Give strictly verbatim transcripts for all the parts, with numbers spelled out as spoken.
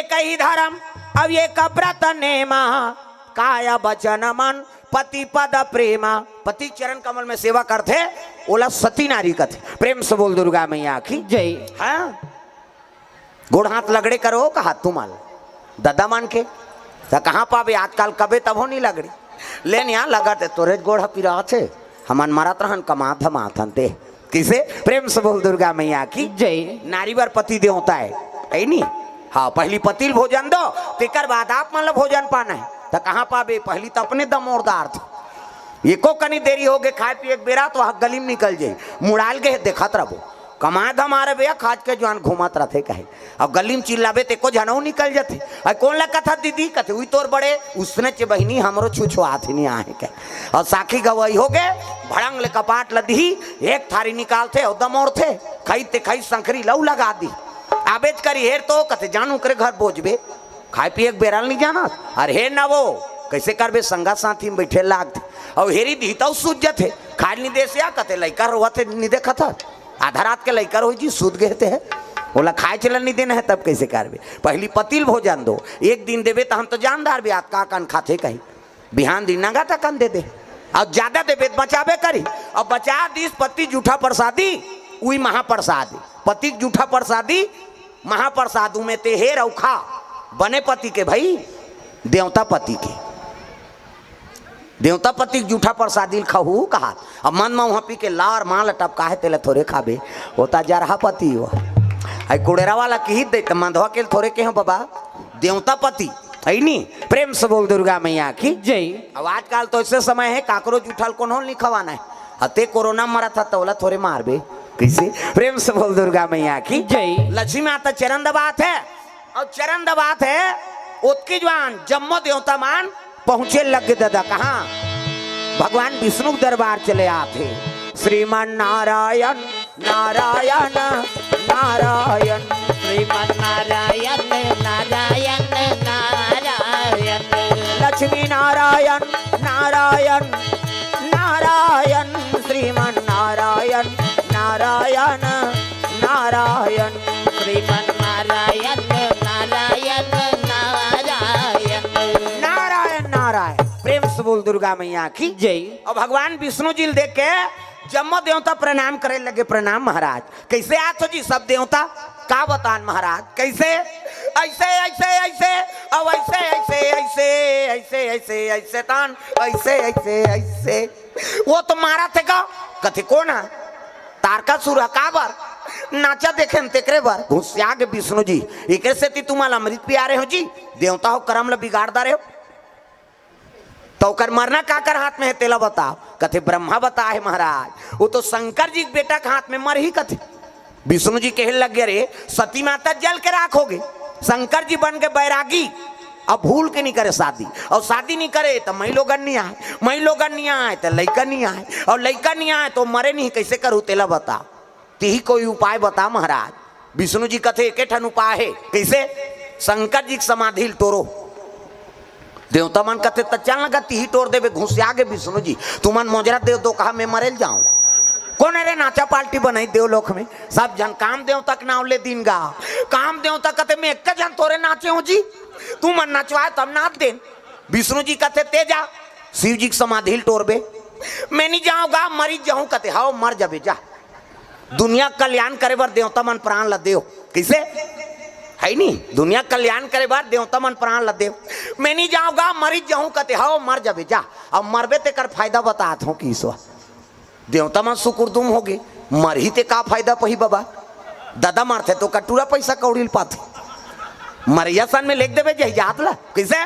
कही धर्म, अब ये कब्रत नेमा, काय बचन मन पति पद प्रेमा। पति चरण कमल में सेवा करथे, ओला सती नारी कथे। प्रेम से बोल दुर्गा मैया की। जय। हाँ, गोड़ हाथ लगड़े करो कहा तुमन ददा मन के, त कहाँ पाबे आजकल, कबे तभो नहीं लगड़ी। ले निया लगत हे, तोरे गोड़ ह पिरात हे, हमन मरत रहन कमा धमाथन ते। किसे? प्रेम से बोल दुर्गा मैया की। जय। नारी बर पति देवता है, है नी? हाँ, पहली पति ल भोजन दो, तेकर बाद आप मन ल भोजन पाना है। त कहाँ पाबे? पहली त अपने दमोरदार थे। एको कनी देरी हो गे खाए पिए के बेरा, तो वहाँ गली में निकल जाई, मुड़ाल गए देखत रहो। कमाए धमारे भैया, खाज के जुआन घूमत रथे कहे। अब गली में चिल्लाबे ते को झनऊ निकल जथे। अरे कौन ला कथा दीदी? कथे उई तोर बड़े उसने चे बहिनी, हमरो छुछुआत ही नहीं आहे कहे। और साखी गवाही हो गए, भड़ंग ले कपाट लदही, एक थारी निकालथे और दमोरथे, खई ते खई संखरी लऊ लगा दी। आबेज करी हेर तो कथे जान उकरे घर बोझबे, खाए पिए के बेरा ल नहीं जानत। अरे हेर ना वो, कैसे करबे? संगा साथी में बैठे लागथे। और हेरी दी तऊ सूझ जथे। खाए नहीं देस या कथे लइका रोवत हे, नहीं देखत हस? आधा रात के लइका रोई जी, सूत गए ते है, ओला खाए चलन नहीं देना है, तब कैसे करबे? पहली पति ल भोजन दो, एक दिन देबे त हम तो जान डारबे, आज का कन खाथे कही, बिहान दिन नंगा तकन दे दे। अब ज्यादा देबे त बचाबे करी। अब बचा दिस पति जूठा प्रसादी, उई महाप्रसादी। पति जूठा प्रसादी, महाप्रसाद उमे ते हेर अउ खा। बने पति के भाई, देवता पति के। देवता पति के जूठा प्रसादी ल खाहू कहा। अब मन म उहाँ पी के लार मां ल टपका हे, तेला थोरे खाबे, ओता जरहा पति हो। आई कुड़ेरा वाला किही दे त मंधवा के ल थोरे के हो बाबा, देवता पति। है नी? प्रेम से बोल दुर्गा मैया की। जय। अब आजकल तो ऐसे समय है, काकरो जूठा ल कोनो ल नहीं खवाना है। अते कोरोना मरत ह, तोला थोरे मारबे। कैसे? प्रेम से बोल दुर्गा मैया की। जय। लक्ष्मी माता चरण दबात है, और चरण दबात है, ओतकी जुआन जम्मो देवता मान पहुंचे लग गे ददा। कहाँ? भगवान विष्णु के दरबार चले आथे। श्रीमन नारायण नारायण नारायण। श्रीमन नारायण नारायण नारायण। लक्ष्मी नारायण नारायण नारायण। श्रीमन नारायण नारायण नारायण। श्रीमन नारायण नारायण नारायण। नारायण नारायण। प्रेम से बोल दुर्गा मैया की। जय। और भगवान विष्णु जी ल देख के जम्मो देवता प्रणाम करे लगे। प्रणाम महाराज। कैसे आत हो जी सब देवता? का बतान महाराज, कैसे? ऐसे ऐसे ऐसे, अब ऐसे ऐसे ऐसे ऐसे ऐसे ऐसे तान, ऐसे ऐसे ऐसे। वो तो मारा थे का? कथे कोन है? तारकासुर ह। काबर? नाचा देखेन तेकरे बर। घुसिया गे विष्णु जी, एकरे सेती तुमन ल अमृत पिया रहे हो जी, देवता हो करम ल बिगाड़ डारे हो। त ओकर मरना काकर हाथ में है, तेला बताओ। कथे ब्रह्मा बताए महाराज, वो तो शंकर जी के बेटा के हाथ में मरही कथे। विष्णु जी कहे लग गए, रे सती माता जल के राख हो गए, शंकर जी बन के बैरागी, अब भूल के नहीं करे शादी, और शादी नहीं करे तो मई लोगन नहीं आए, मई लोगन नहीं आए तो लइका नहीं आए, और लइका नहीं आए तो मरे नहीं, कैसे करू तेला बता, तिही कोई उपाय बता महाराज। विष्णु जी कथे एके ठन उपाय है, कैसे? शंकर जी के समाधि ल टोरो। देवता मन कथे त चल न गा, तिही टोर देबे। घुसिया गे विष्णु जी, तुमन मोजरा देव दो कहा, मैं मरे ल जाऊं। कोन रे नाचा पार्टी बनाई देव लोक में, सब झन काम देवता के नाव ले दिन गा। काम देवता कथे मैं एक झन तोरे नाचे हो जी, तुमन नचवाए तब नाच देन। विष्णु जी कथे ते जा शिव जी के समाधि ल टोरबे। मैं नहीं जाऊं गा, मरी जाऊं। कथे हव मर जाबे जा, दुनिया कल्याण करे बर देवता मन प्राण ल देव। कैसे? है नी, दुनिया कल्याण करे बर देवता मन प्राण ल देव। मैं नहीं जाऊं गा, मरी जाऊं। कथे हव मर जाबे जा। अब मरबे तेकर फायदा बतात हो कि ईश्वर, देवता मन सुकुरदुम हो गे, मरही ते का फायदा पही बाबा? ददा मरथे तो कटूरा पैसा कौड़ी ल पाथे, मरैया सन में लेख देबे जही जात ला। कैसे?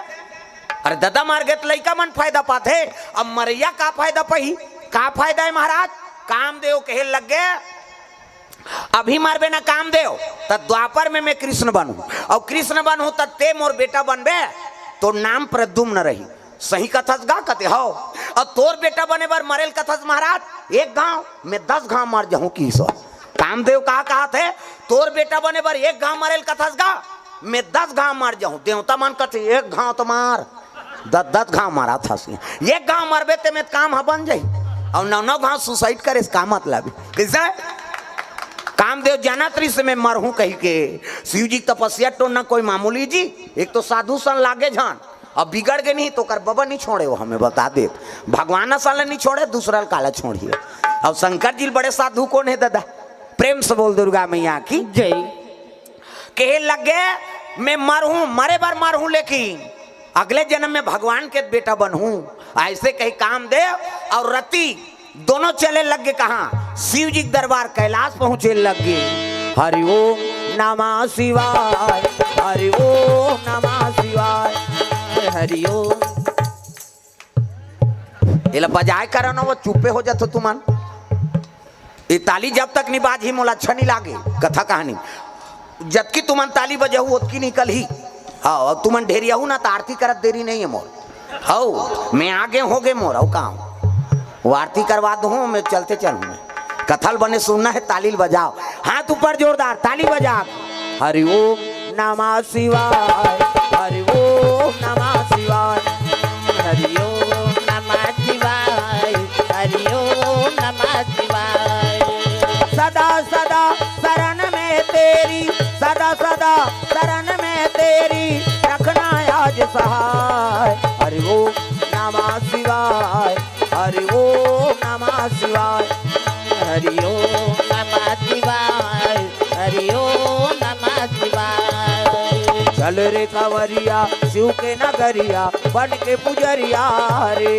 अरे ददा मर गे त लइका मन फायदा पाथे, अब मरैया का फायदा पही? का फायदा है महाराज? कामदेव कहे लग गए, अभी मरबे ना कामदेव, त द्वापर में मैं कृष्ण बनहूं, और कृष्ण बनहूं त ते मोर बेटा बनबे, तो नाम प्रद्युम्न रही। सही कथस गा? कथे हव। और तोर बेटा बने बर मरेल कथस महाराज, एक घाव में दस घाव मर जहूं कि ईश्वर। कामदेव का कहा थे, तोर बेटा बने बर एक घाव मरेल कथस गा, मैं दस घाव मर जहूं। देवता मन कथे एक घाव तो मार, दस दस घाव मारा था। एक घाव मरबे ते में काम ह बन जाही, और नौ नौ घाव सुसाइड करे से का मतलब? कैसे? कामदेव जानत रहिस मैं मरहूं कहिके। शिव जी के तपस्या टोन ना कोई मामूली जी, एक तो साधु सन लागे झन, अब बिगड़ गे नहीं तो ओकर बबा नहीं छोड़े, वो हमें बता देत। भगवान सन ला नहीं छोड़े, दूसरा ला काला छोड़िए। अब शंकर जी बड़े साधु कोन हे दादा? प्रेम से बोल दुर्गा मैया की। जय। कहे लगे, मैं मरहूं, मरे बर मरहूं, लेकिन अगले जन्म में भगवान के बेटा बनहूं। ऐसे कही कामदेव और रति दोनों चले लग गे कहाँ? शिव जी के दरबार कैलाश पहुंचे लग गे। हरि ओम नमः शिवाय, हरि ओम नमः शिवाय। हरि ओम। एला बजाए करा ना, वो चुप्पे हो जाथो तुमन। ये ताली जब तक नहीं बाजही मोला अच्छा नहीं लागे। कथा कहानी जतकी तुमन ताली बजाहू ओतकी निकलही। हाँ, और तुमन ढेरियाहू ना तो आरती करत देरी नहीं है मोर। हौ, मैं आगे हो गे मोर, हौ काम। वो आरती करवा दूँ, मैं चलते चलूँ मैं। कथा ल बने सुनना है, ताली ल बजाओ। हाथ ऊपर जोरदार, ताली बजा। हरि ओम नमः शिवाय, हरि ओम नमः शिवाय। हरि ओम नमः शिवाय, हरि ओम नमः शिवाय। सदा सदा शरण में तेरी, सदा सदा शरण में तेरी, रखना आज सहाय। हरि ओम नमः शिवाय, हरि ओम नमः शिवाय। हरि ओम नमः शिवाय, हरि ओम नमः शिवाय। चल रे कांवरिया शिव के नगरिया, बन के पुजरिया रे।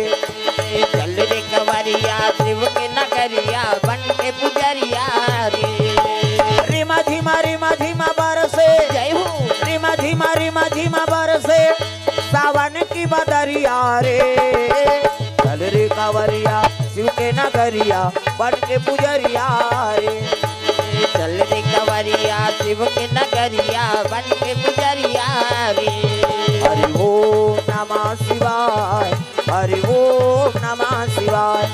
चल रे कांवरिया शिव के नगरिया, बन के पुजरिया रे। रिमा झिमा रिमा झिमा बरसे, जय हो। रिमा झिमा रिमा झिमा बरसे, सावन की बदरिया रे। चल रे कांवरिया शिव के नगरिया, बन के पुजरिया रे। चल रे कांवरिया शिव के नगरिया, बन के पुजरिया रे। हरि ओम नमः शिवाय, हरि ओम नमः शिवाय।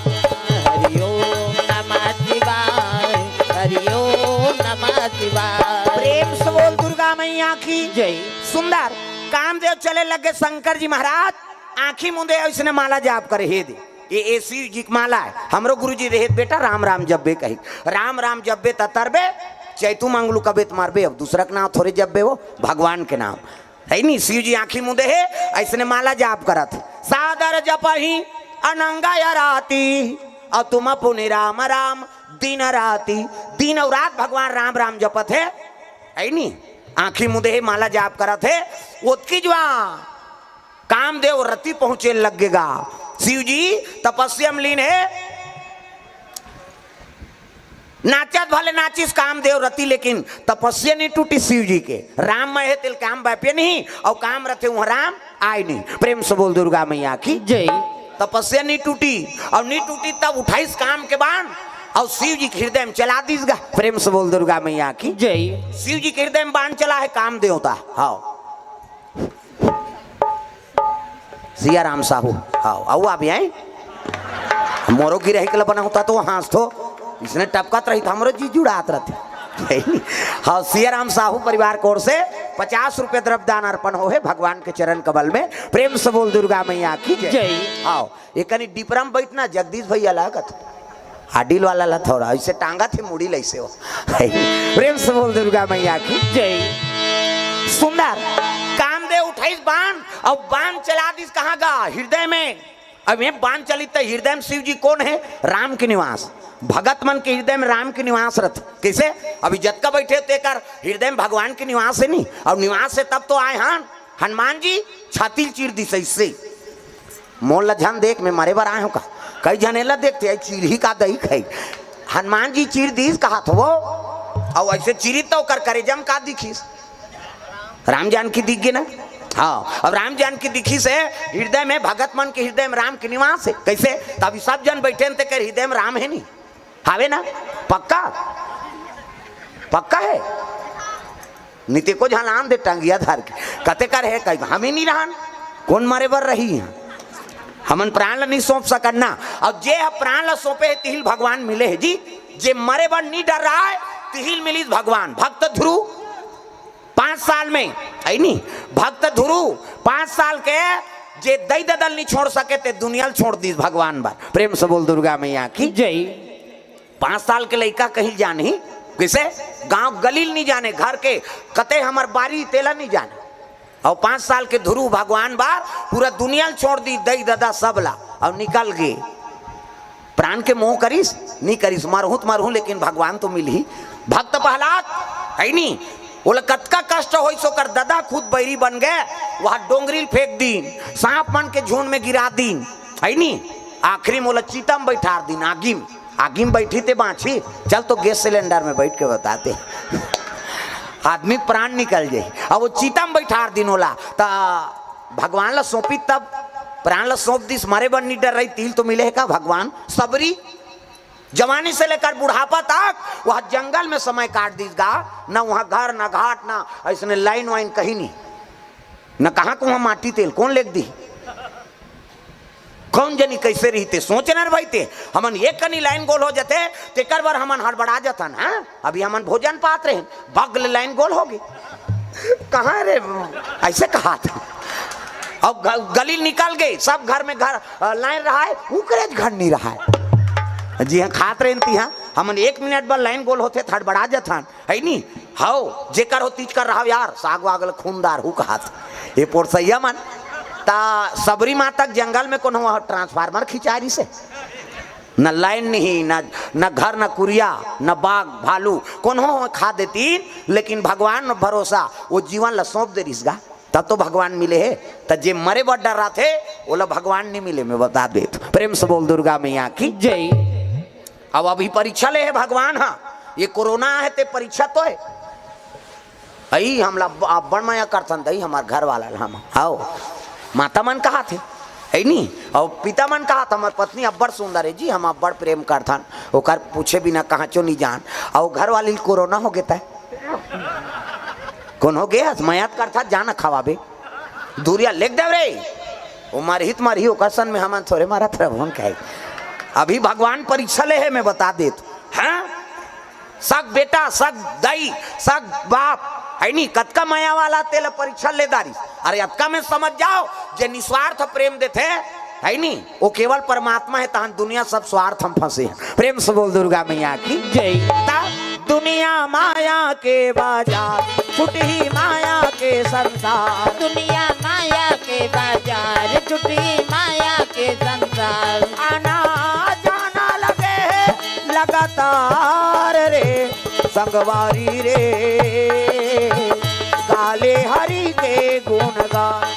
हरि ओम नमः शिवाय, हरि ओम नमः शिवाय। प्रेम से बोल दुर्गा मैया की। जय। सुंदर कामदेव चले लगे शंकर जी महाराज, आंखी मुंदे ऐसने माला जाप करे, हे दे, ये ए शिव जी की माला है। हमरो गुरु जी रहे बेटा राम राम जब्बे कही, राम राम जब्बे त तरबे, चैतू मंगलू कबे त मरबे। अब दूसरा के नाम थोड़े जब्बे, वो भगवान के नाम है नी। शिव जी आंखी मुंदे है, ऐसने माला जाप करत है। सादर जपही अनंगा या राती, और तुम पुनि राम राम दिन राती, दिन और रात भगवान राम राम जपत है, है नी। आंखी मुंदे है, माला जाप करत है। ओतकी जुआ कामदेव रति पहुंचे लगेगा। शिव जी तपस्या में लीन है, नाचत भले नाचिस कामदेव रति, लेकिन तपस्या नहीं टूटी शिव जी के। राम में है तेल काम बापे नहीं, और काम रथे वहां राम आए नहीं। प्रेम से बोल दुर्गा मैया की। जय। तपस्या नहीं टूटी, और नहीं टूटी तब उठाइस काम के बाण, और शिव जी के हृदय में चला दीस गा। प्रेम से बोल दुर्गा मैया की। जय। शिव जी के हृदय में बाण चला है काम देवता। हाँ, सिया राम साहू। हाँ, आऊ आप आए। मोरो गिरही के बना होता तो हाँस थो, इसने टपकत रही तो हमरो जी जुड़ात रहते। हाँ, सिया राम साहू परिवार की ओर से पचास रुपये द्रव्य दान अर्पण हो है भगवान के चरण कमल में। प्रेम से बोल दुर्गा मैया की जय। जय। हाँ, एक कनी डिपरा में बैठना जगदीश भैया लागत, हाडिल वाला ला थोड़ा ऐसे टांगा थे मुड़ी लैसे हो। प्रेम से बोल दुर्गा मैया की। जय। सुंदर कामदेव उठाइस बाण, और बाण चला दिस कहाँ गा? हृदय में। अब ये बाण चली तो हृदय में शिव जी कौन है? राम के निवास। भगत मन के हृदय में राम के निवास रहते। कैसे? अभी जतका बैठे हो तेकर हृदय में भगवान के निवास है नहीं, और निवास है तब तो आए हन। हनुमान जी छाती ल चीर दिस इससे। मोर ला झन देख, मैं मरे बर आए हूँ का? कई झन एला देखते, "आई चीरही का दही खाई।" हनुमान जी चीर दीस कहा थो वो, और ऐसे चीरी तो ओकर करेजा में का दिखिस? राम जानकी दिख गे ना। हाँ, अब राम जानकी दिखिस है, हृदय में भगत मन के हृदय में राम के निवास है। कैसे? तभी सब जन बैठे हैं, तेकर हृदय में राम है नहीं, हावे ना? पक्का, पक्का है। निते को झलान दे टंगिया धर के, कते कर है कहीं हम ही नहीं रहन, कौन मरे बर रही है? हमन प्राण ला नहीं सौंप सकन ना। और जे ह प्राण ला सौंपे है तिहिल भगवान मिले है जी। जे मरे बर नहीं डर रहा है तिहिल मिलिस भगवान। भक्त ध्रुव पाँच साल में, है नी? भक्त ध्रुव पाँच साल के जे दई ददल नहीं छोड़ सके ते दुनिया ल छोड़ दीस भगवान बर। प्रेम से बोल दुर्गा मैया की। जय। पाँच साल के लइका कहीं जानही, कइसे? गांव गली ल नइ जाने, घर के कते हमर बारी तेला नइ जाने। अउ पांच साल के धुरू भगवान बार पूरा दुनिया ल छोड़ दिस, दई ददा सब ला, अउ निकल गे। प्राण के मोह करिस? नइ करिस। मरहूं त मरहूं, लेकिन भगवान तो मिलही। भक्त प्रहलाद, हइ नी? ओला कतका कष्ट होइस, ओकर ददा खुद बैरी बन गे, वहां डोंगरी ल फेंक दिन, सांप मन के झुंड में गिरा दिन, हइ नी? आखिरी में ओला चिता में बइठार दिन, आगी में। आगी में बइठही ते बांचही, चल तो गैस सिलेंडर में बइठ के बता दे। आदमी प्राण निकल जाही। अब ओ चिता में बइठार दिन ओला, त भगवान ला सौंपिस तब, प्राण ला सौंप दिस, मरे बर नइ डर्राइस, तिल तो मिले हे का भगवान? सबरी जवानी से लेकर बुढ़ापा तक वह जंगल में समय काट दिस गा, न वहां घर, न घाट, न अइसने लाइन वाइन कहीं नहीं, न कहां के वहां माटी तेल कोन लेग दिही। कौन जनी कइसे रहिते, सोच न रे भाई ते। हमन एक कनी लाइन गोल हो जाते, तेकर बर हमन हड़बड़ा जाथन। हां, अभी हमन भोजन पात रहेन, बगल लाइन गोल होगे। कहां रे, अइसे कहाथे। अब ग-, गली निकल गे, सब घर में घर, अ, लाइन रहाय, उकरेच घर नइ रहाय। जिहां खात रहेन तिहां, हमन एक मिनट बर लाइन गोल होथे त हड़बड़ा जाथन। हइ नी? हव, जेकर हो तीज कर रहव यार, साग वाग ल खूनदार हू कहात। ए पोरसइया मन, त सबरी माता के जंगल में कोनो ह ट्रांसफार्मर खिंचा रिहिसे। न लाइन नहीं, न, न घर, न कुरिया, न बाघ, भालू, कोनो ह खा देतिन, लेकिन भगवान म भरोसा, ओ जीवन ल सौंप दे रिहिस गा, तब तो भगवान मिले हे। त जे मरे बर डर्राथे, ओला भगवान नइ मिले, मैं बता देत। प्रेम से बोल दुर्गा मैया की। जय। अब अभी परीक्षा ले हे भगवान ह, ये कोरोना हे ते परीक्षा तो हे। अई हमला अब-, अब्बड़ मया करथन दई, हमर घर वाला ल हम। हव, माता मन कहाथे, हइ नी? अउ पिता मन कहाथे, हमर पत्नी अब्बड़ सुंदर हे जी, हम अब्बड़ प्रेम करथन, ओकर पूछे बिना कहांचो नइ जान। अउ घर वाली ल कोरोना होगे त कोन होगे हस? मया त करथस, जा न खवाबे। दूरिहा लेग देव रे। ओ मरही त मरही, ओकर सन में हमन थोरे मरत रहबो कहे। अभी भगवान परीक्षा ले हे, मैं बता देत। हां? सग बेटा, सग दई, सग बाप, हइ नी? कतका मया वाला तेला परीक्षा ले डारिस। अरे अतका में समझ जाव, जे निस्वार्थ प्रेम देथे, हइ नी? ओ केवल परमात्मा हे, तहां दुनिया सब स्वार्थ म फंसे हे। प्रेम से बोल दुर्गा मैया की। जय। ता दुनिया माया के बाजार, छुटही माया के संसार। दुनिया माया के बाजार, छुटही माया के संसार। आना जाना लगे हे लगातार रे, संगवारी रे, गाले हरि के गुणगान।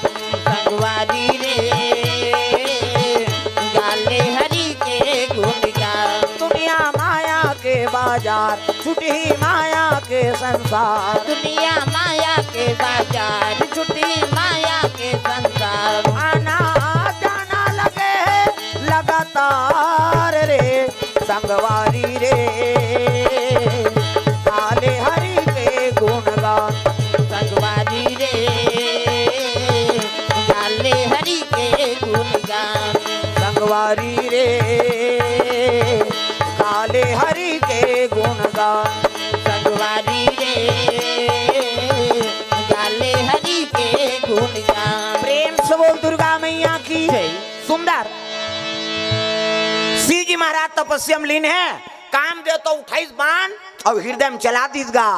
संगवारी रे, गाले हरि के गुणगान। दुनिया माया के बाजार, छुटही माया के संसार। दुनिया माया के बाजार, छुटही माया के संसार। आना जाना लगे हे लगातार रे, संगवारी रे, गाले हरि के गुणगान। संगवारी रे, गाले हरि के गुणगान। संगवारी रे, गाले हरि के गुणगान। संगवारी रे, गाले हरि के गुणगान। प्रेम से बोल दुर्गा मैया की। जय। सुंदर। शिव जी महाराज तपस्या में लीन हे, कामदेव तो उठाइस बाण अउ हृदय में चला दिस गा,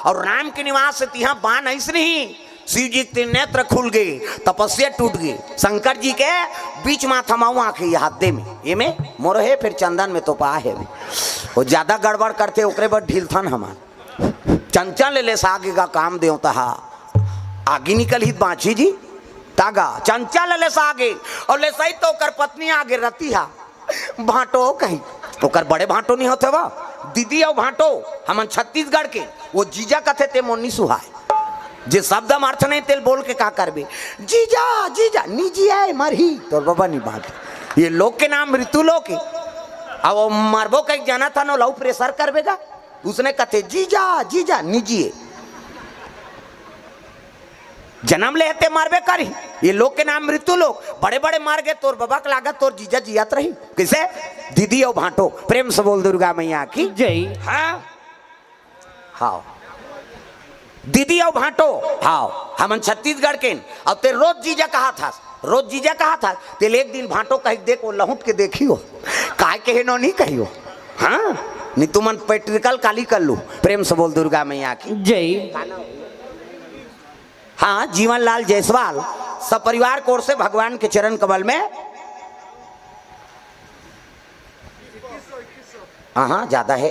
अउ राम के निवास हे तिहां बाण अइस नहीं। शिव जी के तीन नेत्र खुल गे, तपस्या टूट गे। शंकर जी के बीच माथा म आंख हे, ये हाथे में, ये में मोर हे, फेर चंदन में तोपा हे। वो ज्यादा गड़बड़ करथे, ओकरे बर ढीलथन हमन। चंचल ले सागे गा काम देवता हा, आगी निकलही त बांची जी। तागा चंचल ले सागे, अउ ले सही तो ओकर पत्नी आगे रतिहा। भांटो कही, ओकर बड़े भांटो नहीं होथे वा, दीदी अउ भांटो, हमन छत्तीसगढ़ के, वो जीजा कथे ते मोर नी सुहाय। जे शब्द म अर्थ नहीं तेल बोल के का करबे? जीजा, जीजा, निजी आय मरही, तोर बबा नी बांट। ये लोग के नाम मृत्यु लोग हे। अब वो मरबो कहीं जाना था नो, लव प्रेशर करबे गा। उसने कथे, जीजा, जीजा, निजी हे। जन्म ले हे ते मरबे करही। ये लोग के नाम मृत्यु लोग। बड़े बड़े मर गे, तोर बबा के लागत तोर जीजा जियत रही। कइसे? दीदी अउ भांटो। प्रेम से बोल दुर्गा मैया की। जय। हां? हाव। दीदी अउ भांटो। हाव। हमन छत्तीसगढ़ के। अउ ते रोज जीजा कहाथस। रोज जीजा कहाथस। तेल एक दिन भांटो कहि देख, वो लहुट के देखियो। काय कहे नो नहीं कहियो। हां? नहीं तुमन practical काली कर लू। प्रेम से बोल दुर्गा मैया की। जय। हाँ, जीवन लाल जायसवाल सपरिवार कोर से भगवान के चरण कमल में। हाँ, हाँ, ज्यादा है।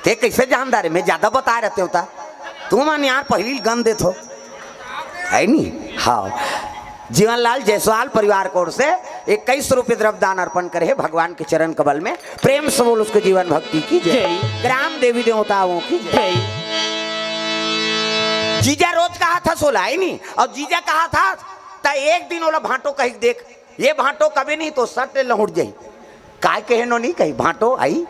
ते कैसे जानदार है? मैं ज्यादा बता रहते होता। तुमन यार पहली गन देत हो, है नी? हाँ, जीवन लाल जायसवाल परिवार कोर से इक्कीस रुपये द्रव्य दान अर्पण करे हे भगवान के चरण कमल में। प्रेम से बोल उसके जीवन भक्ति की जय। जय। ग्राम देवी देवताओं की जय। जय। जीजा रोज कहा था सोला, है नी? और जीजा कहा था, त एक दिन ओला भांटो कही देख, ये भांटो कभी नहीं तो सट ले लहुट जाई। काय कहे नो नहीं कही, भांटो आई,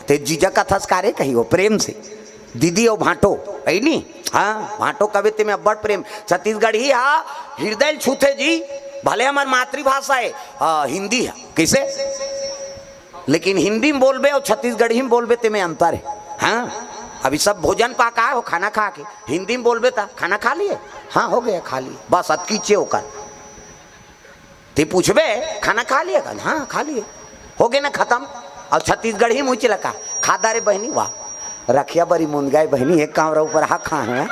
ते जीजा कथस का रे कही, वो प्रेम से, दीदी ओ भांटो, आई नी? हाँ, भांटो कबे ते में अब्बड़ प्रेम। छत्तीसगढ़ी हा, हृदय ल छूथे जी। भले हमर मातृभाषा है, हाँ, हिंदी है, कैसे? लेकिन हिंदी में बोलबे और छत्तीसगढ़ी में बोलबे ते में अंतर है। हाँ, अभी सब भोजन पा का हो, खाना खा के हिंदी में बोलबे ता खाना खा लिए, हाँ, हो गया, खा लिए, बस अतकी चे ओकर। ते पूछबे, खाना खा लिए? कहा, हाँ, खा लिए। हो गए ना खत्म। और छत्तीसगढ़ी मुँह चिलका, खा दा रे बहनी, वाह, रखिया बरी मुंदगाई बहनी, एक कांवरा ऊपर हा खा है।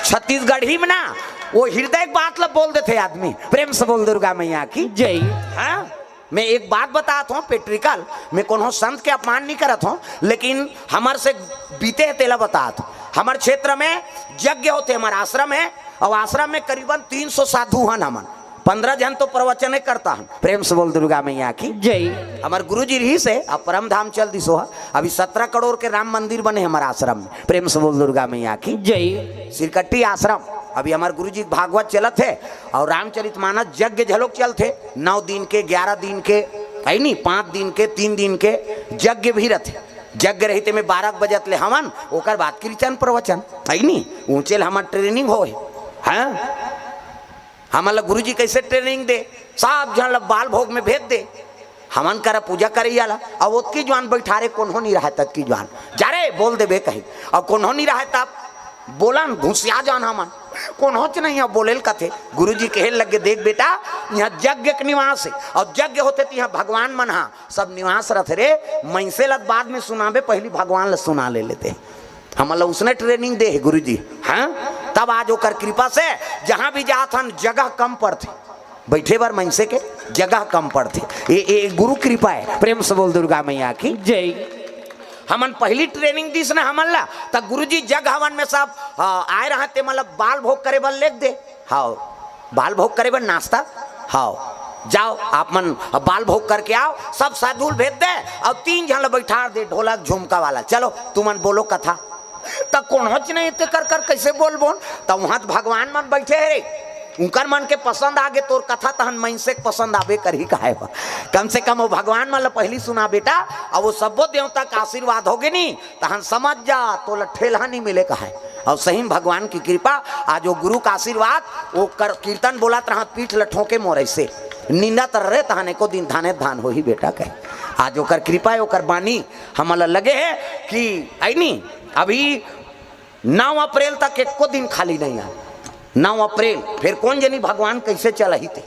छत्तीसगढ़ी में ना, वो हृदय के बात ला बोल देते आदमी। प्रेम से बोल दुर्गा मैया की। जय। हाँ, मैं एक बात बतात हूँ, practical, मैं कोनो संत के अपमान नहीं करत हूँ, लेकिन हमर से बीते है तेला बतात हूँ। हमर क्षेत्र में यज्ञ होते, हमर आश्रम है, और आश्रम में करीबन तीन सौ साधु हन हमन। पन्द्रह झन तो प्रवचन करता हन। प्रेम से बोल दुर्गा मैया की। जय। हमर गुरुजी रहिस हे, अब परम धाम चल दिस हे। अभी सत्रह करोड़ के राम मंदिर बने हमर आश्रम में। प्रेम से बोल दुर्गा मैया की। जय। सिरकट्टी आश्रम, अभी हमर गुरुजी के भागवत चलत हे और रामचरित मानस यज्ञ झलोक चलत हे, नौ दिन के, ग्यारह दिन के, है नी, पाँच दिन के, तीन दिन के यज्ञ भी रथे। यज्ञ रहिते में बारह बजत ले हवन, ओकर बाद कीर्तन प्रवचन, है नी, ऊंचे ले हमर training होए। हाँ, हमन ला गुरुजी कैसे training दे, सब झन ला बाल भोग में भेज दे। हमन करा पूजा करैया ला, अब ओतकी जुआन बैठारे, कोनो नहीं रहे ततकी जुआन, जा रे, बोल देबे कहीं। अब कोनो नहीं रहे तब बोलन, घुसिया जान हमन, कोनोच नहीं है बोले ल कथे। गुरुजी कहे लगे, देख बेटा, यहाँ यज्ञ के निवास है, और यज्ञ होते तो यहाँ भगवान मन हा सब निवास रथे रे। मइनसे ला बाद में सुनाबे, पहली भगवान ला सुना ले लेते। हमन ला उसने training दे हे गुरुजी, हाँ। तब आज ओकर कृपा से जहाँ भी जात हन, जगह कम पड़थे, बैठे बर मइनसे के जगह कम पड़थे। ये, ये गुरु कृपा है। प्रेम से बोल दुर्गा मैया की। जय। हमन पहली training दिस ना हमन ला, त गुरुजी जग हवन में सब, आ, आए रहा, ते मन ला बाल भोग करे बर लेग दे। हाँ, बाल भोग करे बर नाश्ता। हाँ, जाओ आप मन बाल भोग करके आओ, सब साधु ल भेज दे, और तीन झन ला बैठार दे, ढोलक झुमका वाला, चलो तुमन बोलो कथा। त कोनोच नहीं ते कर कर कैसे बोलबोन? त वहां त भगवान मन बैठे हे रे, उनकर मन के पसंद आगे तोर कथा, तहन मइनसे के पसंद आबे करही, कहे बा। कम से कम वो भगवान मन ला पहली सुना बेटा, अब वो सब्बो देवता का आशीर्वाद होगे नी, तहन समझ जा, तोला ठेलहा नहीं मिले, कहे। और सही में भगवान की कृपा, आज वो गुरु का आशीर्वाद, वो कर, कीर्तन बोलत रहा, पीठ ल ठोके मोर ऐसे, निंदत रहे, तहन एको दिन धाने धान होही बेटा, कहे। आज ओकर कृपा है, ओकर बानी हमन ला लगे है कि, आई नी, अभी नौ अप्रैल तक एको दिन खाली नहीं आए। नौ अप्रैल, फिर कोन जनी भगवान कैसे चलही ते,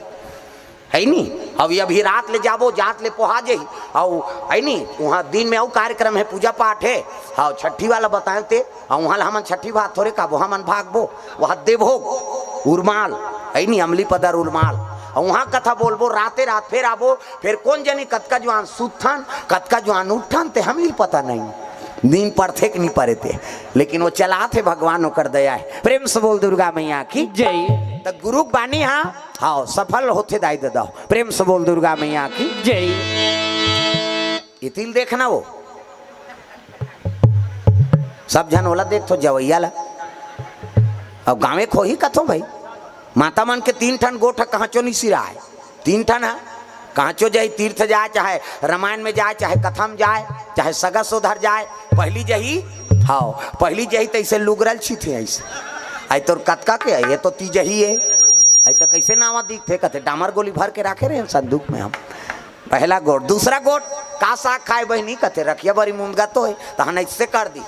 है नी? अब ये अभी रात ले जाबो, जात ले पोहा जही, अउ, है नी, वहाँ दिन में अउ कार्यक्रम है, पूजा पाठ है, हाँ, छठी वाला बताए ते, अउ वहाँ ला हमन छठी भात थोड़े खाबो, हमन भागबो, वहाँ देवभोग, उरमाल, है नी, अमली पदर उरमाल, अउ वहाँ कथा बोलबो, राते रात फिर आबो, फिर कोन जनी कतका जुआन सुतथन, कतका जुआन उठथन, ते हमी ल पता नहीं। नींद पड़थे कि नहीं पड़े ते, लेकिन वो चलात हे भगवान, ओकर दया है। प्रेम से बोल दुर्गा मैया की जय। त गुरु के बानी हा, हाँ, सफल होथे दाई ददा। प्रेम से बोल दुर्गा मैया की जय। इतिल देखना वो सब झन ओला देखथो जवैया ला। अब गाँवे खोही कथो भाई, माता मन के तीन ठन गोठ ह कहाँचो नहीं सिराय। तीन ठन ह, कहाँचो जाए, तीर्थ जाए, चाहे रामायण में जाए, चाहे कथा में जाए, चाहे सगा सोधर जाए, पहली जही, हाँ, पहली जही तैसे लुगरल छिथे ऐसे। आई तोर कतका के है, ये तो तीजही है। आई तो कैसे नावा दिखथे, कथे डामर गोली भर के राखे रहे संदूक में हम। पहला गोठ, दूसरा गोठ, का साग खाए बहिनी, कथे रखिया बरी मुंदगा तो है, तहन ऐसे कर दी।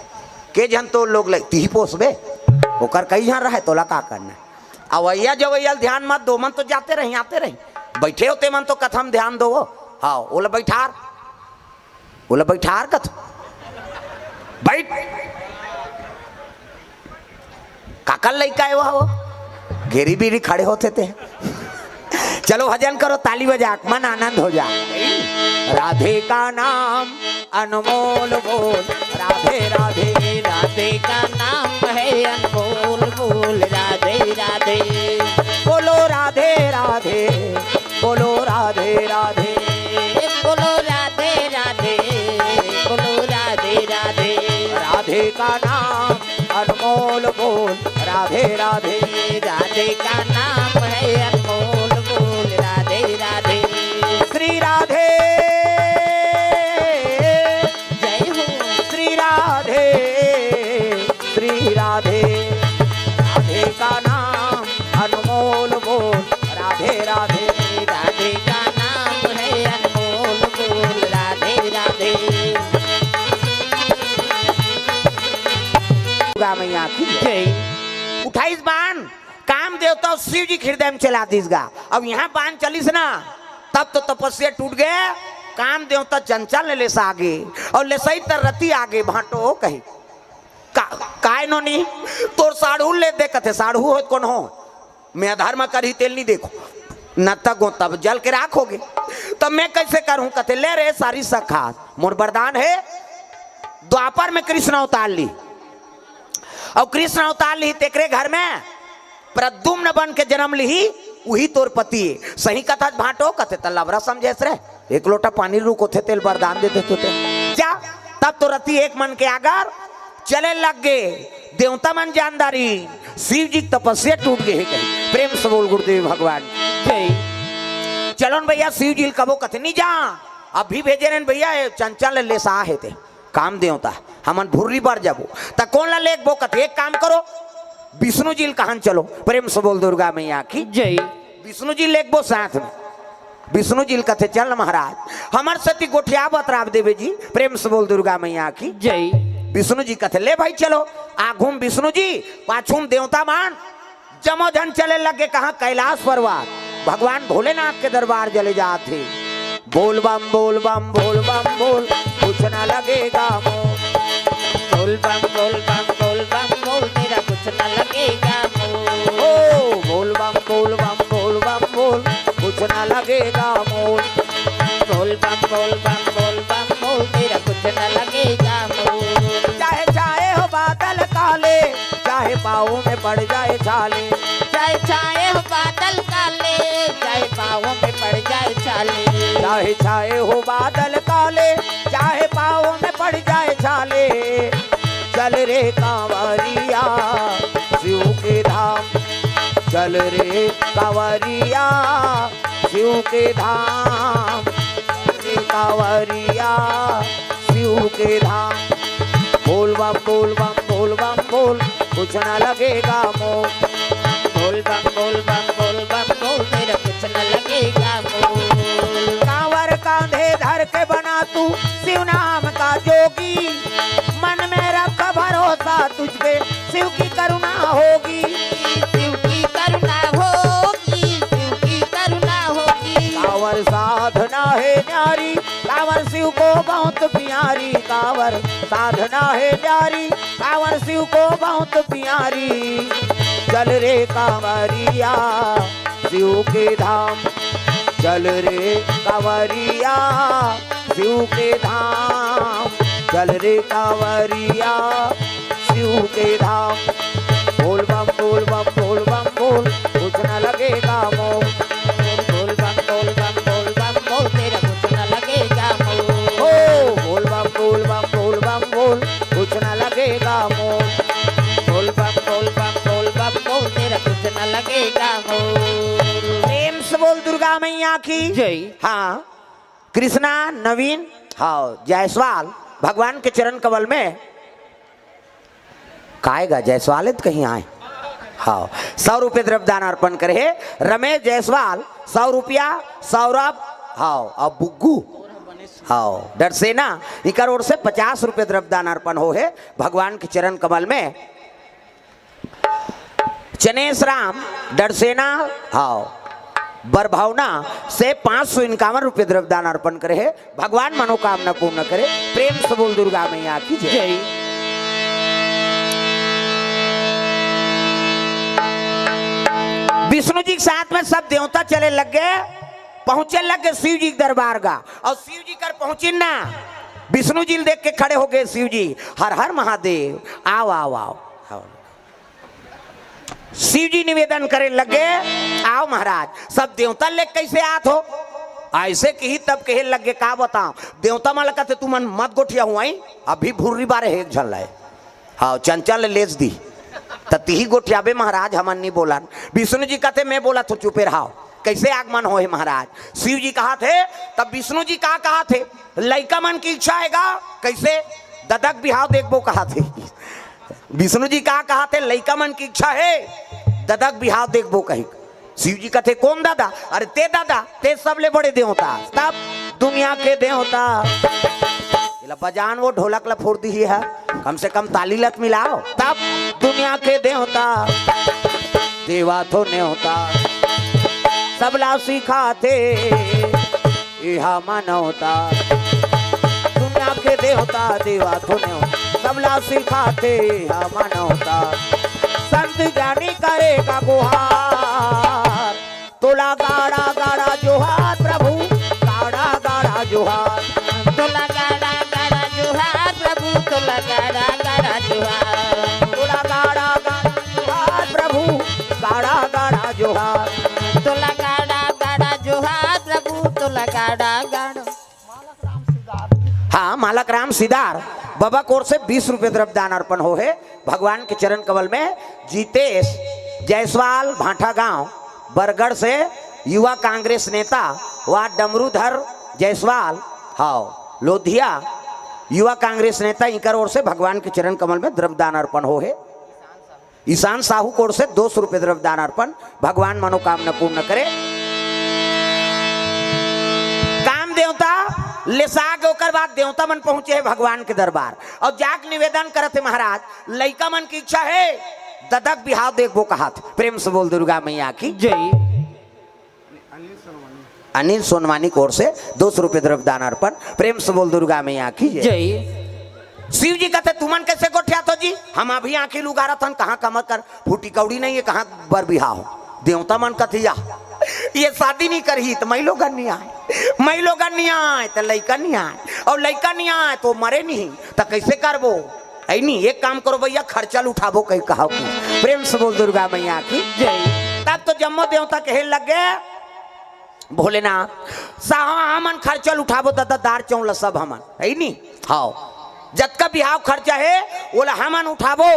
के झन तोर लोग ले, तिही पोसबे, ओकर कई झन रहे, तोला का करना है? अवैया जवैया ल ध्यान मत दो, मन तो जाते रही, आते रही, बैठे होते मन तो कथा म ध्यान दो। हाँ, ओला बैठार। बोला, "बैठार कथों, बैठ।" काकर लइका हे वो, वो घेरी बीरी खड़े होथे ते। चलो भजन करो, ताली बजा, मन आनंद हो जा। राधे का नाम अनमोल बोल, राधे राधे। राधे का नाम है अनमोल बोल, राधे राधे। बोलो राधे राधे, बोलो राधे राधे। बोलो राधे राधे, बोलो राधे राधे। राधे का नाम अनमोल बोल, राधे राधे। राधे का नाम है अनमोल बोल, राधे राधे। श्री राधे, जय हो। श्री राधे, श्री राधे। राधे का नाम अनमोल बोल, राधे राधे। राधे का नाम है अनमोल बोल, राधे राधे। दुर्गा मैया की जय। उठाइस बाण, काम देवता शिव जी के हृदय में चला दीस गा। अब यहाँ बाण चलिस ना, तब तो तपस्या टूट गे। काम देवता चंचल ले लेस आगे, अउ लेसई त रति आगे भांटो कही, "का, काय नोनी, तोर साढ़ू ले दे।" कथे, "साढ़ू हो कोन हो? मैं अधर्म करही तेला नइ देखंव, नत्ता गोंता जल के राख होगे, त मैं कइसे करहूं?" कथे, "ले रे सारी सखा, मोर वरदान हे, द्वापर में कृष्ण अवतार लिही, अउ कृष्ण अवतार लिही तेकरे घर में प्रद्युम्न बन के जनम लिही, उही तोर पति हे।" "सही कथस भांटो?" कथे, "त लबरा समझेस रे, एक लोटा पानी रुकोथे तेला वरदान दे देथंव ते।" जा, तब तो रति एक मन के आगर चले लग गे। देवता मन जान डारिन, शिव जी के तपस्या टूट गे हे कही। प्रेम से बोल गुरुदेव भगवान जय। चलो न भैया, शिव जी ल कबो कथे नइ जा, अभी भेजे रहेन भैया, ये चंचल ले लेस आहे ते काम देवता, हमन भुर्री बर जाबो। त कोन ला लेगबो? कथे, "एक काम करो, विष्णु जी ल कहन चलो।" प्रेम से बोल दुर्गा मैया की जय। विष्णु जी लेगबो साथ में। विष्णु जी ल कथे, "चल महाराज, हमर सेती गोठिया बतराब देबे जी।" प्रेम से बोल दुर्गा मैया की जय। विष्णु जी कथे, "ले भाई चलो।" आघू म विष्णु जी, पाछू म देवता मन, जम्मो झन चले लग गे। कहाँ? कैलाश पर्वत, भगवान भोलेनाथ के दरबार चले जात हे। बोल बम बोल बम बोल बम बोल, कुछ ना लगेगा मोल। बोल बम बोल बम बोल बम बोल, तेरा कुछ ना लगेगा मोल। ओ बोल बम बोल बम बोल बम बोल, कुछ ना लगेगा मोल। बोल बम बोल बम बोल बम बोल, तेरा कुछ ना लगेगा मोल। चाहे छाए हो बादल काले, चाहे पाँव में पड़ जाए छाले। चाहे छाए हो बादल काले, चाहे पाँव में पड़ जाए छाले। चाहे छाए हो बादल काले, चाहे पाँव में पड़ जाए छाले। चल रे कांवरिया शिव के धाम, चल रे कांवरिया शिव के धाम, चल रे कांवरिया शिव के धाम। बोल बम बोल बम बोल बम बोल, कुछ ना लगेगा मोल। बोल बम बोल बम बोल बम बोल, तेरा कुछ ना लगेगा मोल। कांवर कांधे धर के बना तू शिव नाम का जोगी, मन में रख भरोसा तुझ पे, शिव की करुणा होगी। शिव की करुणा होगी, शिव की करुणा होगी। कांवर साधना है न्यारी, कांवर शिव को बहुत प्यारी। कांवर साधना है न्यारी, कांवर शिव को बहुत प्यारी। चल रे कांवरिया शिव के धाम, चल रे कांवरिया शिव के धाम, चल रे कांवरिया शिव के धाम। बोल बम बोल बम बोल बम बोल, कुछ ना लगेगा मोल। बोल बम बोल बम बोल बम बोल, तेरा कुछ ना लगेगा मोल। ओ बोल बम बोल बम बोल बम बोल, कुछ ना लगेगा मोल। बोल बम बोल बम बोल बम बोल, तेरा कुछ ना लगेगा मोल। प्रेम से बोल दुर्गा मैया की जय। हाँ, कृष्णा नवीन, हाँ, जायसवाल भगवान के चरण कमल में। काय गा जायसवाल हे त कहीं आय? हाँ, सौ रुपये द्रव्यदान अर्पण करे हे रमेश जायसवाल, सौ रुपया। सौरभ, हाँ, अउ बुग्गू, हाँ, डरसेना, इकर ओर से पचास रुपये द्रव्यदान अर्पण हो हे भगवान के चरण कमल में। चनेश राम डरसेना, हाँ, बर भावना से पाँच सौ इक्यावन रुपये द्रव्यदान अर्पण करे हे। भगवान मनोकामना पूर्ण करे। प्रेम से बोल दुर्गा मैया की जय। जय। विष्णु जी के साथ में सब देवता चले लग गए, पहुंचे लग गए शिव जी के दरबार का। और शिव जी कर पहुंचिन ना, विष्णु जी ल देख के खड़े हो गए शिव जी। हर हर महादेव, आओ आओ आओ। शिव जी निवेदन करे लगे, आओ महाराज, सब देवता ले कैसे आत हो? ऐसे कही तब कहे लगे, का बताओ, देवता मन ल कथे, तुमन मत गोठिया हुआई, अभी भुर्री बारे हे एक झन लाए। हाँ, चंचल लेस दी। त तिही गोठियाबे महाराज, हमन नी बोलन। विष्णु जी कथे, मैं बोलत हो, चुपे रहाओ। कैसे आगमन होहे महाराज? शिव जी कहा थे, तब विष्णु जी का कहा थे? लइका मन की इच्छा हे गा, कैसे? ददक बिहाव देखबो कहा थे। विष्णु जी का कहा थे? लइका मन की इच्छा हे, ददक बिहाव देखबो कही। शिव जी कथे, कौन दादा? अरे ते दादा, ते सबले बड़े देवता, तब दुनिया के देवता। एला बजान वो ढोलक ला फोड़ दी है, कम से कम ताली लत मिलाओ। तब दुनिया के देवता, देवा थो नेवता, सबला सिखाथे इहा मानवता। दुनिया के देवता, देवा थो नेवता, सबला सिखाथे इहा मानवता। संत ज्ञानी करेगा गुहार, तोला गाड़ा गाड़ा जोहार प्रभु, गाड़ा गाड़ा जोहार। तोला गाड़ा गाड़ा जोहार प्रभु, तोला गाड़ा गाड़ा जोहार। तोला गाड़ा गाड़ा जोहार प्रभु, गाड़ा गाड़ा जोहार। तोला गाड़ा गाड़ा जोहार प्रभु, तोला गाड़ा गाड़ा। हाँ, मालक राम सिदार बाबा कोर से बीस रुपये द्रव्यदान अर्पण होहे भगवान के चरण कमल में। जीतेश जायसवाल भांठा गांव बरगढ़ से युवा कांग्रेस नेता व डमरूधर जायसवाल, हाव, लोधिया युवा कांग्रेस नेता, इकर ओर से भगवान के चरण कमल में द्रव्यदान अर्पण होहे। ईशान साहू कोर से दो सौ रुपये द्रव्यदान अर्पण, भगवान मनोकामना पूर्ण करे। काम देवता लेसा के ओकर बाद देवता मन पहुंचे हे भगवान के दरबार और जाके निवेदन करत हे, महाराज, लइका मन की इच्छा हे, ददक बिहाव देखबो कहत। प्रेम से बोल दुर्गा मैया की जय। अनिल सोनवानी कोर से दो सौ रुपये द्रव्यदान अर्पण। प्रेम से बोल दुर्गा मैया की जय। जय। शिव जी कथे, तुमन कैसे गोठियात हो जी? हम अभी आंखी लुगारत हन, कहाँ कमर कर फूटी कौड़ी नहीं है, कहाँ बर बिहाव हो? देवता मन कथे, या ये शादी नहीं करही त मई लोगन नहीं आए, मई लोगन नहीं आए त लइका नहीं आए, और लइका नहीं आए तो मरे नहीं, त कैसे करबो? ऐ नहीं, एक काम करो भैया, खर्चा ल उठाबो कही कहा कि। प्रेम से बोल दुर्गा मैया की जय। तब तो जम्मो देवता कहे लग गए, भोलेनाथ, साहब, हमन खर्चा ल उठाबो, ददा, दार चौला सब हमन, है नी? हाव, जतका बिहाव खर्चा हे, ओला हमन उठाबो,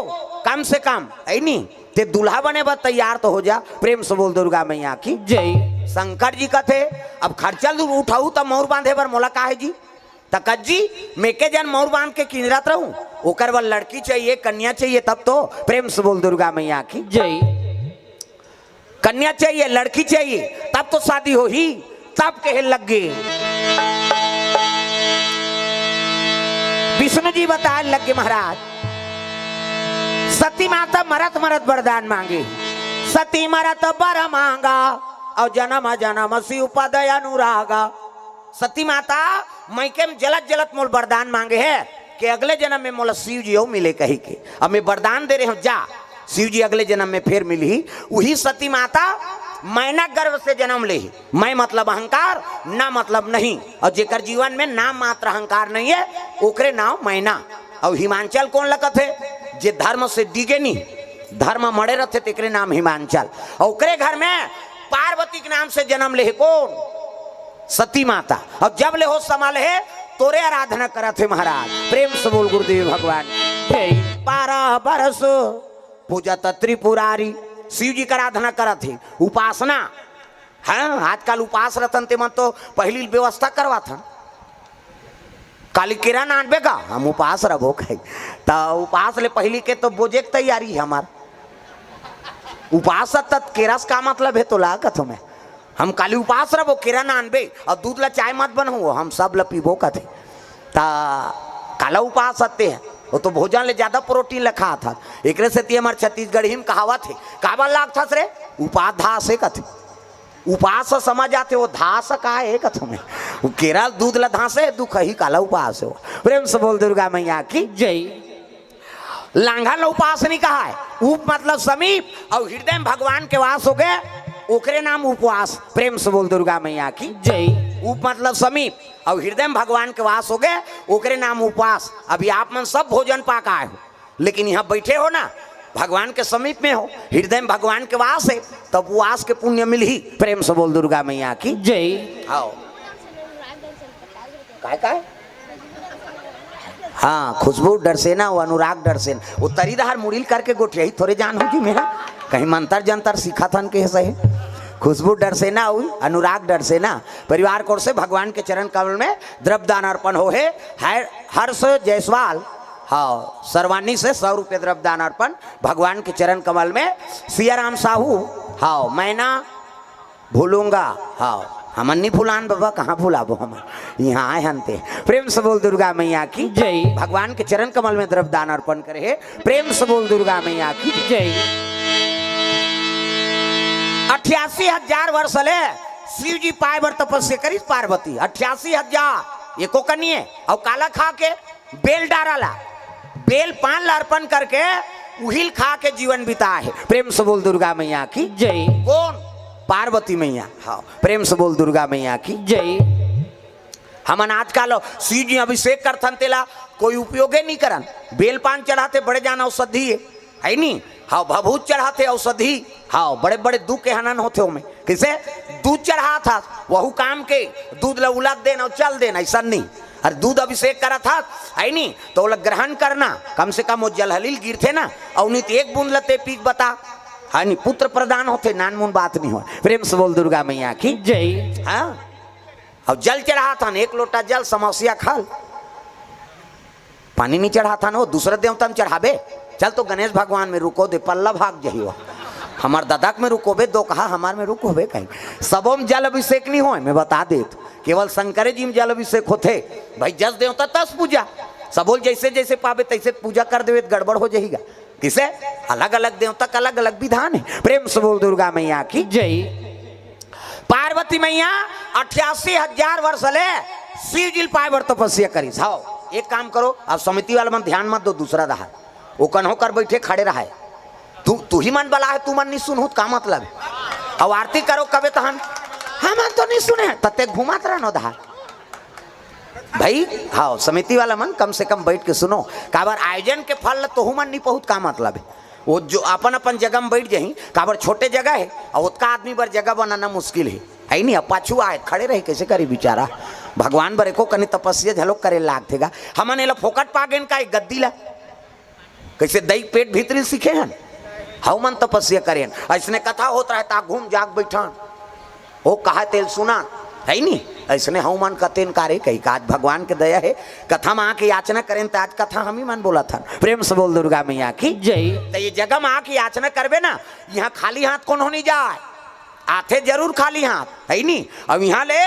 कम से कम, है नी? ते दूल्हा बने बर तैयार तो हो जा। प्रेम से बोल दुर्गा मैया की जय। शंकर जी कथे, अब खर्चा ल उठाऊ त मौर बांधे बर मोला का हे जी? त कज्जी, मैं के जन मौर बांध के किंजरत रहूं, ओकर बर लड़की चाहिए, कन्या चाहिए, तब तो। प्रेम से बोल दुर्गा मैया की जय। कन्या चाहिए, लड़की चाहिए, तब तो शादी होही। तब कहे लग गे, विष्णु जी बताए लग गे, महाराज, सती माता मरत मरत वरदान मांगे, सती मरत बर मांगा, और जन्म जन्म शिव पद अनुरागा। सती माता, मइके में जलत जलत मोल वरदान मांगे हे कि अगले जन्म में मोला शिव जी अउ मिले कही के। अब मैं वरदान दे रहे हूं, जा, शिव जी अगले जन्म में फेर मिलही। उही सती माता मैना गर्भ से जन्म लेही। मैं मतलब अहंकार, ना मतलब नहीं। और जेकर जीवन में नाम मात्र अहंकार नहीं है, ओकरे नाम मैना। और हिमांचल कोन ल कथे? जे धर्म से डिगे नहीं, धर्म मड़े रथे, तेकरे नाम हिमांचल। और ओकरे घर में पार्वती के नाम से जन्म लेहे कोन? सती माता। और जब ले होश संभाले हे, तोरे आराधना करत हे महाराज। प्रेम से बोल गुरुदेव भगवान। जय। बारह बरस पूजत त्रिपुरारी, शिव जी के आराधना करत हे, उपासना। हाँ, आजकल उपास रतन ते मन तो पहिली व्यवस्था करवाथन। काली केरा नानबे का, हम उपास रहो कही। त उपास ले पहिली के तो बोजे के तैयारी हे हमार। उपास तत केरा से का मतलब हे तोला कथो मैं? हम काली उपास रहो, केरा नानबे, और दूध ला चाय मत बनहो, हम सब ला पीबो कथे। त काला उपास हते हे, वो तो भोजन ले ज्यादा प्रोटीन ला खात हस। एकरे सेती हमार छत्तीसगढ़ी में कहावत हे, काबर लागथस रे? उपास धास हे कथे। उपास समझ आथे, वो धास का हे कथों में? वो केरा दूध ला धासे, दुखही काला उपास हो। प्रेम से बोल दुर्गा मैया की। जय। लांघन ला उपास नहीं कहा है। उप मतलब समीप, और हृदय में भगवान के वास हो गए, ओकरे नाम उपवास। प्रेम से बोल दुर्गा मैया की। जय। उप मतलब समीप, और हृदय में भगवान के वास हो गए, ओकरे नाम उपवास। अभी आप मन सब भोजन पा के आए हो, लेकिन यहाँ बैठे हो ना, भगवान के समीप में हो, हृदय में भगवान के वास है, तब उपवास के पुण्य मिलही। प्रेम से बोल दुर्गा मैया की। जय। आओ। काय काय? हाँ, खुशबू डरसेना, वो अनुराग डरसेना, वो तरी डहर मुड़ील करके गोठियाही थोरे जान हो जी मेरा, कहीं मंतर जंतर सीखा थन के सही। खुशबू डरसेना, हुई अनुराग डरसेना, परिवार कोर से भगवान के चरण कमल में द्रव्य दान अर्पण हो हे। हर हर्ष जायसवाल, हाँ, सरवानी से सौ रुपये द्रव्य दान अर्पण भगवान के चरण कमल में। सियाराम साहू, हाँ, मैना भूलूंगा, हाँ, हमन नहीं भुलान बाबा, कहाँ भुलाबो हमन, यहाँ आए हन ते। प्रेम से बोल दुर्गा मैया की। जय। भगवान के चरण कमल में द्रव्य दान अर्पण करे हे। प्रेम से बोल दुर्गा मैया की। जय। अट्ठासी हजार वर्ष ले शिव जी पाए बर तपस्या करिस पार्वती, अट्ठासी हजार, एको कनिए। और काला खा के? बेल डारा ला, बेल पान ला अर्पण करके उहिल खा के जीवन बिता हे। प्रेम से बोल दुर्गा मैया की। जय। कौन? पार्वती मैया। हाँ, प्रेम से बोल दुर्गा मैया की। जय। हमन आजकल शिव जी अभिषेक करथन, तेला कोई उपयोगे नहीं करन। बेल पान चढ़ाथे, बड़े जान औषधि हे, है नी? हाँ, भभूत चढ़ाथे, औषधि। हाँ, बड़े बड़े दुख के हनन होथे ओमे। किसे? दूध चढ़ात हस, वहू काम के, दूध ला उलट देन और चल देन, ऐसा नहीं। अरे दूध अभिषेक करत हस, है नी, तो ओला ग्रहण करना, कम से कम वो जलहलील गिरथे ना, और नहीं तो एक बूंद ला ते पी के बता, है नी, पुत्र प्रदान होथे, नानमुन बात नहीं हो। प्रेम से बोल दुर्गा मैया की। जय। हाँ, और जल चढ़ात हन, एक लोटा जल समस्या खाल, पानी नहीं चढ़ात हन, वो दूसरा देवता में चढ़ाबे। चल तो गणेश भगवान में रुको दे, पल्ला भाग जही वो। हमार ददक में रुकोबे, दो कहा हमार में रुकोबे कहीं। सबो में जल अभिषेक नहीं होए, मैं बता देत, केवल शंकरे जी में जल अभिषेक होथे। भाई जस देवता तस पूजा, सबो ल जैसे जैसे पाबे तैसे पूजा कर देवे त गड़बड़ हो जाएगा। किसे? अलग अलग देवता का अलग अलग विधान है। प्रेम से बोल दुर्गा मैया की। जय। पार्वती मैया अट्ठासी हजार वर्ष ले शिव जी ल पाए बर तपस्या करिस। हाँ, एक काम करो, अब समिति वाला मन ध्यान मत दो, दूसरा रहा, वो कन्हो कर बैठे खड़े रहा है। तू तू ही मन बला है, तू मन नहीं सुनहू त का मतलब है? अब आरती करो कबे तहन, हम तो नहीं सुने, तत्ते घुमात रहनो दहा। भाई, हाँ, समिति वाला मन कम से कम बैठ के सुनो, काबर आयोजन के फल ल तोहू मन नहीं पहुत का मतलब है? वो जो अपन अपन जगह में बैठ जाही, काबर छोटे जगह है और ओतका आदमी बर जगह बनाना मुश्किल है, है नहीं? अब पाछू आए खड़े रहे, कैसे करी बेचारा? भगवान बर एको कनी तपस्या झलोक करे लागथे गा। हमन एला फोकट पा गेन का एक गद्दी ला? कैसे दई पेट भीतरी सीखे हन, हव मन तपस्या करेन। ऐसने कथा होत रहे ता घूम जाग बैठान, ओ कहा तेल सुना, है नी? ऐसने हव मन कतेन कारे कही का, आज भगवान के दया है, कथा में आके याचना करेन त आज कथा हम ही मन बोला था। प्रेम से बोल दुर्गा मैया की। जय। तो ये जगह में आके याचना करबे ना, यहाँ खाली हाथ कोनो नहीं जाए, आथे जरूर खाली हाथ, है नी? अब यहाँ ले,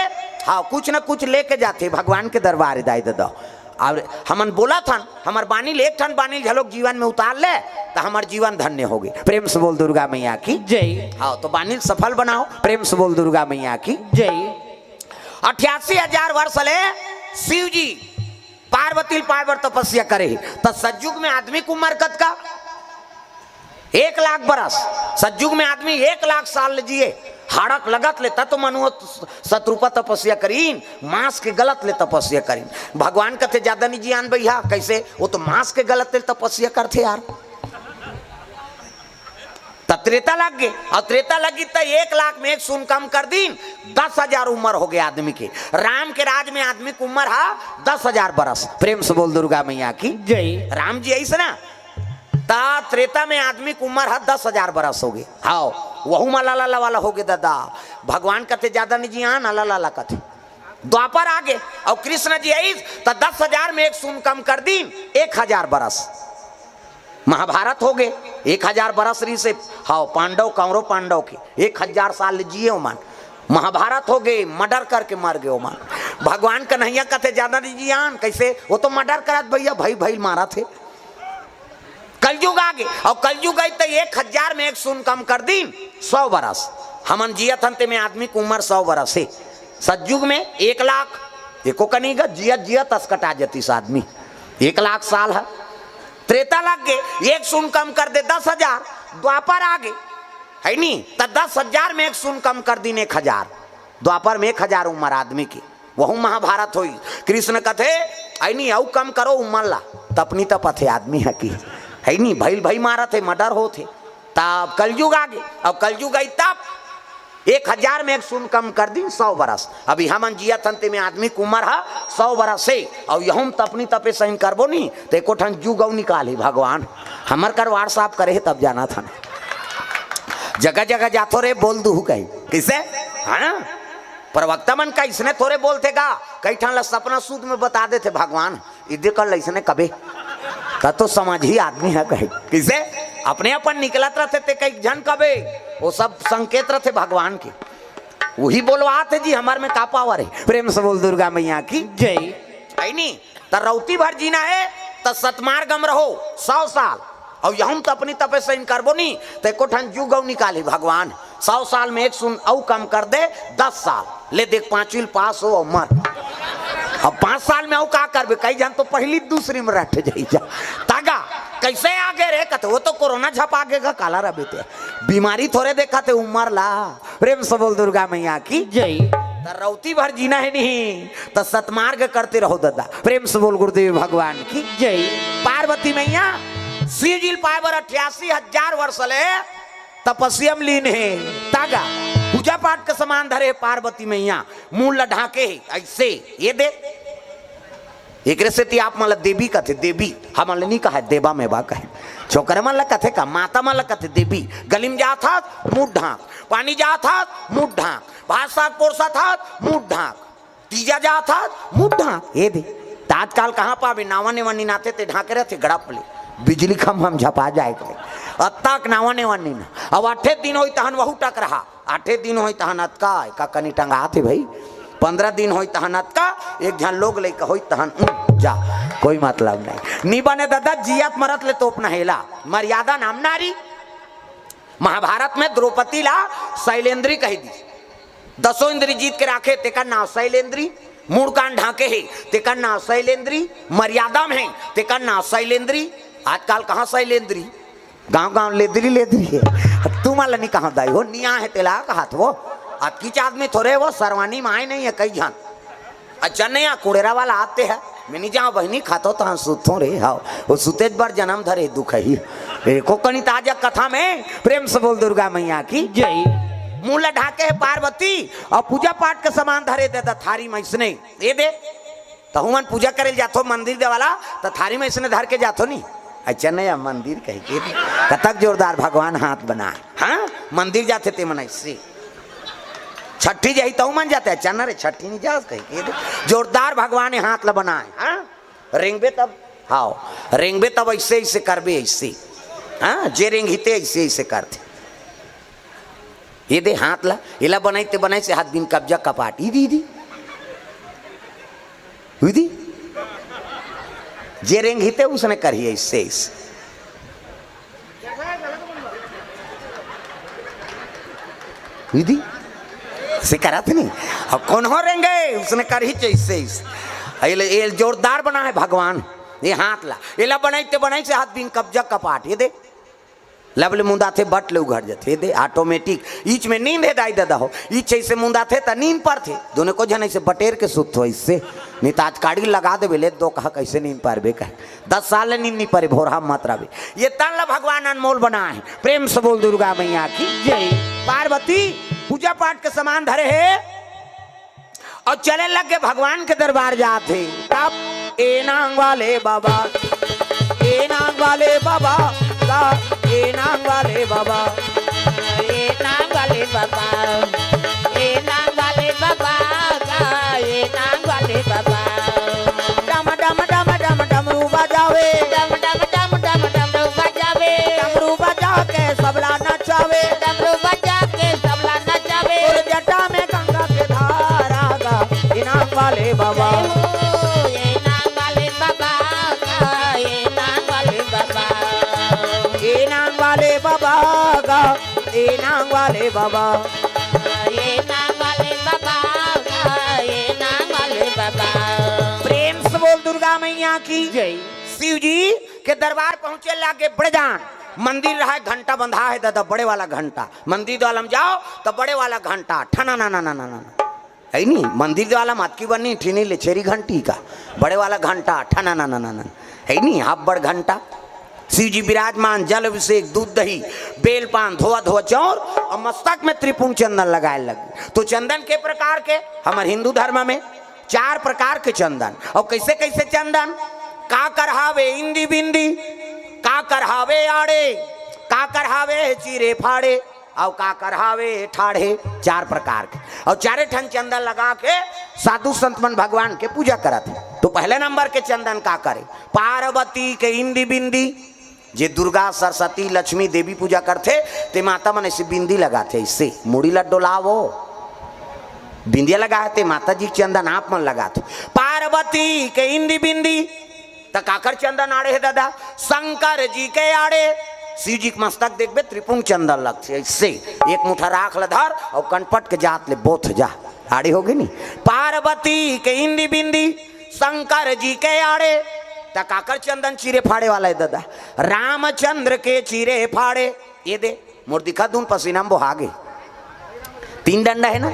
हाँ, कुछ न कुछ लेके जाथे भगवान के दरबार दाई ददा। और हमन बोला थन, हमर बानी ले एक ठन बानी झलोक जीवन में उतार ले, तो हमर जीवन धन्य होगे। प्रेम से बोल दुर्गा मैया की। जय। हाँ, तो बानी सफल बनाओ। प्रेम से बोल दुर्गा मैया की। जय। अट्ठासी हजार वर्ष ले शिव जी पार्वती ल पाए बर तपस्या करे हे। त सतयुग में आदमी के उम्र कतका? एक लाख बरस। सतयुग में आदमी एक लाख साल ले जिए। हाड़क लगत ले तत्व मनुष्य शतरूपा तपस्या करीन, मांस के गलत ले तपस्या करीन। भगवान कथे ज्यादा नहीं जियान भैया, कैसे? वो तो मांस के गलत ले तपस्या करथे यार। त त्रेता लग गे, और त्रेता लगी त एक लाख में एक शून्य कम कर दीन, दस हजार उम्र हो गया आदमी के। राम के राज में आदमी की उम्र हा दस हजार बरस। प्रेम से बोल दुर्गा मैया की। जय। राम जी ऐसे ना, त त्रेता में आदमी की उम्र हा दस हजार बरस हो गए। हाँ, वहू मा लाला वाला हो गए दादा। भगवान कथे ज्यादा नहीं जी, हाँ ना लाला कथे। द्वापर आ गए और कृष्ण जी आइस त दस हजार में एक शून्य कम कर दीन, एक हजार बरस। महाभारत हो गए, एक हजार बरस रही से, हाँ, पांडव, कौरव पांडव के एक हजार साल जिए ओमन। महाभारत हो गए, मर्डर करके मर गए ओमन। भगवान कन्हैया कथे ज्यादा नहीं जियान, कैसे? वो तो मर्डर करत भैया, भाई भाई मारत हे। कलयुग आ गए, और कलयुग आई तो एक हजार में एक शून्य कम कर दीन, सौ बरस। हमन जियत हन ते में आदमी के उम्र सौ बरस हे। सतयुग में एक लाख, एको कनी गा जियत जियत असकटा जतिस आदमी। एक लाख साल हे। त्रेता लग गे, एक शून्य कम कर दे, दस हजार। द्वापर आ गे, है नी? त दस हजार में एक शून्य कम कर दिन, एक हजार। द्वापर में एक हजार उम्र आदमी के, वहू महाभारत होई। कृष्ण कथे, "ऐ नी, अउ कम करो उम्र ला।" तपनी तपत हे आदमी ह कि, है नी? भइल भई मारत हे, मर्डर होत हे। तब कलयुग आ गे, अब कलयुग आई तब एक हजार में एक शून्य कम कर दिन, सौ बरस। अभी हमन जियत हन ते में आदमी के उम्र ह सौ बरस हे, अउ यहूं म तपनी तपे सही करबो नी, त एको ठन जुग अउ निकालही भगवान। हमर कर WhatsApp करे हे तब जानत हन। जगह जगह जाथो रे, बोल दूहू कही। कइसे? हाँ? प्रवक्ता मन का इसने थोरे बोलथे गा, कई ठन ला सपना सूत में बता देथे भगवान, इदे कर लइसने कबे। का तो समझही आदमी ह कहे। कइसे? अपने अपन निकलत रथे ते कई झन कबे, वो सब संकेत रथे भगवान के। वही बोलवात हे जी, हमर में का पावर हे। प्रेम से बोल दुर्गा मैया की। जय। है नी? त रौती भर जीना हे, त सतमार्ग म रहो सौ साल। अउ यहूं म तपनी तपे सही करबो नी, त एको ठन जुग अउ निकालही भगवान। सौ साल में एक शून्य अउ कम कर दे, दस साल। ले देख, पांचवी ल पास हो अउ मर। अब पांच साल में अउ का करबे? कई झन तो पहली दूसरी में रट जाई जा। तागा, कइसे आ गे रे? कथे, "वो तो कोरोना झपा गे गा, काला रबे ते।" बीमारी थोरे देखत हे, उम्र ला। प्रेम से बोल दुर्गा मैया की। जय। त रौती भर जीना हे नहीं, त सतमार्ग करते रहो दादा। प्रेम से बोल गुरुदेव भगवान की। जय। पार्वती मैया शिव जी ल पाए बर अट्ठासी हजार वर्ष ले तपस्या म लीन हे। तागा, पूजा पाठ के समान धरे हे पार्वती मैया, मूड़ ल ढांके हे अइसे। ये दे, एकरे सेती आप मन ल देवी कथे, देवी। हमन ल नी कहे देवा में बा कहे। छोकरे मन ल कथे का, माता मन ल कथे देवी। गली म जात हस, मूड़ ढांक। पानी जात हस, मूड़ ढांक। भात साग पोरसत हस, मूड़ ढांक। तीजा जात हस, मूड़ ढांक। ये दे, त आजकाल कहां पाबे, नावा नेवा नीन आथे ते ढांके रथे गड़प ले। बिजली खंभा म झपा जाए कहे। अतका के नावा नेवा नीन। अब आठे दिन होई तहन वहू टकरहा। आठे दिन होई तहन अतका, का कनी टंगात हे भई। पंद्रह दिन होई तहन अतका, एक झन लोग लइका होई तहन, उम, जा, कोई मतलब नहीं। नी बने दादा, जियत मरत ले तोपना हे एला। मर्यादा नाम नारी। महाभारत में द्रौपदी ला शैलेंद्री कहि दिस। दसों इंद्री जीत के राखे, तेकर नाव शैलेंद्री। मूड़ कान ढांके हे, तेकर नाव शैलेंद्री। मर्यादा में हे, तेकर नाव शैलेंद्री। आजकाल कहां शैलेंद्री? गांव गांव लेदरी लेदरी हे। तुमन ल नी कहां दाई हो, निया हे तेला कहात हो। अतकीच आदमी थोरे हो, सरवानी माय नहीं हे कई झन। अच्छा नहीं, आ कुड़ेरा वाला आते हैं। मैं नहीं जाऊं बहिनी, खातो तहां सुतो रे। हाव, वो सुतेज बर जन्म धरे दुख ही। एको कनी ताजा कथा में प्रेम से बोल दुर्गा मैया की। जय। मूड़ ल ढांके हे पार्वती, अउ पूजा पाठ के समान धरे दे द थारी म अइसने। ये दे, तहू मन पूजा करे ल जाथो मंदिर दे वाला, त थारी म अइसने धर के जाथो नी। अच्छा नहीं, अब मंदिर कहे के कतक जोरदार भगवान हाथ बनाए। हाँ, मंदिर जाथे ते मन अइसे। छट्ठी जाही तहू मन जाथे, अच्छा न रे, छट्ठी नहीं जास कहे के। जोरदार भगवान हे हाथ ल बनाए। हाँ, रेंगबे तब, हाव, रेंगबे तब अइसे अइसे करबे, अइसे। हाँ, जे रेंगही ते अइसे अइसे करथे। ये दे हाथ ला, एला बनाई ते बनाई से हाथ बिन कब्जा कपाट। इदी, इदी। इदी। जे रेंगही ते उसने करही अइसे, अइसे। इदी। से करत नहीं। अब कोनो रेंगे, उसने करही अइसे, अइसे। एला, एला जोरदार बनाए हे भगवान। ये हाथ ला। एला बनाई ते बनाई से हाथ बिन कब्जा कपाट। ये दे। लब ले मुंदाथे, बट ले उघर जाथे, दे, automatic। ईच में नींद हे दाई ददा हो, ईच अइसे मुंदाथे त नींद परथे। दूनों को झन अइसे बटेर के सुतथो अइसे, नहीं त आज काड़ी लगा देबे, ले दो कहा कइसे नींद परबे कहे। दस साल ले नींद नहीं परे, भोरहा मत रहबे। ये तन ला भगवान अनमोल बनाए हे। प्रेम से बोल दुर्गा मैया की जय। पार्वती पूजा पाठ के समान धरे हे। अउ चले लग गे भगवान के दरबार जात हे। तब ए नांग वाले बाबा, ए नांग वाले बाबा, का ए नांग वाले बाबा, ए नांग वाले बाबा, ए नांग वाले बाबा, का ए नांग वाले बाबा। डम डम डम डम डमरू बजावे, डम डम डम डम डमरू बजावे, डमरू बजा के सबला नचावे, डमरू बजा के सबला नचावे। तोर जटा में गंगा के धारा गा, ए नांग वाले बाबा। जय हो, ए नांग वाले बाबा गा, ए नांग वाले बाबा। ए नांग वाले बाबा गा, ए नांग वाले बाबा। ये नाम वाले बाबा, ये नाम वाले बाबा। प्रेम से बोल दुर्गा मैया की जय। शिव जी के दरबार पहुंचे लागे बड़े जान। मंदिर रहा है, घंटा बंधा है दादा, बड़े वाला घंटा। मंदिर द्वार में जाओ तो बड़े वाला घंटा, ठना ना ना ना ना ना। है नी, मंदिर द्वार में अतकी बनी ठिनी ले छेरी घंटी का, बड़े वाला घंटा, ठना ना ना ना ना। है नी, हब्बड़ घंटा। शिव जी विराजमान, जल अभिषेक, दूध दही, बेल पान, धोआ धोआ चौर और मस्तक में त्रिपुंड चंदन लगाए लगे। तो चंदन के प्रकार के, हमर हिंदू धर्म में चार प्रकार के चंदन। और कैसे कैसे चंदन? का करहावे इंदी बिंदी, का करहावे आड़े, का करहावे चीरे फाड़े, और का करहावे ठाढ़े। चार प्रकार के। और चारे ठन चंदन लगा के साधु संत मन भगवान के पूजा करत हे। तो पहले नंबर के चंदन का करे? पार्वती के इंदी बिंदी। जे दुर्गा, सरस्वती, लक्ष्मी, देवी पूजा करथे, ते माता मन ऐसे बिंदी लगाथे, ऐसे मुड़ी ला डोलावो। बिंदिया लगा हे, ते माता जी के चंदन आप मन लगाथे। पार्वती के इंदी बिंदी, त काकर चंदन आड़े हे दादा? शंकर जी के आड़े। शिव जी के मस्तक देखबे, त्रिपुंड चंदन लगथे, ऐसे एक मुठा राख ल धर और कनपट के जात ले बोथ जा, आड़े होगे नी। पार्वती के इंदी बिंदी, शंकर जी के आड़े। त काकर चंदन चीरे फाड़े वाला हे दादा? रामचंद्र के चीरे फाड़े। ये दे, मोर दिखा दून पसीना में बोहा गे। तीन डंडा हे ना,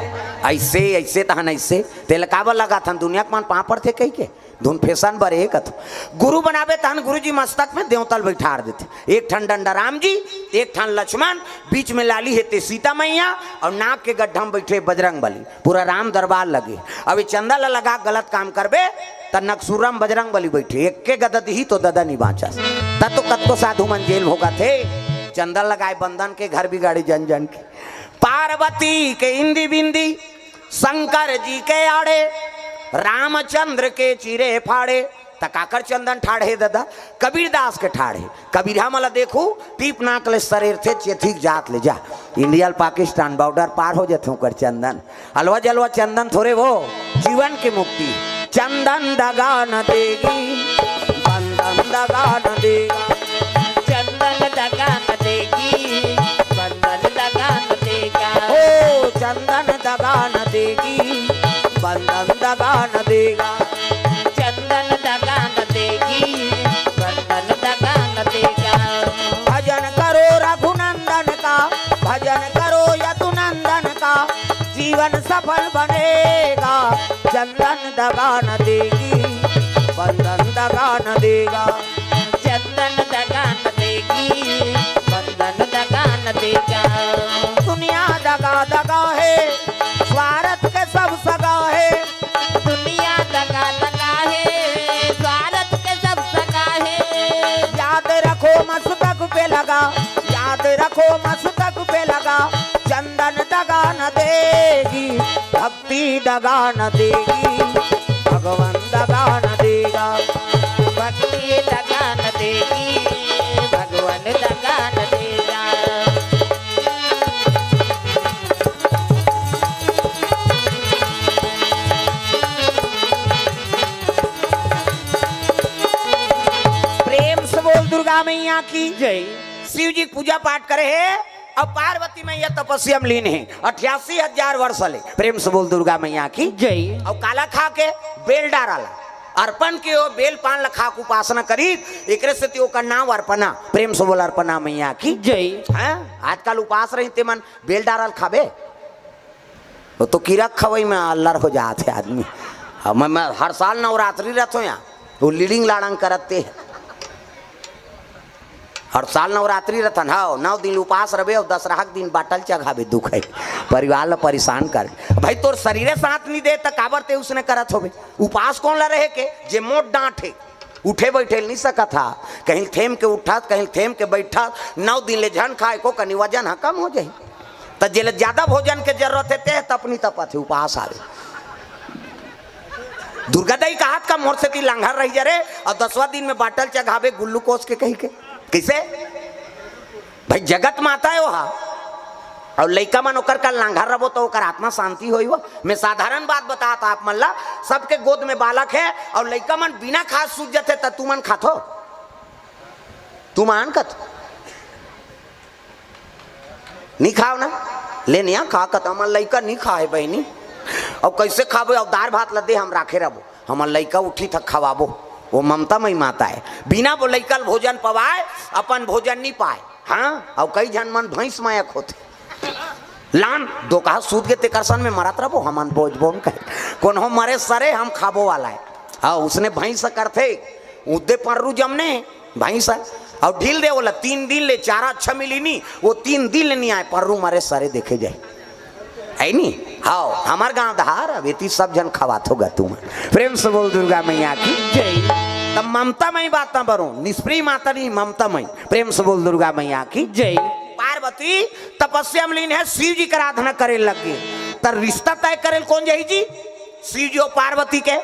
ऐसे, ऐसे तहन ऐसे। तेला काबर लगाथन? दुनिया के मन पाँव पड़थे कहिके। धुन फैशन बर हे कथो। गुरु बनाबे तहन गुरु जी मस्तक में देवता ल बैठार देथे। एक ठन डंडा राम जी, एक ठन लक्ष्मण, बीच में लाली हे ते सीता मैया, और नाक के गड्ढा में बैठे बजरंग बली। पूरा राम दरबार लगे। अब ये चंदा ला लगा गलत काम करबे, त नकसुरम बजरंग बली बैठे, एक के गदा दिही तो ददा नहीं बाँचस। त तो कतको साधु मन जेल भोगत हे, चंदा लगाए बंदन के, घर बिगाड़े जन जन के। पार्वती के इंदी बिंदी, शंकर जी के आड़े, रामचंद्र के चीरे फाड़े। त काकर चंदन ठाढ़े ददा? कबीरदास के ठाढ़े। कबीरहा मला देखू, पीप नाक ले सरेर थे चेथिक जात ले जा। इंडिया ल पाकिस्तान बॉर्डर पार हो जथे ओकर चंदन। अलवा जलवा चंदन थोरे वो, जीवन के मुक्ति। चंदन दगा न देगी, बंदन दगा न देगा। चंदन दगा न देगी, बंदन दगा न देगा। ओ चंदन दगा न देगी, बंदन दगा न देगा। चंदन दगा न देगी, बंदन दगा न देगा। भजन करो रघुनंदन का, भजन करो यदुनंदन का, जीवन सफल बनेगा। चंदन दगा न देगी, बंदन दगा न देगा। चंदन दगा न देगी, बंदन दगा न देगा। दुनिया दगा दगा हे, स्वार्थ के सब सगा हे। दुनिया दगा दगा हे, स्वार्थ के सब सगा हे। याद रखो मस्तक पे लगा, याद रखो मस्तक पे लगा। चंदन दगा न देगी, भक्ति दगा न देगी, भगवान दगा न देगा। भक्ति दगा न देगी, भगवान दगा न देगा। प्रेम से बोल दुर्गा मैया की जय। शिव जी के पूजा पाठ करे हे, अब पार्वती मैया तपस्या में लीन हे अठासी हजार वर्ष ले। प्रेम से बोल दुर्गा मैया की जय। अब काला खा के? बेल डारा ला। अर्पण के हो, बेल पान ला खा के उपासना करी, एकरे सेती ओकर नाम अर्पणा। प्रेम से बोल अर्पणा मैया की जय। हैं? आजकल उपास रही ते मन बेल डारा ल खाबे? वो तो कीरा खवई में अल्लर हो जात हे आदमी। अब मैं, मैं हर साल नवरात्रि रथों यहाँ, वो लीडिंग लाड़ंग करत हे। हर साल नवरात्रि रथन, हाँ, नौ दिन उपास रहे और दसरहा के दिन बाटल चघाबे, दुख हे, परिवार ला परेशान कर। भाई, तोर शरीरे साथ नहीं दे, त काबर ते उसने करत होबे? उपास कौन ला रहे के? जे मोट डांट हे, उठे बैठे नहीं सकत हा, कहीं थेम के उठत, कहीं थेम के बैठत, नौ दिन ले झन खाए को कनी वजन हा कम हो जाही। त जेला ज्यादा भोजन के जरूरत हे, ते तपनी तपत हे, उपास आवे। दुर्गा दाई कहत का मोर सेती लांघर रही जरे, और दसवां दिन में बाटल चघाबे ग्लूकोज के कही के। कैसे? भाई, जगत माता हे वहा। और लइका मन ओकर का लांघर रबो तो ओकर आत्मा शांति होई वो। मैं साधारण बात बतात आप मन ला, सबके गोद में बालक हे और लइका मन बिना खात सूत जथे, त तुमन खाथो? तुमन कत नहीं खाओ ना? ले निया खा, कत हमर लइका नी खाए बहिनी। अउ कइसे खाबो? अउ दार भात ल दे, हम राखे रहबो, हमर लइका उठी त खवाबो। वो ममता मई माता हे, बिना वो लइका ल भोजन पवाए, अपन भोजन नी पाए। हाँ, अउ कई झन मन भैंस मयक होथे। लान, दोकहा सूत के तेकर सन में मरत रहबो, हमन बोझबो न कहे। कोनो मरे सरे हम खाबो वाला हे। हाँ, उसने भैंस करथे, उदे पर्रू जमने भैंस हे। अउ ढील दे, बोला, तीन दिन ले चारा अच्छा मिली नी, वो तीन दिन ले नी आए, पर्रू मरे सरे देखे जाए। हे नी? हाँ, हमर गांव धार, अब एती सब झन खवात होगा तुमन। प्रेम से बोल दुर्गा मैया की जय। तब ममता मई बात ना बरो, निष्प्रिय माता नी, ममता मई। प्रेम से बोल दुर्गा मैया की जय। पार्वती तपस्या में लीन हे, शिव जी के आराधना करे लग गे। त रिश्ता तय करे ल कोन जाही जी? शिव जी अउ पार्वती के।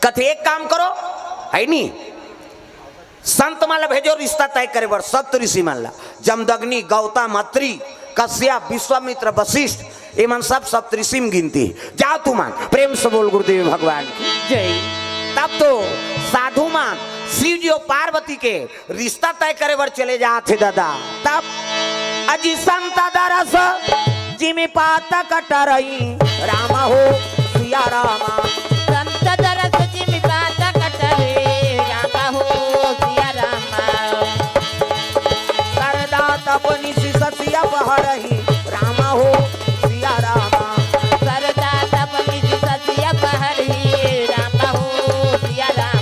कथे एक काम करो, हे नी, संत मन ला भेजो रिश्ता तय करे बर, सप्त ऋषि मन ला, जमदग्नि, गौतम, अत्रि, कश्यप, विश्वामित्र, वशिष्ठ, ये मन सब सप्त ऋषि में गिनती हे। जाओ तुमन, प्रेम से बोल गुरुदेव भगवान की जय। तब तो साधु मन शिव जी अउ पार्वती के रिश्ता तय करे बर चले जात हे दादा। तब अजी संत दरस जिमि पातक टरई, राम हो सिया राम। संत दरस जिमि पातक टरई, राम हो सिया राम। सरदा तप निशि ससिया पहरही, राम हो सिया राम। सरदा तप निशि ससिया पहरही, राम हो सिया राम।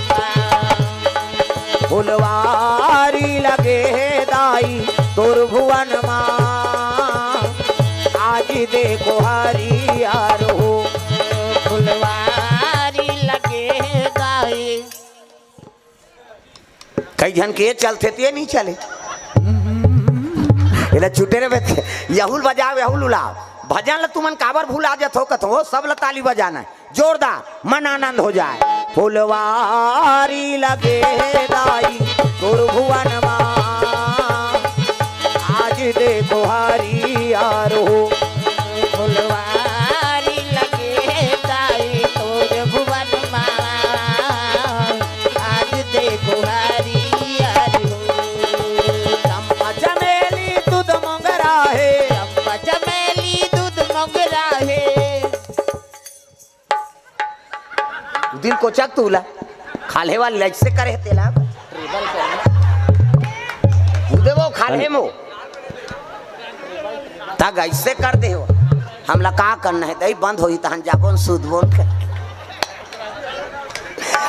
फुलवारी लगे हे दाई तोर भुवन मा, आज देखो हरियर हो। फुलवारी लगे हे दाई। कई झन के चलथे त ये नी चले। एला छूटे रे बेटे, यहू ल बजाओ, यहू ल उलाओ। भजन ल तुमन काबर भुला जथो कथो, सब ल ताली बजाना हे। जोरदार, मन आनंद हो जाए। फुलवारी लगे दाई तोर भुवन मा, आज देखो हरियर हो। फुलवारी लगे दाई तोर भुवन मा, आज देखो हरियर हो। चंपा चमेली दूध मोगरा हे। चंपा चमेली दूध मोगरा हे। दिन कोचक तूला, खाल्हे वाली लाइक से करे तेला। उदे वो खाल्हे मो। तग ऐसे कर दे हो। हमला का करना हे? दई बंद होही तहन जाबो न सूतबो न कर।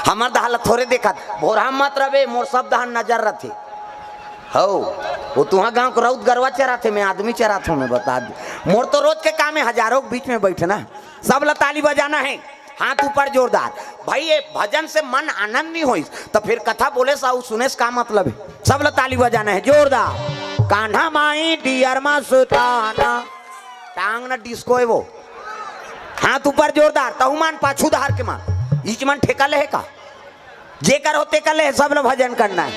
हमर दहा ल थोरे देखत। भोरहा मत रबे, मोर सब दहा नजर रथे। हौ, वो तुहा गांव के रउत गरवा चराथे, मैं आदमी चराथों, मैं बता दूं। मोर तो रोज के काम हे हजारों के बीच में बैठना। सब ल ताली बजाना हे, हाथ ऊपर जोरदार। भाई, ये भजन से मन आनंद नहीं होइस, त फिर कथा बोले सा अउ सुने से का मतलब हे? सब ल ताली बजाना हे जोरदार। कान्हा माई डियर मा सुताना, टांग न डिस्को हे वो। हाथ ऊपर जोरदार, तहु मन पाछू धार के मन, इच मन ठेका ले हे का? जेकर होते कर ले, सब लोग भजन करना हे।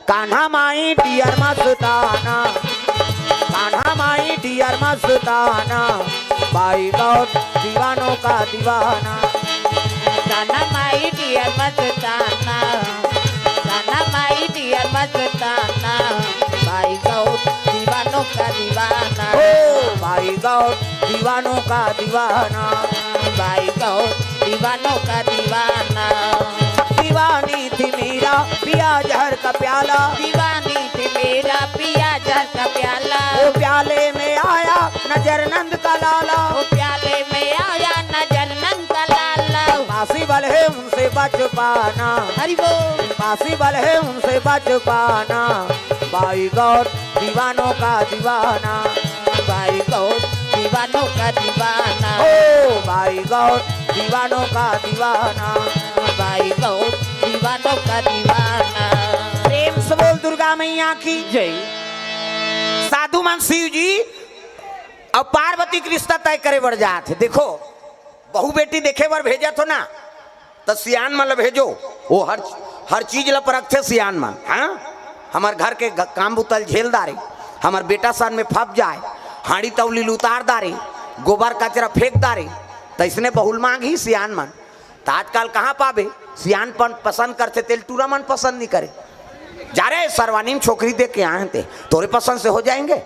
कान्हा माई डियर मा सुताना, कान्हा माई डियर मा सुताना, बाई गौर दीवानों का दीवाना। कान्हा माई डियर मा सुताना, कान्हा माई डियर मा सुताना, बाई गौर दीवानों का दीवाना। ओ बाई गौर दीवानों का दीवाना। बाई गौर दीवानों का दीवाना। दीवानी थी मीरा पिया जहर का प्याला। दीवानी थी मीरा पिया जहर का प्याला। वो प्याले में आया नजर नंद का लाला। वो प्याले में आया नजर नंद का लाला। पासी वाले उनसे बच पाना। हरि बोल। पासी वाले उनसे बच पाना। बाई गौर दीवानों का दीवाना। बाई गौर दीवानों का दीवाना। ओ बाई गौर दीवानों का दीवाना। बाई गौर दीवानों का दीवाना। प्रेम से बोल दुर्गा मैया की जय। साधु मन शिव जी अउ पार्वती के रिश्ता तय करे बर जात हे। देखो, बहू बेटी देखे बर भेजत हो ना, त सियान मन ल भेजो, वो हर, हर चीज ल परखथे सियान मन। हाँ, हमर घर के ग-, काम बुता ल झेल डारे, हमर बेटा सन में फप जाए, हांड़ी तौली ल उतार डारे, गोबर कचरा फेंक डारे, त इसने बहू ल मांगही सियान मन। त आजकल कहाँ पाबे, सियान पन पसंद करथे, तेल टूरा मन पसंद नहीं करे। जा रे सरवानी में छोकरी देख के आए हैं ते, तोरे पसंद से हो जाएंगे।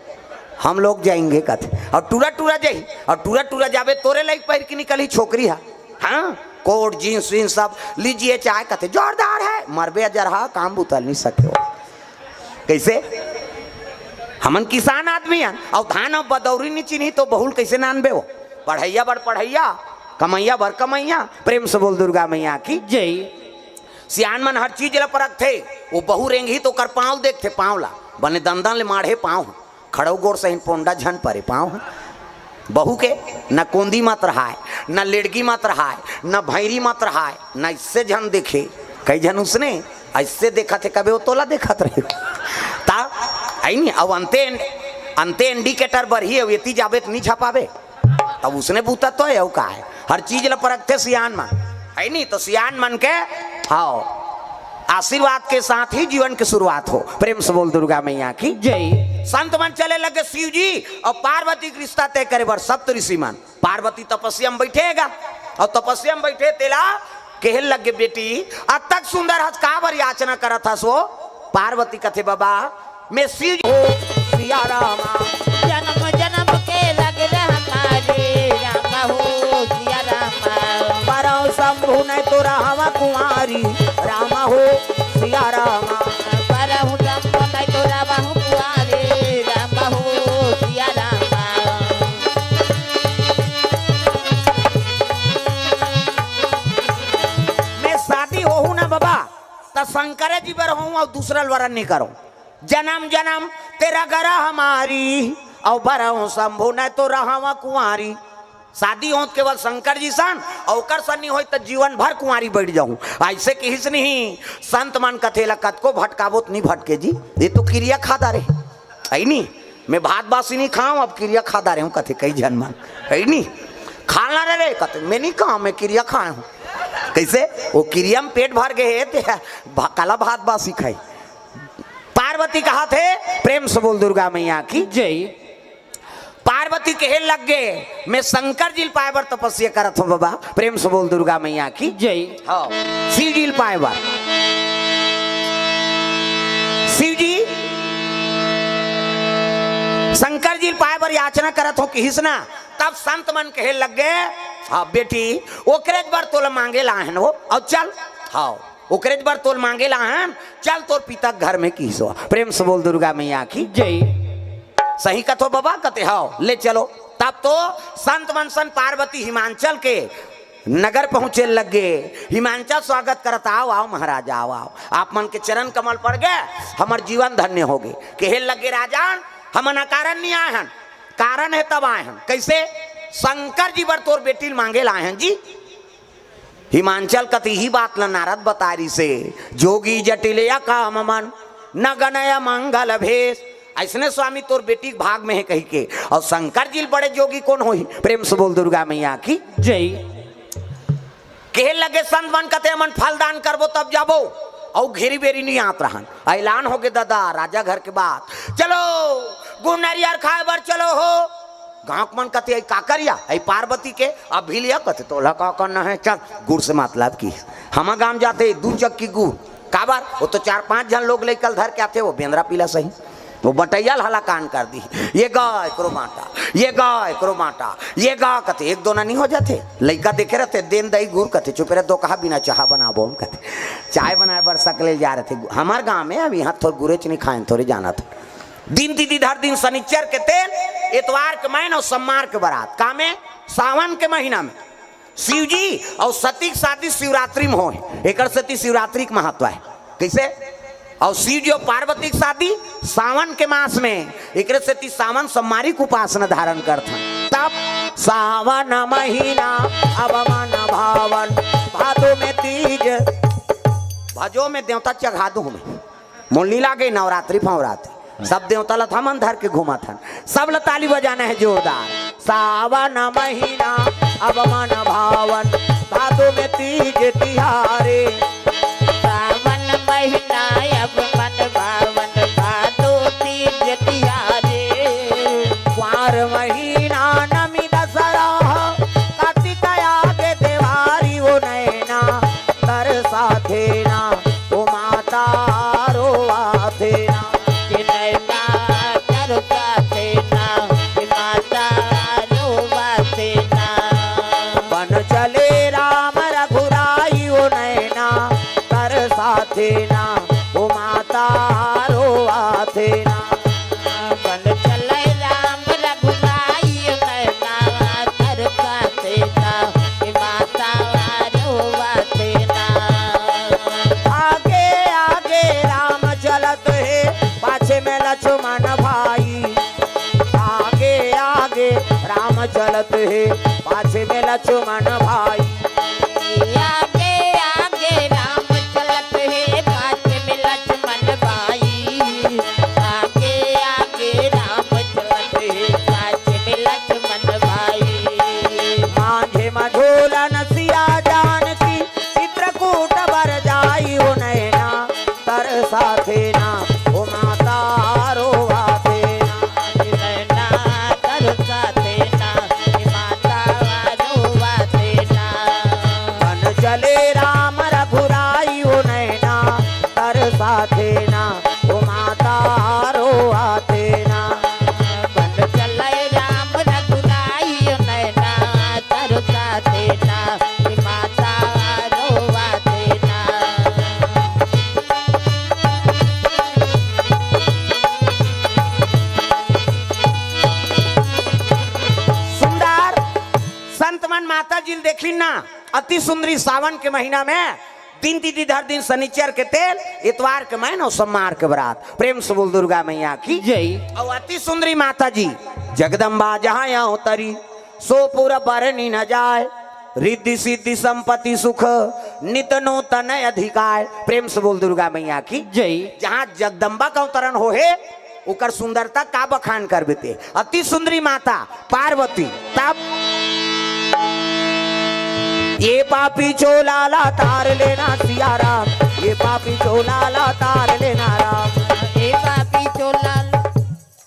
हम लोग जाएंगे कथे, अउ टूरा टूरा जाही, अउ टूरा टूरा जाबे तोरे लाइक पहिर के निकलही छोकरी हा। हाँ, कोट जींस वींस सब लीजिए चाहे कथे जोरदार है, मरबे अजरहा, काम बुतल नहीं सके हो। कैसे? हमन किसान आदमी हन, अउ धान अउ बदौरी नहीं चिन्ही तो बहुल कैसे नानबे हो? पढ़ैया बड़ पढ़ैया, कमैया बड़ कमैया। प्रेम से बोल दुर्गा मैया की। जय। सियान मन हर चीज ला परखथे। वो बहू रेंगही तो ओकर पाँव देखथे, पाँव ला, बने दंदन ले माढ़े पाँव, खड़ऊ गोड़ सहिन पोंडा झन परे पाँव। बहू के न कोंदी मत रहाय, न लेड़गी मत रहाय, न भैरी मत रहाय, न इससे झन देखे। कई झन उसने ऐसे देखत हे, कबे वो तोला देखत रहे। ता आई नहीं, अब अंते अंते इंडिकेटर बरही, अब एती जाबे त नहीं छपाबे। तब उसने बूता तो है, अउ का है? हर चीज ल परखथे सियान मन, है नी? तो सियान मन के, हाँ, आशीर्वाद के साथ ही जीवन की शुरुआत हो। प्रेम से बोल दुर्गा मैया की। जय। संत मन चले लगे शिव जी अउ पार्वती के रिश्ता तय करे बर सप्त ऋषि मन। पार्वती तपस्या में बैठेगा, अउ तपस्या में बैठे तेला कहे लगे, "बेटी, अतक सुंदर हस, काबर याचना करत हस वो?" पार्वती कथे, "बाबा, मैं शिव जी।" सिया रामा। जन्म जन्म के लग रहा हमारे राम हो सिया रामा। बरहु शंभु नहीं तो रहवा कुंवारी राम हो सिया रामा। बरहु शंभु नहीं तो रहवा कुंवारी राम हो सिया रामा। मैं शादी होहू ना बाबा, त शंकर जी बर होहू अउ दूसरा ल वरण नहीं करो। जन्म जन्म तेरा गरा हमारी, अउ बरहु शंभु नहीं तो रहवा कुंवारी। शादी होत केवल शंकर जी सन, अउ ओकर सन नहीं होई त जीवन भर कुंवारी बैठ जाहूं। ऐसे किहिस नहीं। संत मन कथे ला कतको भटकाबो त नहीं भटके जी, ये तो किरिया खा डारे। है नी? मैं भात बासी नहीं खाऊं, अब किरिया खा डारे हूं, कथे कई झन मन। है नी? खाना रे रे, कथे मैं नहीं खाऊं, मैं किरिया खाए हूं। कैसे? वो किरिया में पेट भर गए हे, ते भा-, काला भात बासी खाई। पार्वती कहाथे, प्रेम से बोल दुर्गा मैया की। जय। पार्वती कहे लग गए, "मैं शंकर जी ल पाए बर तपस्या करत हूं बाबा।" प्रेम से बोल दुर्गा मैया की। जय। हाँ, शिव जी ल पाए बर। शिव जी, शंकर जी ल पाए बर याचना करत हूं किहिस ना। तब संत मन कहे लग गए, "हाँ बेटी, ओकरे बर तोला मांगे ला हन वो, अउ चल।" हाँ, ओकरे बर तोल मांगे ला हन, चल तोर पिता के घर में किहिस वो। प्रेम से बोल दुर्गा मैया की। जय। सही कथो बाबा, कथे, "हव, ले चलो।" तब तो संत मन सन पार्वती हिमांचल के नगर पहुंचे लग गे। हिमांचल स्वागत करत, "आओ, आओ महाराज, आओ, आओ। आप मन के चरण कमल पड़ गे, हमर जीवन धन्य हो गे।" कहे लग गे, "राजन, हमन अकारण नहीं आए हन, कारण हे तब आए हन।" कैसे? "शंकर जी बर तोर बेटी ल मांगे ला आए हन जी।" हिमांचल कति ही बात ल नारद बताय रिसे, "जोगी जटिल या काम मन, न गनय मंगल भेष।" ऐसने स्वामी तोर बेटी के भाग में हे कहि के। अउ शंकर जी ल बड़े जोगी कोन होही? प्रेम से बोल दुर्गा मैया की। जय। कहे लगे संत मन कथे, "हमन फल दान करबो तब जाबो।" अउ घेरी बेरी नहीं आत रहन। ऐलान हो गे दादा, राजा घर के बात, "चलो गुड़ नरियर खाए बर चलो हो।" गांव के मन कथे, "अई का करिया, अई पार्वती के अभी लिया।" कथे, "तोला का करना है, चल।" गुड़ से मतलब की, हम गांव जाते दू चक्की गुड़, काबर? वो तो चार पांच झन लोग लइका ल धर के आथे, वो बेंदरा पीला सही, वो बटैया ल हलाकान कर दी, "ये गा एकरो बांटा, ये गा एकरो बांटा, ये गा।" कथे, एक दोना नहीं हो जाथे, लइका देखे रहते, "देन दई गुड़।" कथे, "चुप रह, दो कहा बिना चाहा बनाबो हम।" कथे, चाय बनाए बर सकले जा रहे थे हमार गांव में, अब यहाँ थोर गुरेच नहीं खाए, थोरे जाना था। दिन तिथि धर दिन शनिचर के तेल, एतवार के मैन अउ सम्मार के बरात। का में? सावन के महीना में शिव जी अउ सती के शादी शिवरात्रि में होय, एकर सेती शिवरात्रि के महत्व है। कैसे? अउ शिव जी अउ पार्वती के शादी सावन के मास में, एकरे सेती सावन सम्मारी के उपासना धारण करथन। तब सावन महीना अब मन भावन, भादो में तीज, भजो में देवता चघा दू हमें। मोल नी लागे नवरात्रि फवरात्रि। सब देवता ल हमन धर के घूमत हन। सब ल ताली बजाना है जोरदार। सावन महीना अब मन भावन, भादो में तीज तिहारे। सावन महीना अब मन भावन, भादो तीज तिहारे। कुंवार महीना नमी दसरा, कार्तिक आगे देवारी ओ नैना तरसाथे ना, ओ माता रोवाथे ना। कि नैना तरसाथे ना, थे ना, ओ माता रोवा थे ना। बन चले राम रघुराई, नैना तरसा थे ना, ए माता रोवा थे ना। आगे आगे राम चलत हे, पाछे में लक्ष्मण भाई। आगे आगे राम चलत हे, पाछे में लक्ष्मण भाई। आगे आगे राम चलत हे, पाछे में लक्ष्मण भाई। आगे आगे राम चलत हे, पाछे में लक्ष्मण भाई। मांझे मझोलन सिया जानकी, चित्रकूट बर जाई हो नैना तरसा थे ना, ओ माता रोवा थे ना। नैना तरसा थे ना, ए माता रोवा थे ना। बन चले राम रघुराई ओ नैना तरसा थे ना, ओ माता रोवा थे ना। बन चले राम रघुराई ओ नैना तरसा थे ना, ए माता रोवा थे ना। सुंदर संत मन माता जी ल देखलिन ना, अति सुंदरी सावन के महीना में दिन तिथि धर दिन शनिचर के तेल, इतवार के मैन अउ सोमवार के बरात। प्रेम से बोल दुर्गा मैया की जय। अउ अति सुंदरी माता जी जगदम्बा जहाँ अवतरी, सो पुर बरनी न जाय, रिद्धि सिद्धि संपत्ति सुख नित नूतन अधिकाय। प्रेम से बोल दुर्गा मैया की जय। जहाँ जगदम्बा का अवतरण होहे, ओकर सुंदरता का बखान करबे ते। अति सुंदरी माता पार्वती तब ये पापी चोला ला तार लेना सिया राम, ये पापी चोला ला तार लेना राम। ए पापी चोला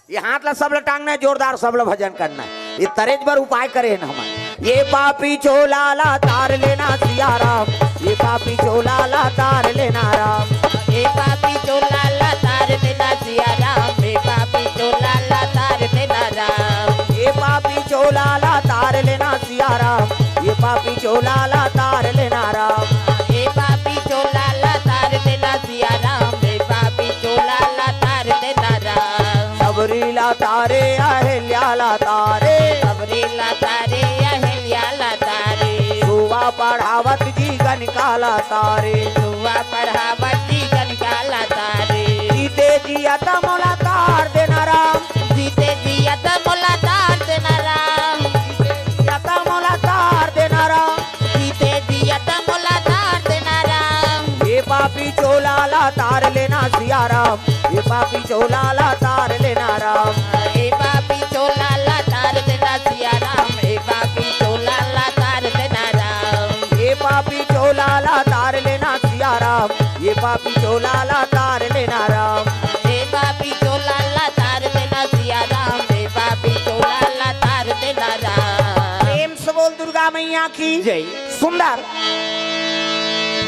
ये हाथ ला सब ला टांगना है, जोरदार सब ला भजन करना है। ये तरेज बर उपाय करे हैं हमन। ये पापी चोला ला तार लेना सिया राम, ये पापी चोला ला तार लेना राम। ए पापी चोला ला तार देना सिया राम, ए पापी चोला ला तार देना राम। ये पापी चोला ला तार लेना सिया राम, ये पापी चोला ला तार लेना राम। ए पापी चोला ला तार देना सिया राम, ए पापी चोला ला तार देना राम। सबरी ला तारे, अहिल्या ला तारे। सबरी ला तारे, अहिल्या ला तारे। सुवा पढ़ावत जी गणिका ला तारे। सुवा पढ़ावत जी गणिका ला तारे। जीते जियत मोला तार देना राम। जीते जियत मोला तार देना राम। जीते जियत मोला तार देना राम। जीते जियत मोला तार देना राम। ये पापी चोला ला तार लेना सिया राम, ये पापी चोला ला तार लेना राम। ए पापी चोला ला तार देना सिया राम, ए पापी चोला ला तार देना राम। ये पापी चोला ला तार लेना सिया राम, ये पापी चोला ला तार लेना राम। ए पापी चोला ला तार देना सिया राम, ए पापी चोला ला तार देना राम। प्रेम से बोल दुर्गा मैया की जय। सुंदर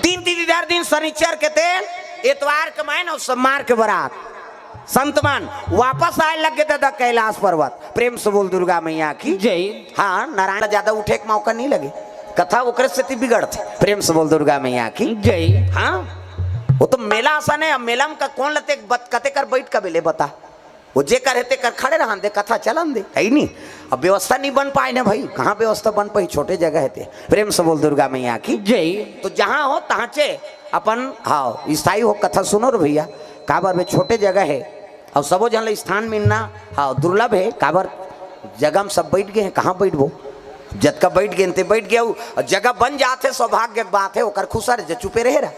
दिन तिथि धर दिन शनिचर के तेल, एतवार के मैन अउ सोमवार के बरात। संत मन वापस आए लग गे दादा कैलाश पर्वत। प्रेम से बोल दुर्गा मैया की जय। हाँ, नारायण ज्यादा उठे के मौका नहीं लगे, कथा ओकरे सेती बिगड़थे। प्रेम से बोल दुर्गा मैया की जय। हाँ, वो तो मेला असन है। अब मेला में का कौन लते बत-, कते कर बैठ का बेले बता, वो जे कर हे ते कर खड़े रहन दे, कथा चलन दे, है ही नहीं। अब व्यवस्था नहीं बन पाए ना भाई, कहाँ व्यवस्था बन पाई, छोटे जगह है ते। प्रेम से बोल दुर्गा मैया की जय। तो जहाँ हो तहाँ चे अपन, हाँ, स्थायी हो, कथा सुनो रे भैया। काबर बे, छोटे जगह है, अउ सबो झन ला स्थान मिलना, हाँ, दुर्लभ है। काबर जगह में सब बैठ गए हैं, कहाँ बैठबो? जतका बैठ गए ते बैठ गए, अउ जगह बन जात है, सौभाग्य के बात है, ओकर खुसर जे चुपे रहे रहा।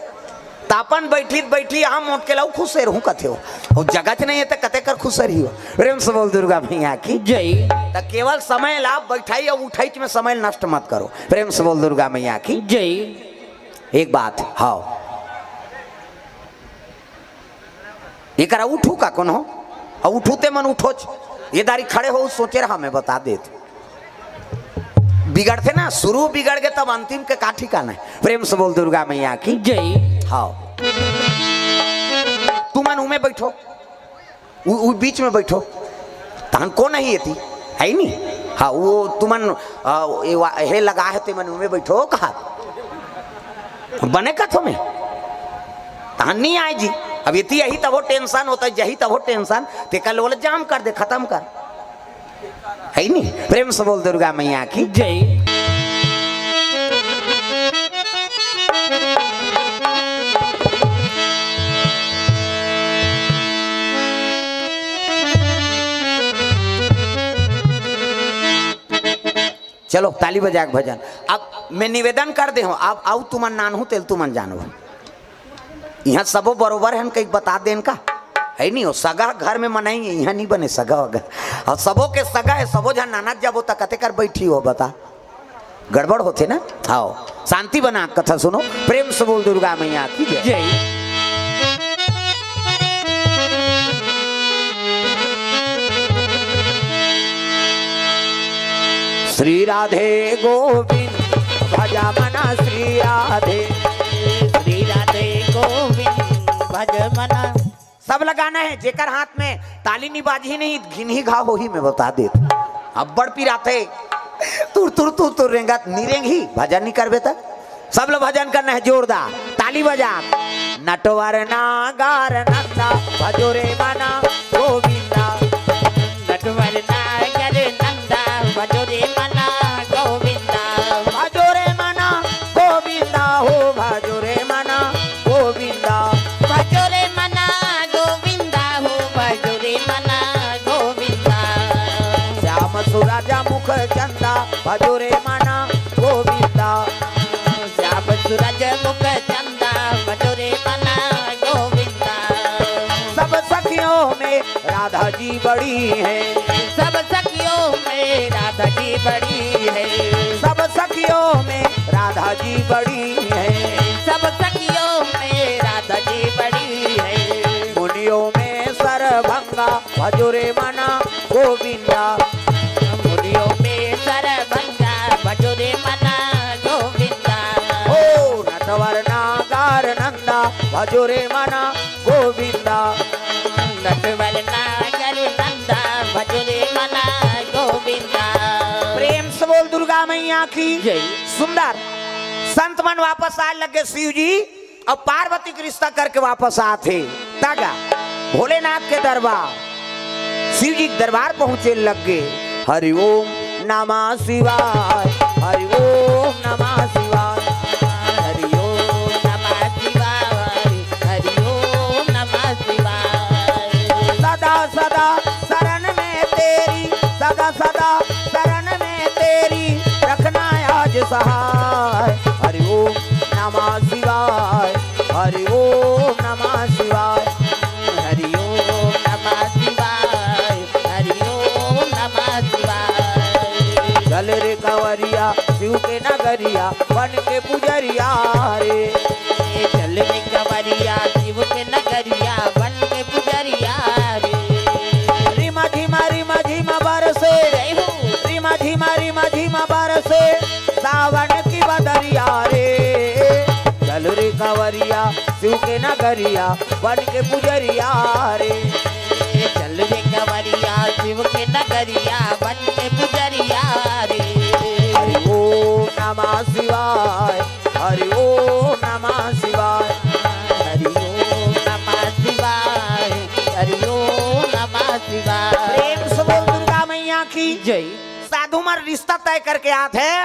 त अपन बैठी त बैठी, हम मोट के लाऊ खुसर हूँ कथे हो। अउ जगह च नहीं है त कते कर खुसर ही हो। प्रेम से बोल दुर्गा मैया की जय। त केवल समय ला बैठाई अउ उठाई में समय नष्ट मत करो। प्रेम से बोल दुर्गा मैया की जय। एक बात, हाँ, एकरा उठू का कोनो? अउ उठू ते मन उठोच, ये दारी खड़े हो, सोचे रहा, मैं बता देत। बिगड़थे ना, शुरू बिगड़ गए तब अंतिम के का ठिकाना है। प्रेम से बोल दुर्गा मैया की जय। हाँ, तुमन उमे बैठो, उ, उ बीच में बैठो, तहन को नहीं एती, है नी? हाँ, वो तुमन, आ, ये वा-, हे लगा है, तुमन उमे बैठो, कहा बने कथो में। तहां नहीं आए जी। अब इतनी यही तब वो टेंशन होता है, यही तब वो टेंशन, ते कल बोले जाम कर दे, खत्म कर, है नहीं? प्रेम से बोल दुर्गा मैया की जय। चलो, ताली बजा के भजन। अब मैं निवेदन कर दे हूं, अब आऊ तुमन नानहू तेल तुमन जानबो। इहां सबो बरोबर हन, कहीं बता देन का? है नहीं हो, सगा घर में मनाई, इहां नहीं बने सगा वगा। और सबो के सगा है, सबो झन नानत जाबो त कते कर बैठी हो, बता? गड़बड़ होथे ना। हाव, शांति बना, कथा सुनो। प्रेम से बोल दुर्गा मैया की जय। जय। श्री राधे गोविंद भज मन श्री राधे। श्री राधे गोविंद भज मन। सब लगाना है, जेकर हाथ में ताली नहीं बाजही नहीं, घिनही घाव होही, मैं बता देत। अब्बड़ पिराथे, तुर तुर तुर तुर रेंगत, नी रेंगही, भजन नहीं करबे त। सब लोग भजन करना है जोरदार, ताली बजा। नटवर नागर नंदा भजो रे मना गोविंदा। नटवर नागर नंदा भजो रे मना गोविंदा। भजो रे मना गोविंदा हो, भजो रे मना गोविंदा। भजो रे मना गोविंदा हो, भजो रे मना गोविंदा। श्याम सुरज मुख चंदा भजो रे मना गोविंदा। श्याम सुरज मुख चंदा भजो रे मना गोविंदा। सब सखियों में राधा जी बड़ी है। सब सखियों में राधा जी बड़ी है। सब सखियों में राधा जी बड़ी है। सब सखियों में राधा जी बड़ी है। मुनियों में सरभंगा भजो रे मना गोविंदा। मुनियों में सरभंगा भजो रे मना गोविंदा। ओ नटवर नागर नंदा भजो रे मना गोविंदा। नटवर नागर नंदा भजो रे मना गोविंदा। प्रेम से बोल दुर्गा मैया की जय। सुंदर संत मन वापस आए लगे शिव जी, अब पार्वती के रिश्ता करके वापस आथे। तागा भोलेनाथ के दरबार, शिव जी के दरबार पहुंचे लग गे। हरि ओम नमः शिवाय, हरि ओम नमः शिवाय। हरि ओम नमः शिवाय, हरि ओम नमः शिवाय। सदा सदा शरण में तेरी, सदा सदा शरण में तेरी, रखना आज सहाय। हरि ओम नमः शिवाय, हरि ओम नमः शिवाय। हरि ओम नमः शिवाय, हरि ओम नमः शिवाय। चल रे कंवरिया शिव के नगरिया बन के पुजरिया रे। चल रे कंवरिया शिव के नगरिया बन के पुजरिया रे। रिमा झिमा रिमा झिमा बरसे, जय हो। रिमा झिमा रिमा झिमा बरसे सावन की बदरिया रे। चल रे कंवरिया शिव के नगरिया बन के पुजरिया रे। चल रे कंवरिया शिव के नगरिया बन के पुजरिया रे। हरि ओम नमः शिवाय, हरि ओम नमः शिवाय। हरि ओम नमः शिवाय, हरि ओम नमः शिवाय। प्रेम से बोल दुर्गा मैया की जय। साधु मन रिश्ता तय करके आत हे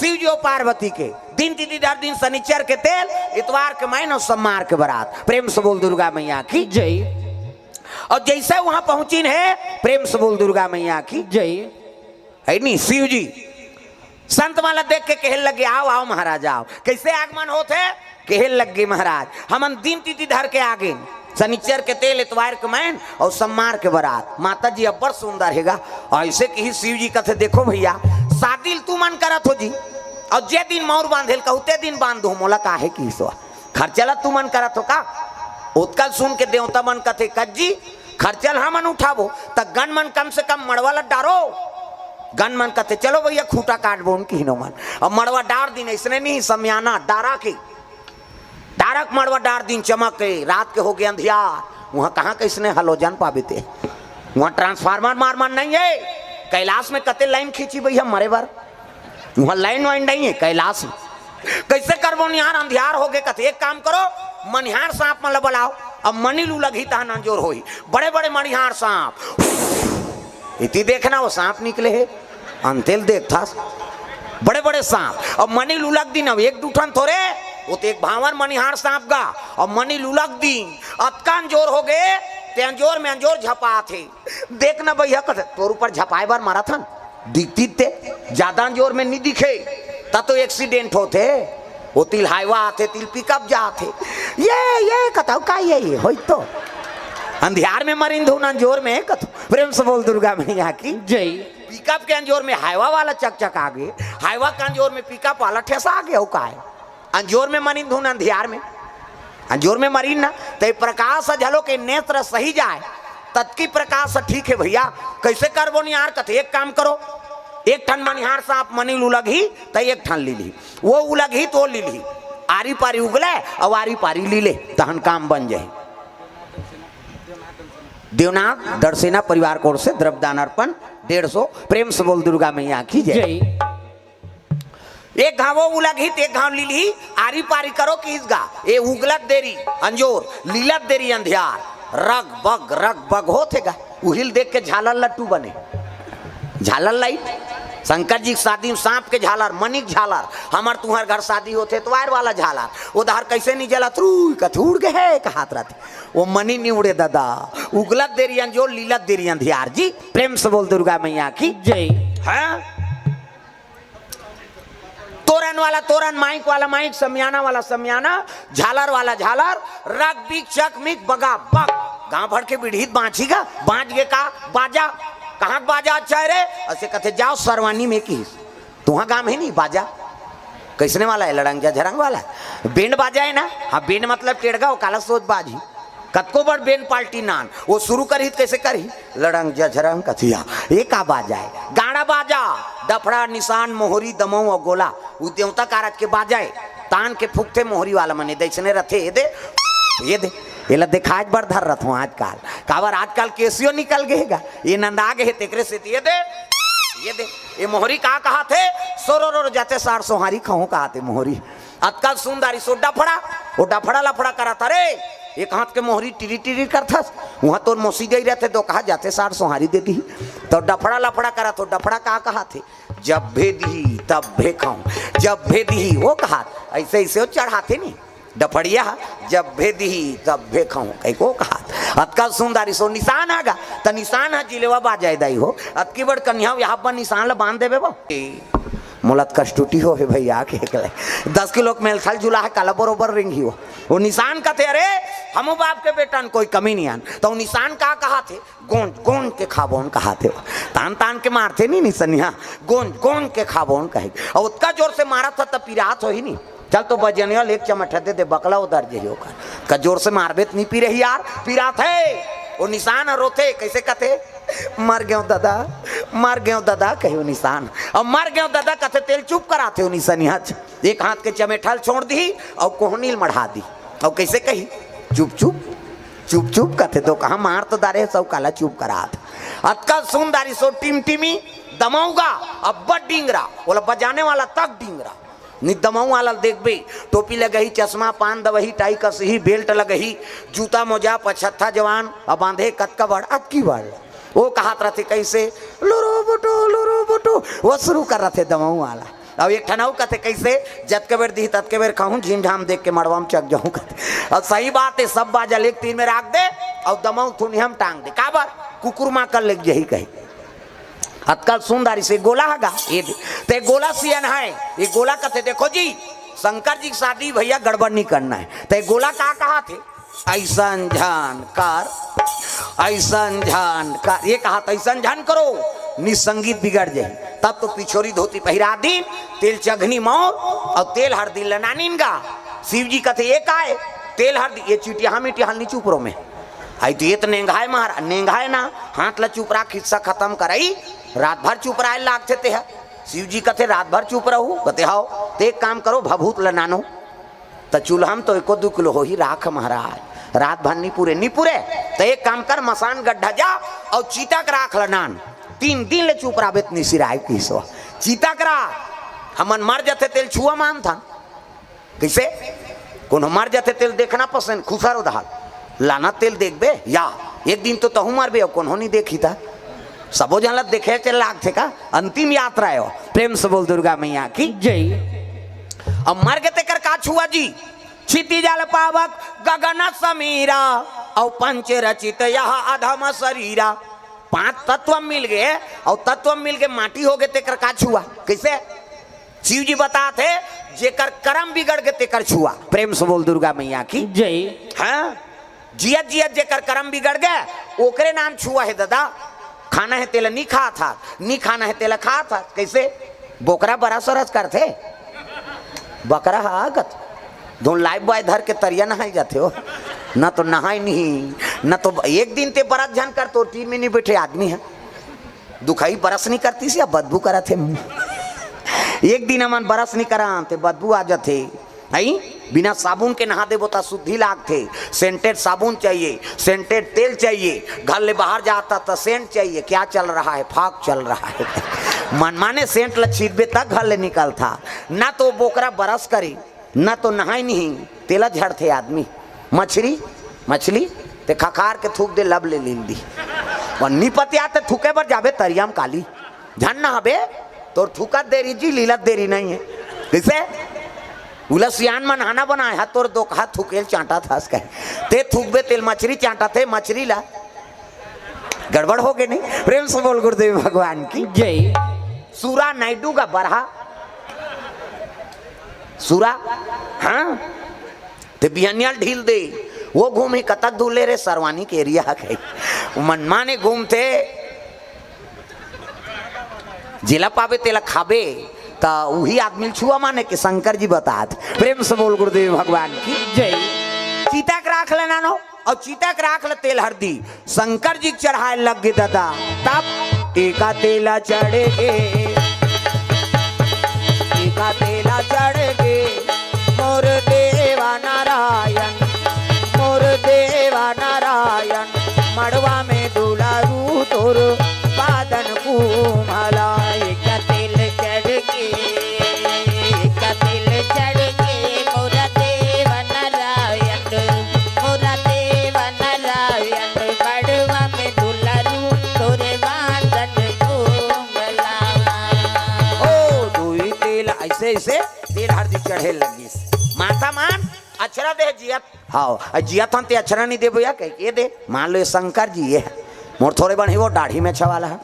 शिव जी और पार्वती के। दिन तिथि धर दिन शनिचर के तेल, इतवार के मैन और सोमवार के बरात। प्रेम से बोल दुर्गा मैया की जय। और जैसे वहां पहुंचिन हे, प्रेम से बोल दुर्गा मैया की जय। है नी, शिव जी संत मन ला देख के कहे लगे, "आओ, आओ महाराज, आओ।" कैसे आगमन होत हे? कहे लगे, "महाराज, हमन दिन तिथि धर के आ गेन, शनिचर के तेल, इतवार के मैन और सोमवार के बरात।" माता जी अब्बड़ सुंदर हे गा। ऐसे कही शिव जी कथे, "देखो भैया, शादी ल तुमन करत हो जी, और जे दिन मौर बांधेल कहू ते दिन बांध दो, मोला काहे की सो खर्चा ला तुमन करत हो का?" ओतका ल सुन के देवता मन कथे, "कज्जी, खर्चा ल हमन उठाबो, त गन मन कम से कम मड़वा ला डारो।" गन मन कथे, "चलो भैया, खूंटा काटबो उनकी हिनो मन।" अब मड़वा डार दिन, ऐसने नहीं, समियाना डारा के, डारा के मड़वा डार दिन, चमक के, रात के हो गए अंधियार। वहां कहां कैसने हलोजन पाबे ते? वहां ट्रांसफार्मर मार मार नहीं है। कैलाश में कते लाइन खींची भैया मरे बर, वहां लाइन वाइन नहीं है कैलाश में। कैसे करबो यार, अंधियार हो गए। कथे, "एक काम करो, मनिहार सांप मन ल बलाओ, अब मनी ल उलगही तहन अंजोर होही। बड़े बड़े मनिहार सांप, इति देखना वो सांप निकले हे, अंते ल देखथस। बड़े बड़े सांप, अब मनी ल उलग दिन, अब एक दू ठन थोरे, वो तो एक भांवर मनिहार सांप गा, अब मनी ल उलग दिन, अतका अंजोर हो गे, ते अंजोर में अंजोर झपात हे। देख न भैया, कथे तोर ऊपर झपाए बर मरत हन, दिखतिस ते जादा अंजोर में नी दिखे, त तो एक्सीडेंट होथे। वो तिल हाईवा आथे, तिल पिकअप जाथे। ये, ये कथव का ये, ये होई तो। अंधियार में मरिन धुन अंजोर में कथव। प्रेम से बोल दुर्गा मैया की। जय। पिकअप के अंजोर में हाईवा वाला चकचका गे, हाईवा के अंजोर में पिकअप वाला ठेसा गे, अउ काय? अंजोर में मरिन धुन अंधियार में, अंजोर में मरिन ना, त ये प्रकाश ह झलो के नेत्र सही जाए, ततकी प्रकाश ह ठीक हे भैया। कइसे करबो निहार? कथे एक काम करो, एक ठन मनिहार सांप मनी ल उलगही, त एक ठन लीलही, वो उलगही तो लीलही, आरी पारी उगले अउ आरी पारी लीले, तहन काम बन जाही। देवनाथ डरसेना परिवार कोर से द्रव्यदान अर्पण डेढ़ सौ। प्रेम से बोल दुर्गा मैया की जय। जय। एक घांव वो उलगही त एक घांव लीलही, आरी पारी करो किहिस गा। ए उगलत देरी अंजोर, लीलत देरी अंधियार, रग बग रग बग होथे गा। उहिल देख के झालर लट्टू बने, झालर लाइट। शंकर जी के शादी में सांप के झालर, मनी के झालर, हमर तुंहर घर शादी होथे त वायर वाला झालर, वो डहर कइसे नी जलत, रुई कथे उड़ गे हे कहात रथे। वो मनी नी उड़े ददा, उगलत देरी अंजोर, लीलत देरी अंधियार जी। प्रेम से बोल दुर्गा मैया की। जय। हैं? तोरन वाला तोरन, माइक वाला माइक, समियाना वाला समियाना, झालर वाला झालर, रग बिग चक मिक बगा बग। गांव भर के बिढ़ीत बांची गा, बांच गे का बाजा? कहाँ के बाजा अच्छा हे रे? अइसे कथे जाव सरवानी में किहिस। तुंहर गांव हे नी बाजा? कइसने वाला हे? लड़ंग झझरंग वाला? बेंड बाजा हे ना? हाँ, बेंड मतलब टेड़गा, वो काला सोच बाजी। कतको बड़ बेंड पार्टी नान, वो शुरू करही त कइसे करही? लड़ंग झझरंग कथिया, ये का बाजा हे? गाड़ा बाजा, डफड़ा, निसान, मोहरी, दमऊ अउ गोला, वो देवता कारज के बाजा हे। तान के फूकथे मोहरी वाला मन, ए दइसने रथे, ये दे, ये दे, एला देखाए बर धर रथों आजकाल। काबर आजकाल केसियो निकल गे हे गा, ये नंदा गे हे, तेकरे सेती ये दे, ये दे, ये मोहरी का कहाथे? सोरो रो जाथे सार सोहारी खहूं कहाथे मोहरी। अतका सुंदर इसो डफड़ा, वो डफड़ा लफड़ा करत, अरे, एक हाथ के मोहरी टिरी टिरी करथस, उहाँ तोर मौसी गई रथे, तो कहा जाथे सार सोहारी दे दी, तो डफड़ा लफड़ा करत हो, डफड़ा का कहाथे? जब भेदही तब भेखऊं, जब भेदही, वो कहात, अइसे अइसे वो चढ़ाथे नी, डफड़िया, जब भेदही तब भेखऊं, कहि को कहात। अतका सुंदर इसो निसान आगा, त निसान ह जिलेवा बाजाय दाई हो, अतकी बड़ कन्या हो, यहाँ पर निसान ल बांध देबे बा। मोला त कष्टुटी हो हे भैया, के एकले दस किलो के मेलथल झुला हे, काला बरोबर रिंगी हो। वो निसान कथे, "अरे, हमू बाप के बेटन, कोई कमी नहीं आन।" तो वो निसान का कहाथे? "गोंज, गोंज के खाबोन," कहाथे। तान, तान के मारथे नहीं निसनिया, "गोंज, गोंज के खाबोन," कहे। और उतका जोर से मारत था, तब पिरात हो ही नहीं। चल तो बजनिया ले एक चमट दे दे, बकला उधर जही ओकर। का जोर से मारबे त नहीं पी रही यार, पिरात हे। वो निसान ह रोथे, कइसे कथे? "मर गेंव ददा, मर गेंव ददा," कहे वो निसान। अब "मर गेंव ददा" कथे, तेल चुप कराथे वो निसनिया। एक हाथ के चमेठा ल छोड़ दी अउ कोहनी ल मढ़ा दी। अउ कइसे कही? "चुप चुप, चुप चुप," कथे, "तो कहाँ मार तो दारे, सब काला चुप करात।" अतका सुंदर इसो टिमटिमी दमऊ गा, अब्बड़ डिंगरा, ओला बजाने वाला तक डिंगरा। नि दमऊ वाला ल देखबे, टोपी लगही, चश्मा, पान दवही, टाई कसही, बेल्ट लगही, जूता मोजा, पछत्था जवान, अब बांधे कतका बड़, अतकी बड़। वो कहात रथे कइसे, "लुरु बुटु, लुरु बुटु," वो शुरू कर रथे दमऊ वाला। अब एक ठन अउ कथे कइसे, "जतके बेर दिही ततके बेर खाहूं, झीम झाम देख के मड़वा में चक जाहूं," कथे। अब सही बात हे, सब बाजा ल एक तीर में राख दे, अउ दमऊ थुनिया म टांग दे, काबर? कुकुर मां कर लेके जही कही। अतका सुंदर इसे गोला हगा, ये दे। ते गोला सियन हे, ये गोला कथे, "देखो जी, शंकर जी की शादी भैया गड़बड़ नहीं करना हे।" ते गोला का कहाथे? "अइसन झन कर, अइसन झन कर," ये कहाथे, "अइसन झन करो, नि संगीत बिगड़ जाही।" तब तो पिछोरी धोती पहिरा दिन, तेल चघनी मौर अउ तेल हरदी ल नानिन गा। शिव जी कथे, "ये काय? तेल हरदी, ये चिटिया मिटिया हल नि चुप रो में।" आई तो ये तो नेंगाय महाराज, नेंगाय ना, हाथ ल चुप रख, हिस्सा खत्म करई, रात भर चुप रहे लागथे ते ह। शिव जी कथे, "रात भर चुप रहू?" कथे, "हव।" "ते एक काम करो, भभूत ल नानो, त चूल्हा म तो एको दू किलो होही राख महाराज, रात भर नी पुरे, नी पुरे, त एक काम कर, मसान गड्ढा जा अउ चीता के राख ल नान, तीन दिन ले चुप रहबे त नी सिराय किसो, चीता के राख, हमन मर जथे तेल छुआ मानथन।" कइसे? कोनो मर जाथे तेल देखना पसंद, खुसर उधार लाना तेल देखबे या एक दिन तो तहूँ मरबे, अउ कोनो नहीं देखी था। सबो जन ला देखे के लागथे का? अंतिम यात्रा हे वो। प्रेम से बोल दुर्गा मैया की। जय। अब मर गे तेकर का छुआ जी? क्षिति जल पावक गगन समीरा, अउ पंच रचित यह अधम शरीरा। पांच तत्व मिल गे, अउ तत्व मिल गे माटी हो गे, तेकर का छुआ? कैसे? शिव जी बतात हे, जेकर करम बिगड़ गे तेकर छुआ। प्रेम से बोल दुर्गा मैया की। जय। हाँ, जियत जियत जेकर करम बिगड़ गे, ओकरे नाम छुआ हे दादा। खाना हे तेला नी खात हा, नी खाना हे तेला खात हा। कैसे? बोकरा बरस वरस करथे, बकरा हा आगत धुन लाइफ बॉय धर के तरिया नहाई जाथे हो। न तो नहाई नहीं, न तो एक दिन ते बरस झन कर, तो टीम में नहीं बैठे आदमी है। दुखई बरस नहीं करती सी, अब बदबू करत हे। एक दिन हमन बरस नहीं करा, ते बदबू आ जाथे। हई, बिना साबुन के नहा देबो त शुद्धि लागथे। सेंटेड साबुन चाहिए, सेंटेड तेल चाहिए, घर ले बाहर जाता त सेंट चाहिए। क्या चल रहा है? फाग चल रहा है। मनमाने सेंट ल छींचबे त घर ले निकलथा। ना तो बोकरा बरस करे, ना तो नहाई नहीं, तेला झड़थे आदमी। मछरी, मछली, ते खखार के थूक दे, लब ले लील दी। और निपतिया ते थूके बर जाबे तरिया म काली। झन नहाबे, तोर थूकत देरी जी, लीलत देरी नहीं है। कैसे? उला सियान मन हाना बनाए हा, तोर दो कहा थूकेल चांटा था कहे। ते थूकबे तेल मछरी चांटा थे, मछरी ला। गड़बड़ हो गए नहीं? प्रेम से बोल गुरुदेव भगवान की। जय। सूरा नायडू का बरहा। सूरा, हाँ? ते बिहनिया ल ढील दे, वो घूमी कतक धूले रे, सरवानी के एरिया ह कही। मनमाने घूमथे, जेला पाबे तेला खाबे, त उही आदमी ल छुआ माने के शंकर जी बतात। प्रेम से बोल गुरुदेव भगवान की। जय। चिता के राख ले नानो, अउ चिता के राख ले तेल हरदी शंकर जी के चढ़ाए लग गे दादा। तब एका तेला चढ़ गे, एका तेला चढ़ गे, मोर देवा नारायण, मोर देवा नारायण, मड़वा में दुलारू तोर पादन कुमला। एका तेल चढ़ गे, एका तेल चढ़ गे, मोर देवा नारायण, मोर देवा नारायण, मड़वा में दुलारू तोर पादन कुमला। ओ, दुई तेल ऐसे, ऐसे तेल हरदी चढ़े लगिस। माता मान अक्षरा दे जियत। हाँ, अ जियत हन ते अक्षरा नहीं देबो या कह के दे। मान लो ये शंकर जी ये, मोर थोड़े बन ही वो दाढ़ी में छवाला है।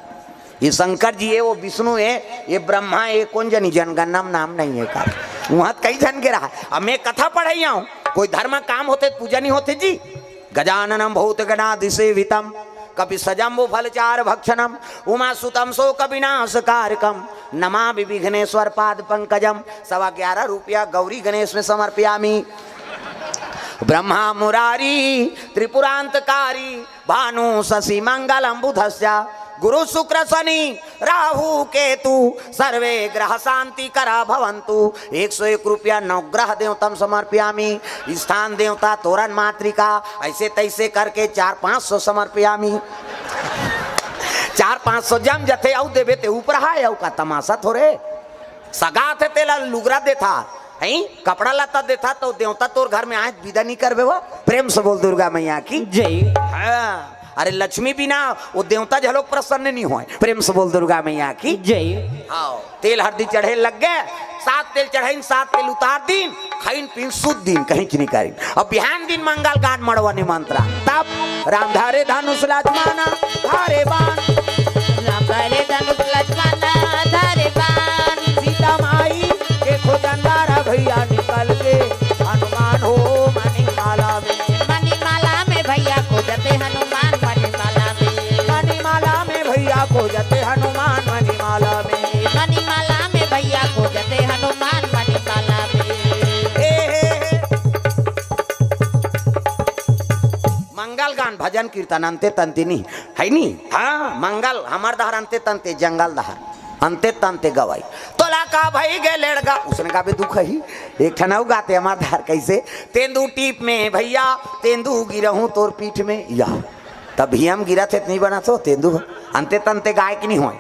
ये शंकर जी ये, वो विष्णु ये, ये ब्रह्मा ये, कौन जनी जनगणना में नाम नहीं है का? वहाँ कई झन के रहा। अब मैं कथा पढ़ाई आऊँ, कोई धर्म काम होते, पूजा नहीं होते जी। गजाननं भूतगणादिसेवितं कपित्सजम्बूफलचारुभक्षणं उमासुतं शोकविनाशकारकं नमामि विघ्नेश्वर पाद पंकजम। सवा ग्यारह रुपया गौरी गणेश में समर्पयामी। ब्रह्मा मुरारी त्रिपुरांतकारी भानु शशि मंगलम बुधस्य गुरु शुक्र शनि राहु केतु सर्वे ग्रह शांति करा भवंतु। एक सौ एक रुपया नवग्रह देवतम समर्पयामी। स्थान देवता तोरन मातृका ऐसे तैसे करके चार पाँच सौ समर्पयामी। चार पाँच सौ जम जथे अउ देबे ते ऊपर हाय अउ का तमाशा थोरे। सगा थे तेला लुगरा देथा, हैं? कपड़ा लत्ता देथा तो देवता तोर घर में आए विदा नहीं करबे वो। प्रेम से बोल दुर्गा मैया की। जय। हाँ। अरे लक्ष्मी बिना वो देवता झलोक प्रसन्न नहीं होय। प्रेम से बोल दुर्गा मैया की। जय। हाँ, तेल हरदी चढ़े लग गे, सात तेल चढ़ाइन, सात तेल उतार दीन, खाइन पीन सुध दीन, कहीं नहीं करीन। अब बिहान दिन मंगल गान मड़वा निमंत्रण। तब राम धारे धनुष लक्ष्मण धारे बाण। राम धारे धनुष लक्ष्मण धारे बाण। सीता माई के खोजन दारा भैया निकल के हनुमान हो मणिमाला में। मणिमाला में भैया खोजते हनुमान मणिमाला में। मणिमाला में भैया खोजते हनुमान मणिमाला में। मणिमाला में भैया खोजते हनुमान मणिमाला में। हे, हे, हे। मंगल गान भजन कीर्तन अंते तंते नहीं है नी। हाँ, मंगल हमार दहर अंते तंते जंगल दहर। अंते तंते गवाई। तोला का भई गे लेड़गा, उसने का भी दुख ही। एक ठन अउ गाते हमार धार कैसे, तेंदू टीप में भैया, तेंदू गिरहूं तोर पीठ में। या, तब भी हम गिरत हे, नहीं बना तो तेंदू। अंते तंते गाय की नहीं होए।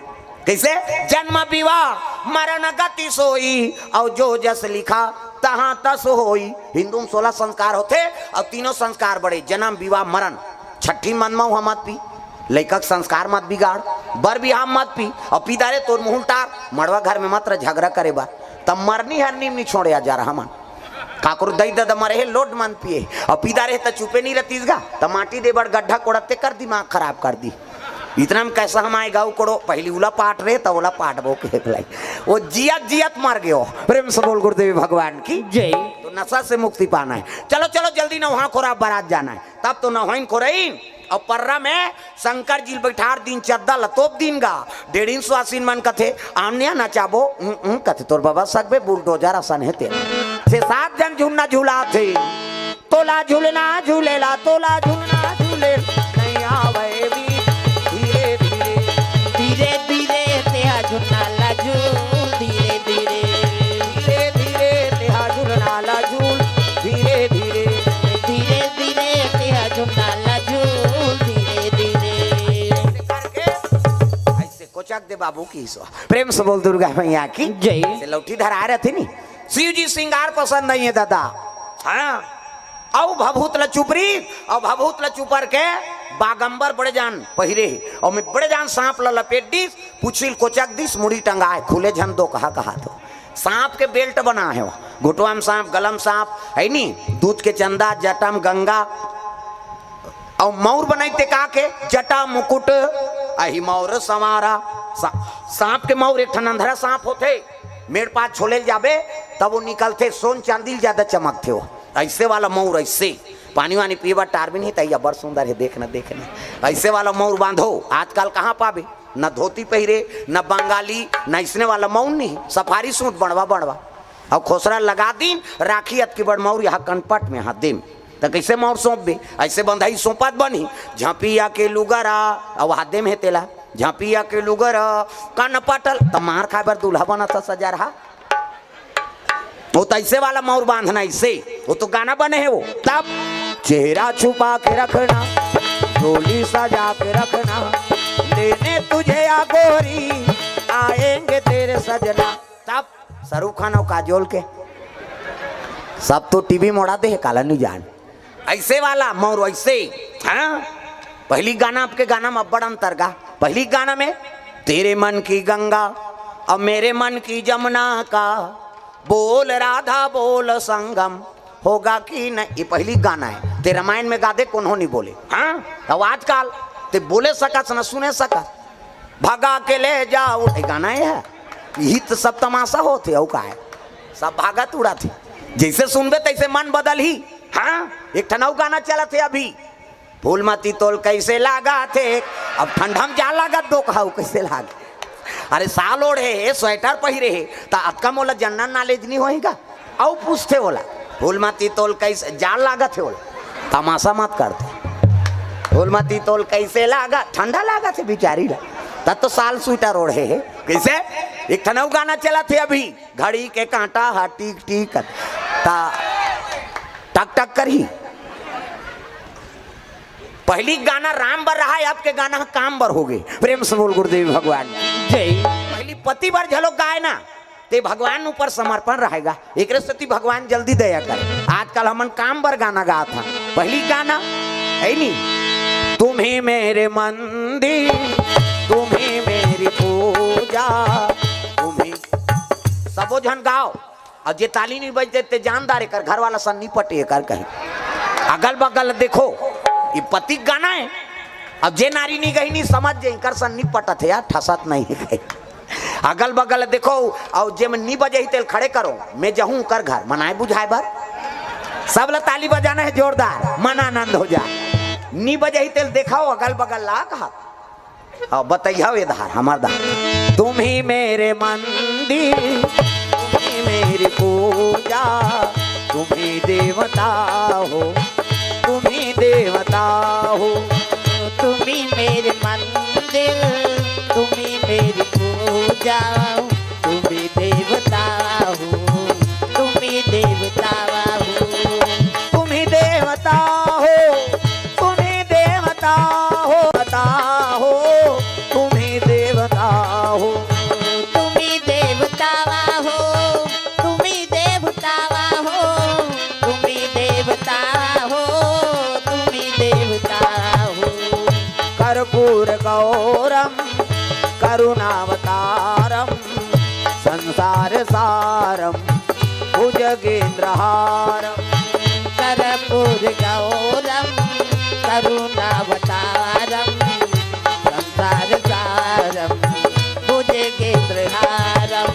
कैसे? जन्म विवाह मरण गति सोई, और जो जस लिखा तहाँ तस होई। हिंदू में सोलह संस्कार होथे, अउ तीनों संस्कार बड़े, जन्म, विवाह, मरण। छठी मन में उहाँ मत पी, लइका के संस्कार मत बिगाड़, बर बिहाव मत पी, अउ पी डारे तोर मुँह उल्टार, मड़वा घर में मत रह झगड़ा करे बर। तब मरनी हरनी में नहीं छोड़े आ जा रहा मन। काकरो दई ददा मरे हे, लोट मन पिए, अउ पी डारे हे त चुपे नहीं रहतीस गा, त माटी दे बड़ गड्ढा कोड़त ते कर दिमाग खराब कर दी। इतना में कैसा हम आए गाँव कोड़ो, पहली उला पाट रहे, त ओला पाटबो के लाई। वो जियत जियत मर गयो। प्रेम से बोल गुरुदेव भगवान की। जय। तो नशा से मुक्ति पाना है। चलो, चलो, जल्दी नौहा खोरा बारात जाना है। तब तो नौहाइन खोरइन अउ पर्रा में शंकर जी ल बैठार दिन, चद्दा ल तोप दिन गा। डेढ़िन सुवासिन मन कथे, "आमनिया नचाबो?" "उं, उं," कथे, "तोर बाबा सकबे बुलडोजर असन हे तेला।" छे सात झन झुन्ना झुलाथे। तोला झुलना झुलेला, तोला झुलना झुले, नहीं आवे भी धीरे धीरे। धीरे धीरे तेहा झुलना ला झूल, धीरे धीरे। धीरे धीरे तेहा झुलना ला झूल, धीरे धीरे। धीरे धीरे तेहा झुलना ला झूल, धीरे धीरे। ऐसे करके, ऐसे कोचक दे बाबू की सो। प्रेम से बोल दुर्गा मैया की। जय। से लौठी धरा रहती नी। शिव जी श्रृंगार पसंद नहीं है दादा। हाँ। अउ भभूत ल चुपरी, अउ भभूत ल चुपर के बागंबर बड़े जान पहिरे हे। अउ में बड़े जान सांप ल लपेट दिस, पुछिल कोचक दिस, मुड़ी टंगाए, खुले झन दो कहा कहा तो। सांप के बेल्ट बना हे, घुटवा में सांप, गलम सांप, है नी, दूध के चंदा, जटा में गंगा। अउ मौर बनाई ते का के, जटा मुकुट, अहि मौर संवारा। सा-, सांप के मौर एक ठन अंधरा सांप होथे, मेड़ पास छोले ल जाबे, तब वो निकलथे, सोन चांदी ल ज्यादा चमकथे वो। ऐसे वाला मौर, ऐसे पानी वानी पीए बर टार भी नहीं, तैया बड़ सुंदर है, देख न, देख न। ऐसे वाला मौर बांधो, आजकल कहाँ पाबे? न धोती पहिरे, न बंगाली, न इसने वाला मौर नहीं, सफारी सूट बनवा बनवा। अब खोसरा लगा दिन, राखी अतकी बड़ मौर यहाँ कनपट में हाथ देम। त कैसे मौर सौंपबे? ऐसे बंधाई सौंपत बनी, झपिया के लुगरा, अब हाथ देम है तेला, झपिया के लुगरा, कनपटल, त मार खाए बर दूल्हा बना था सजा रहा। वो तो ऐसे वाला मौर बांधना, ऐसे। वो तो गाना बने है वो। तब चेहरा छुपा के रखना, डोली सजा के रखना, लेने तुझे या गोरी, आएंगे तेरे सजना। तब शाहरुख खान अउ काजोल के सब तो टीवी मोड़ा दे हे, काला नहीं जान। ऐसे वाला मौर ऐसे, हाँ? पहली गाना, आपके गाना में अब्बड़ अंतर गा। पहली गाना में, "तेरे मन की गंगा और मेरे मन की जमुना का, बोल राधा बोल संगम होगा कि नहीं।" ये पहली गाना है। ते रामायण में गा दे, कोनो नहीं बोले। हाँ? अब आजकल ते बोले सकस न सुने सकस। "भगा के ले जाओ", ये गाना है। यही तो सब तमाशा होथे, अउ का है? सब भागत उड़ाथे। जैसे सुनबे तैसे मन बदलही। हाँ, एक ठन अउ गाना चलत हे अभी, "फूलमती तोल कैसे लागत हे।" अब ठंडा में जा लागत दो कहाऊ कैसे लाग। अरे साल ओढ़े हे, स्वेटर पहिरे हे, त अतका मोला जनरल नॉलेज नहीं होही का? अउ पूछथे ओला, "फूलमती तोल कैसे जाड़ लागत हे?" ओला तमाशा मत करते। "फूलमती तोल कैसे लागत?" ठंडा लागत हे बिचारी ला, तब तो साल स्वेटर ओढ़े हे। कैसे? एक ठन अउ गाना चलत हे अभी, "घड़ी के कांटा हा टीक टीक ता टक टक करही।" पहली गाना राम बर रहा है, आपके गाना काम बर हो गए। प्रेम से बोल गुरुदेव भगवान की। जय। पहली पति बर झलो गाए ना, ते भगवान ऊपर समर्पण रहेगा। एकरे सेती भगवान जल्दी दया करे। आजकल हमन काम बर गाना गात हन। पहली गाना है नी, "तुम ही मेरे मंदिर, तुम ही मेरी पूजा, तुम ही।" सबो झन गाओ। अउ जे ताली नहीं बजते ते जानदार एकर घर वाला सन नहीं पटे एकर कहीं। अगल बगल देखो, ये पति गाना है। अब जे नारी नहीं गई नहीं समझ जे एकर सन नहीं पटत है यार, ठसत नहीं है कहीं। अगल बगल देखो, अउ जे मन नहीं बजे ही तेल खड़े करो, मैं जहूं कर घर मनाए बुझाए बर। सब ला ताली बजाना है जोरदार, मन आनंद हो जाए। नहीं बजे ही तेल देखाओ अगल बगल ला कहा। अब बतैया ये धार, हमार धार। "तुम ही मेरे मंदिर, तुम ही मेरी पूजा, तुम ही देवता हो, तुम ही देवता हो।" "तुम ही मेरे मंदिर, तुम ही मेरी पूजा, तुम ही देवता हो, तुम ही देवता हो।" "तुम ही देवता हो, तुम ही देवता हो, देवता हो, तुम ही देवता हो।" "तुम ही देवता हो, तुम ही देवता कर्पूरगौरं करुणावतारं संसारसारं भुजगेन्द्रहारं। कर्पूरगौरं करुणावतारं संसारसारं भुजगेन्द्रहारं।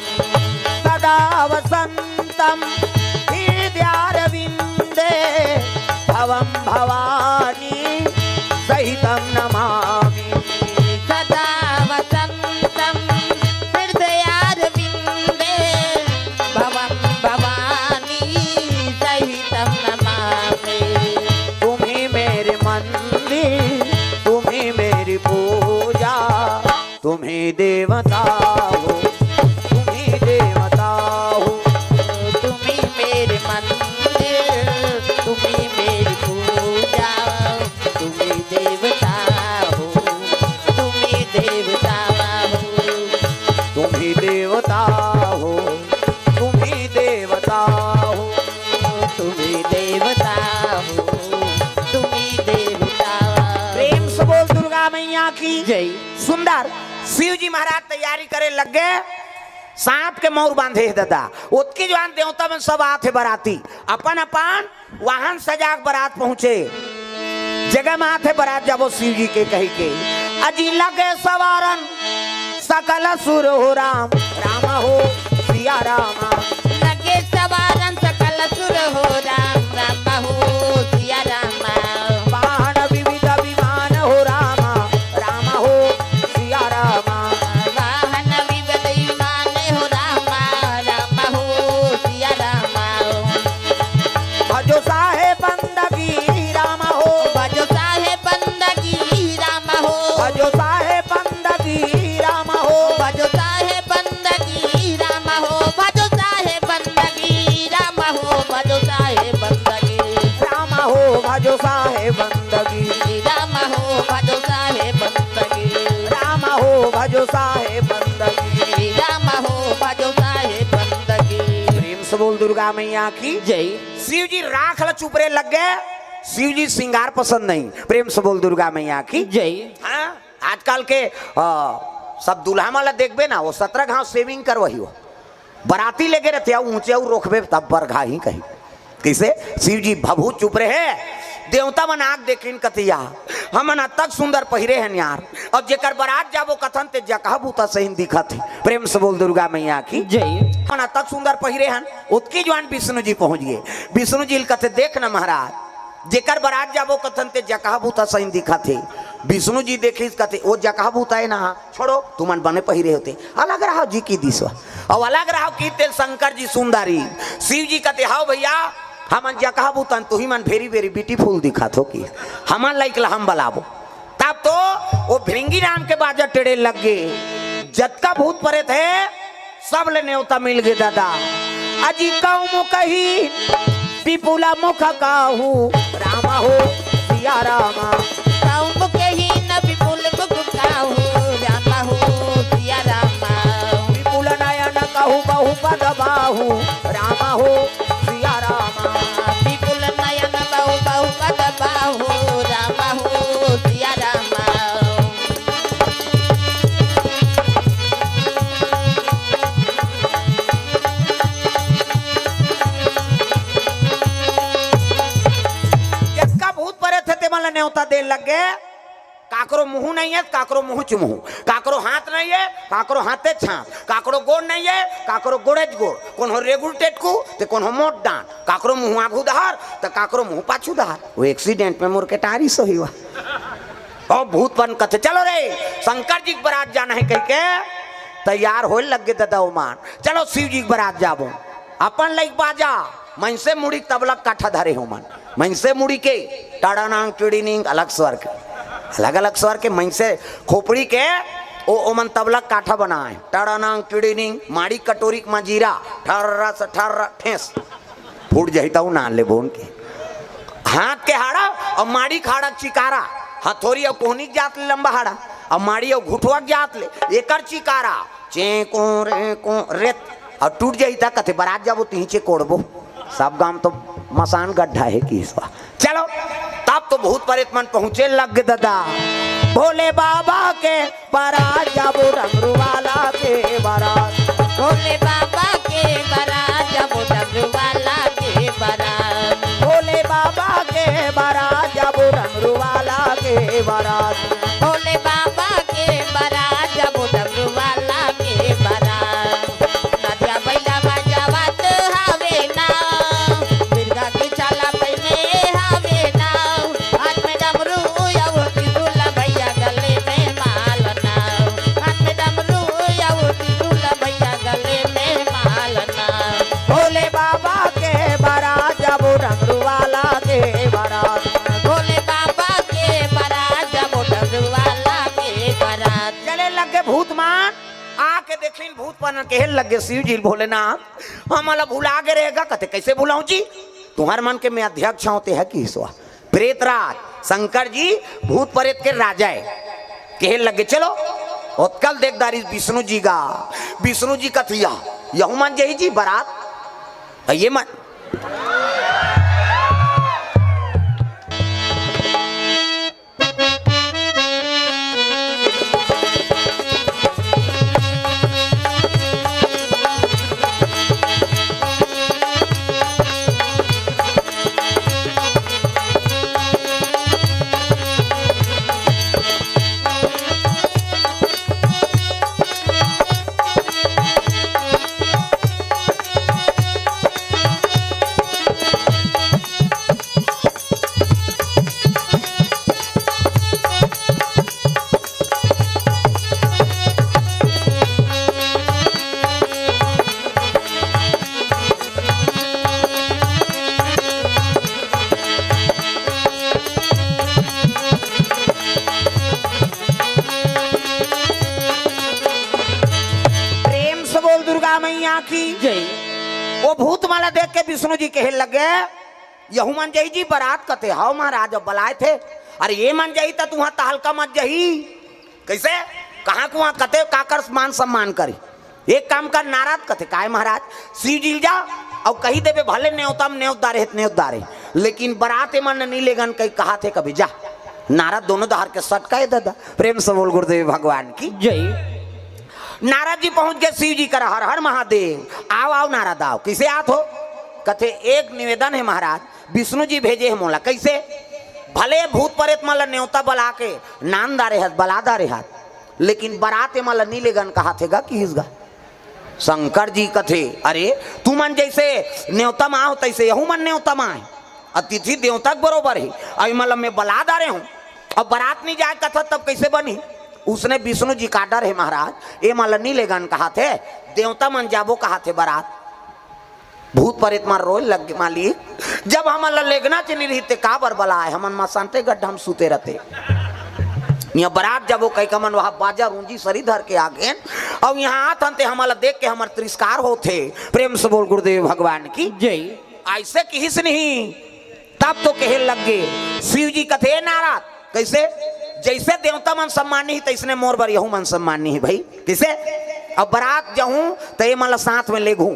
सदा वसन्तं हृदयारविन्दे भवं भवानी सहितं नमामि। सदा वसन्तं हृदयारविन्दे भवं भवानी सहितं नमामि। तुम ही मेरे मंदिर, तुम ही मेरी पूजा, तुम ही देवता हो, तुम ही देवता हो। तुम ही मेरे मंदिर, तुम ही मेरी पूजा, तुम ही देवता हो, तुम ही देवता हो। तुम ही देवता हो, तुम ही देवता हो। तुम ही देवता हो, तुम ही देवता हो। प्रेम से बोल दुर्गा मैया की जय। सुंदर। शिव जी महाराज तैयारी करे लग गए। सांप के मौर बांधे हे ददा। ओतकी जुवान देवता मन सब आत हे बराती, अपन अपन वाहन सजा के बरात पहुंचे। जगह में आत हे बरात जाबो शिव जी के कहि के। अजी लगे सवारन सकल सुर हो राम, राम हो सिया रामा। लगे सवारन सकल सुर हो राम, राम हो सिया रामा। वाहन विविध विमान हो रामा, राम हो सिया रामा। वाहन विविध विमान हो रामा, राम हो सिया रामा। भजो साहेब बंदगी राम हो। भजो साहेब बंदगी राम हो। भजो साहेब बंदगी राम हो। भजो साहेब बंदगी राम हो। भजो साहेब बंदगी राम हो। भजो साहेब बंदगी राम हो। भजो साहेब बंदगी राम हो। भजो साहेब बंदगी राम हो। भजो साहेब बंदगी राम हो। भजो साहेब बंदगी। प्रेम से बोल दुर्गा मैया की जय। शिव जी राख ल चुपरे लग गए। शिव जी श्रृंगार पसंद नहीं। प्रेम से बोल दुर्गा मैया की जय। हाँ, आजकल के, आ, सब दूल्हा मन ला देखबे ना, वो सत्रह घाव shaving करवाही हो। बराती लेगे रहते, अउ ऊंचे अउ रोकबे तब बरघा ही कही। कइसे? शिव जी भभूत चुप रहे। देवता मन आग देखिन कतिया, हमन अतक सुंदर पहिरे हन यार, अउ जेकर बरात जाबो कथन ते जकहा भूता सहिन दिखत हे। प्रेम से बोल दुर्गा मैया की जय। हमन अतक सुंदर पहिरे हन। ओतकी जुवान विष्णु जी पहुंच गए। विष्णु जी ल कथे, देख न महाराज, जेकर बरात जाबो कथन ते जकहा भूता सहिन दिखत हे। विष्णु जी देखिस कथे, ओ जकहा भूता हे ना, छोड़ो, तुमन बने पहिरे होते, अलग रहो जी की दिसवा। अउ अलग रहो की तेल शंकर जी सुंदरी। शिव जी कथे, हाव भैया, हमन जकहा भूतन, तुही मन very very beautiful दिखत हो कि हमन लइक ला हम बलाबो। तब तो वो भृंगी नाम के बाजा टेढ़े लग गे। जतका भूत प्रेत हे, सब ले नेवता मिल गे दादा। अजी कौम कही विपुल मुख काहू, राम हो सिया रामा। कौम कही न विपुल मुख काहू, राम हो सिया रामा। विपुल नयन कहू बहु पद बाहू, राम हो सिया रामा। विपुल नयन बहु बहु पद बाहू, राम हो सिया रामा। जतका भूत प्रेत हे, तेमन ल नेवता दे लग गे। काकरो मुंह नहीं हे, काकरो मुंह च मुंह, काकरो हाथ नहीं हे, काकरो हाथे च हाथ, काकरो गोड़ नहीं हे, काकरो गोड़े च गोड़, कोनो रेगुल टेटकू, ते कोनो मोट डांड, काकरो मुंह आघू डहर, ते काकरो मुंह पाछू डहर। वो accident में मोर के टारी सो ही हुआ। ओ भूत मन कथे, चलो रे, शंकर जी के बरात जाना हे कहिके तैयार होए लग गे ददा ओमन। चलो शिव जी के बरात जाबो। अपन लइक बाजा, मइनसे मुड़ी के तबला काठा धरे हो मन। मइनसे मुड़ी के टाड़ानांग टिड़ीनिंग अलग स्वर के, अलग अलग स्वर के मइनसे खोपड़ी के ओ, ओमन तबला काठा बनाए। टाड़ानांग टिड़ीनिंग, माड़ी कटोरी के मजीरा, ठर्रा से ठर्रा ठेस। फूट जाही त उ ना लेबो उनके। हाथ के हाड़ा अउ माड़ी के हाड़ा के चिकारा, हथौरी अउ कोहनी के जात ले लंबा हाड़ा, अउ माड़ी अउ घुटवा के जात ले एकर चिकारा, चें को रे को रेत, अउ टूट जाही त कथे बरात जाबो तिही चे कोड़बो। सब गांव तो मसान गड्ढा हे कि इसवा। चलो, तब तो भूत प्रेत मन पहुंचे लग गे ददा। भोले बाबा के बारात, जाबो डमरू वाला के बारात। भोले बाबा के बारात, जाबो डमरू वाला के बारात। भोले बाबा के बारात, जाबो डमरू वाला के बारात। भोले बाबा के बारात, जाबो डमरू वाला के बारात। नदिया बइला बजावत हवे ना, मिर्गा के छाला पहिने हवे ना। हाथ में डमरू अउ त्रिशूल, भइया गले में माला ना। हाथ में डमरू अउ त्रिशूल, भइया गले में माला ना। भोले बाबा के बारात, जाबो डमरू वाला के बारात। भोले बाबा के बारात, जाबो डमरू वाला के बारात। चले लगे भूत मन, आके देखिन भूत मन, कहे लगे शिव जी भोलेनाथ, हमला भुला गे रहेगा। कथे, "कइसे भुलाहूं जी? तुंहर मन के मैं अध्यक्ष हंव, तेहा किहिस वा। प्रेतराज शंकर जी भूत प्रेत के राजा हे।" कहे लगे, "चलो।" ओतका ल देख डारिस विष्णु जी गा। विष्णु जी कथे, "यहू मन जही जी बारात।" अउ ये मन प्रेम से बोल दुर्गा मैया की जय। वो भूत मन ला देख के विष्णु जी कहे लगे, "यहू मन जही जी बारात?" कथे, "हव महाराज, अब बलाय थे।" "अरे ये मन जही त तुंहर तहलका मच जही।" "कइसे? कहां कुहां कथे काकर मान सम्मान करी? एक काम कर नारद।" कथे, "काय महाराज?" "शिव जी ल जा अउ कहि देबे, भले नेवता म नेवत डारे हे त नेवत डारे, लेकिन बारात ए मन ल नी लेगन कहि कहाथे कभू, जा।" नारद दूनों डहर के सटकाय ददा। प्रेम से बोल गुरुदेव भगवान की जय। नारद जी पहुंच गे शिव जी करा, "हर हर महादेव।" "आव, आव नारद, आव।" "कइसे आत हो?" कथे, "एक निवेदन हे महाराज, विष्णु जी भेजे हे मोला।" "कइसे?" "भले भूत प्रेत मन ल नेवता बला के नांद डारे हस, बला डारे हस, लेकिन बारात ए मन ल नी लेगन कहाथे गा, किहिस गा।" शंकर जी कथे, "अरे, तुमन जइसे नेवता म आव, तइसे यहू मन नेवता म आय। अतिथि देवता के बरोबर हे। अउ एमन ल मैं बला डारे हंव, अउ बारात नी जाय कथव, तब कइसे बनही?" उसने विष्णु जी के order हे महाराज, एमन ल नी लेगन कहाथे, देवता मन जाबो कहाथे बारात। भूत प्रेत मन रोय लग गे, "मालिक, जब हमन ल लेगना च नी रहिस ते काबर बलाय, हमन मसानते गड्ढा म सुते रहते। इहां बारात जाबो कहिके हमन उहां बाजा रूंजी सरी धर के आ गेन, अउ इहां आथन ते हमन ल देख के हमर तिरस्कार होथे।" प्रेम से बोल गुरुदेव भगवान की जय। अइसे किहिस नहीं, तब तो कहे लग गे। शिव जी कथे, "ए नारद, कइसे? जइसे देवता मन सम्मानी हे, तइसने मोर बर यहू मन सम्मानी हे भई। कइसे? अब बारात जाहूं, त एमन ल साथ में लेगहूं।"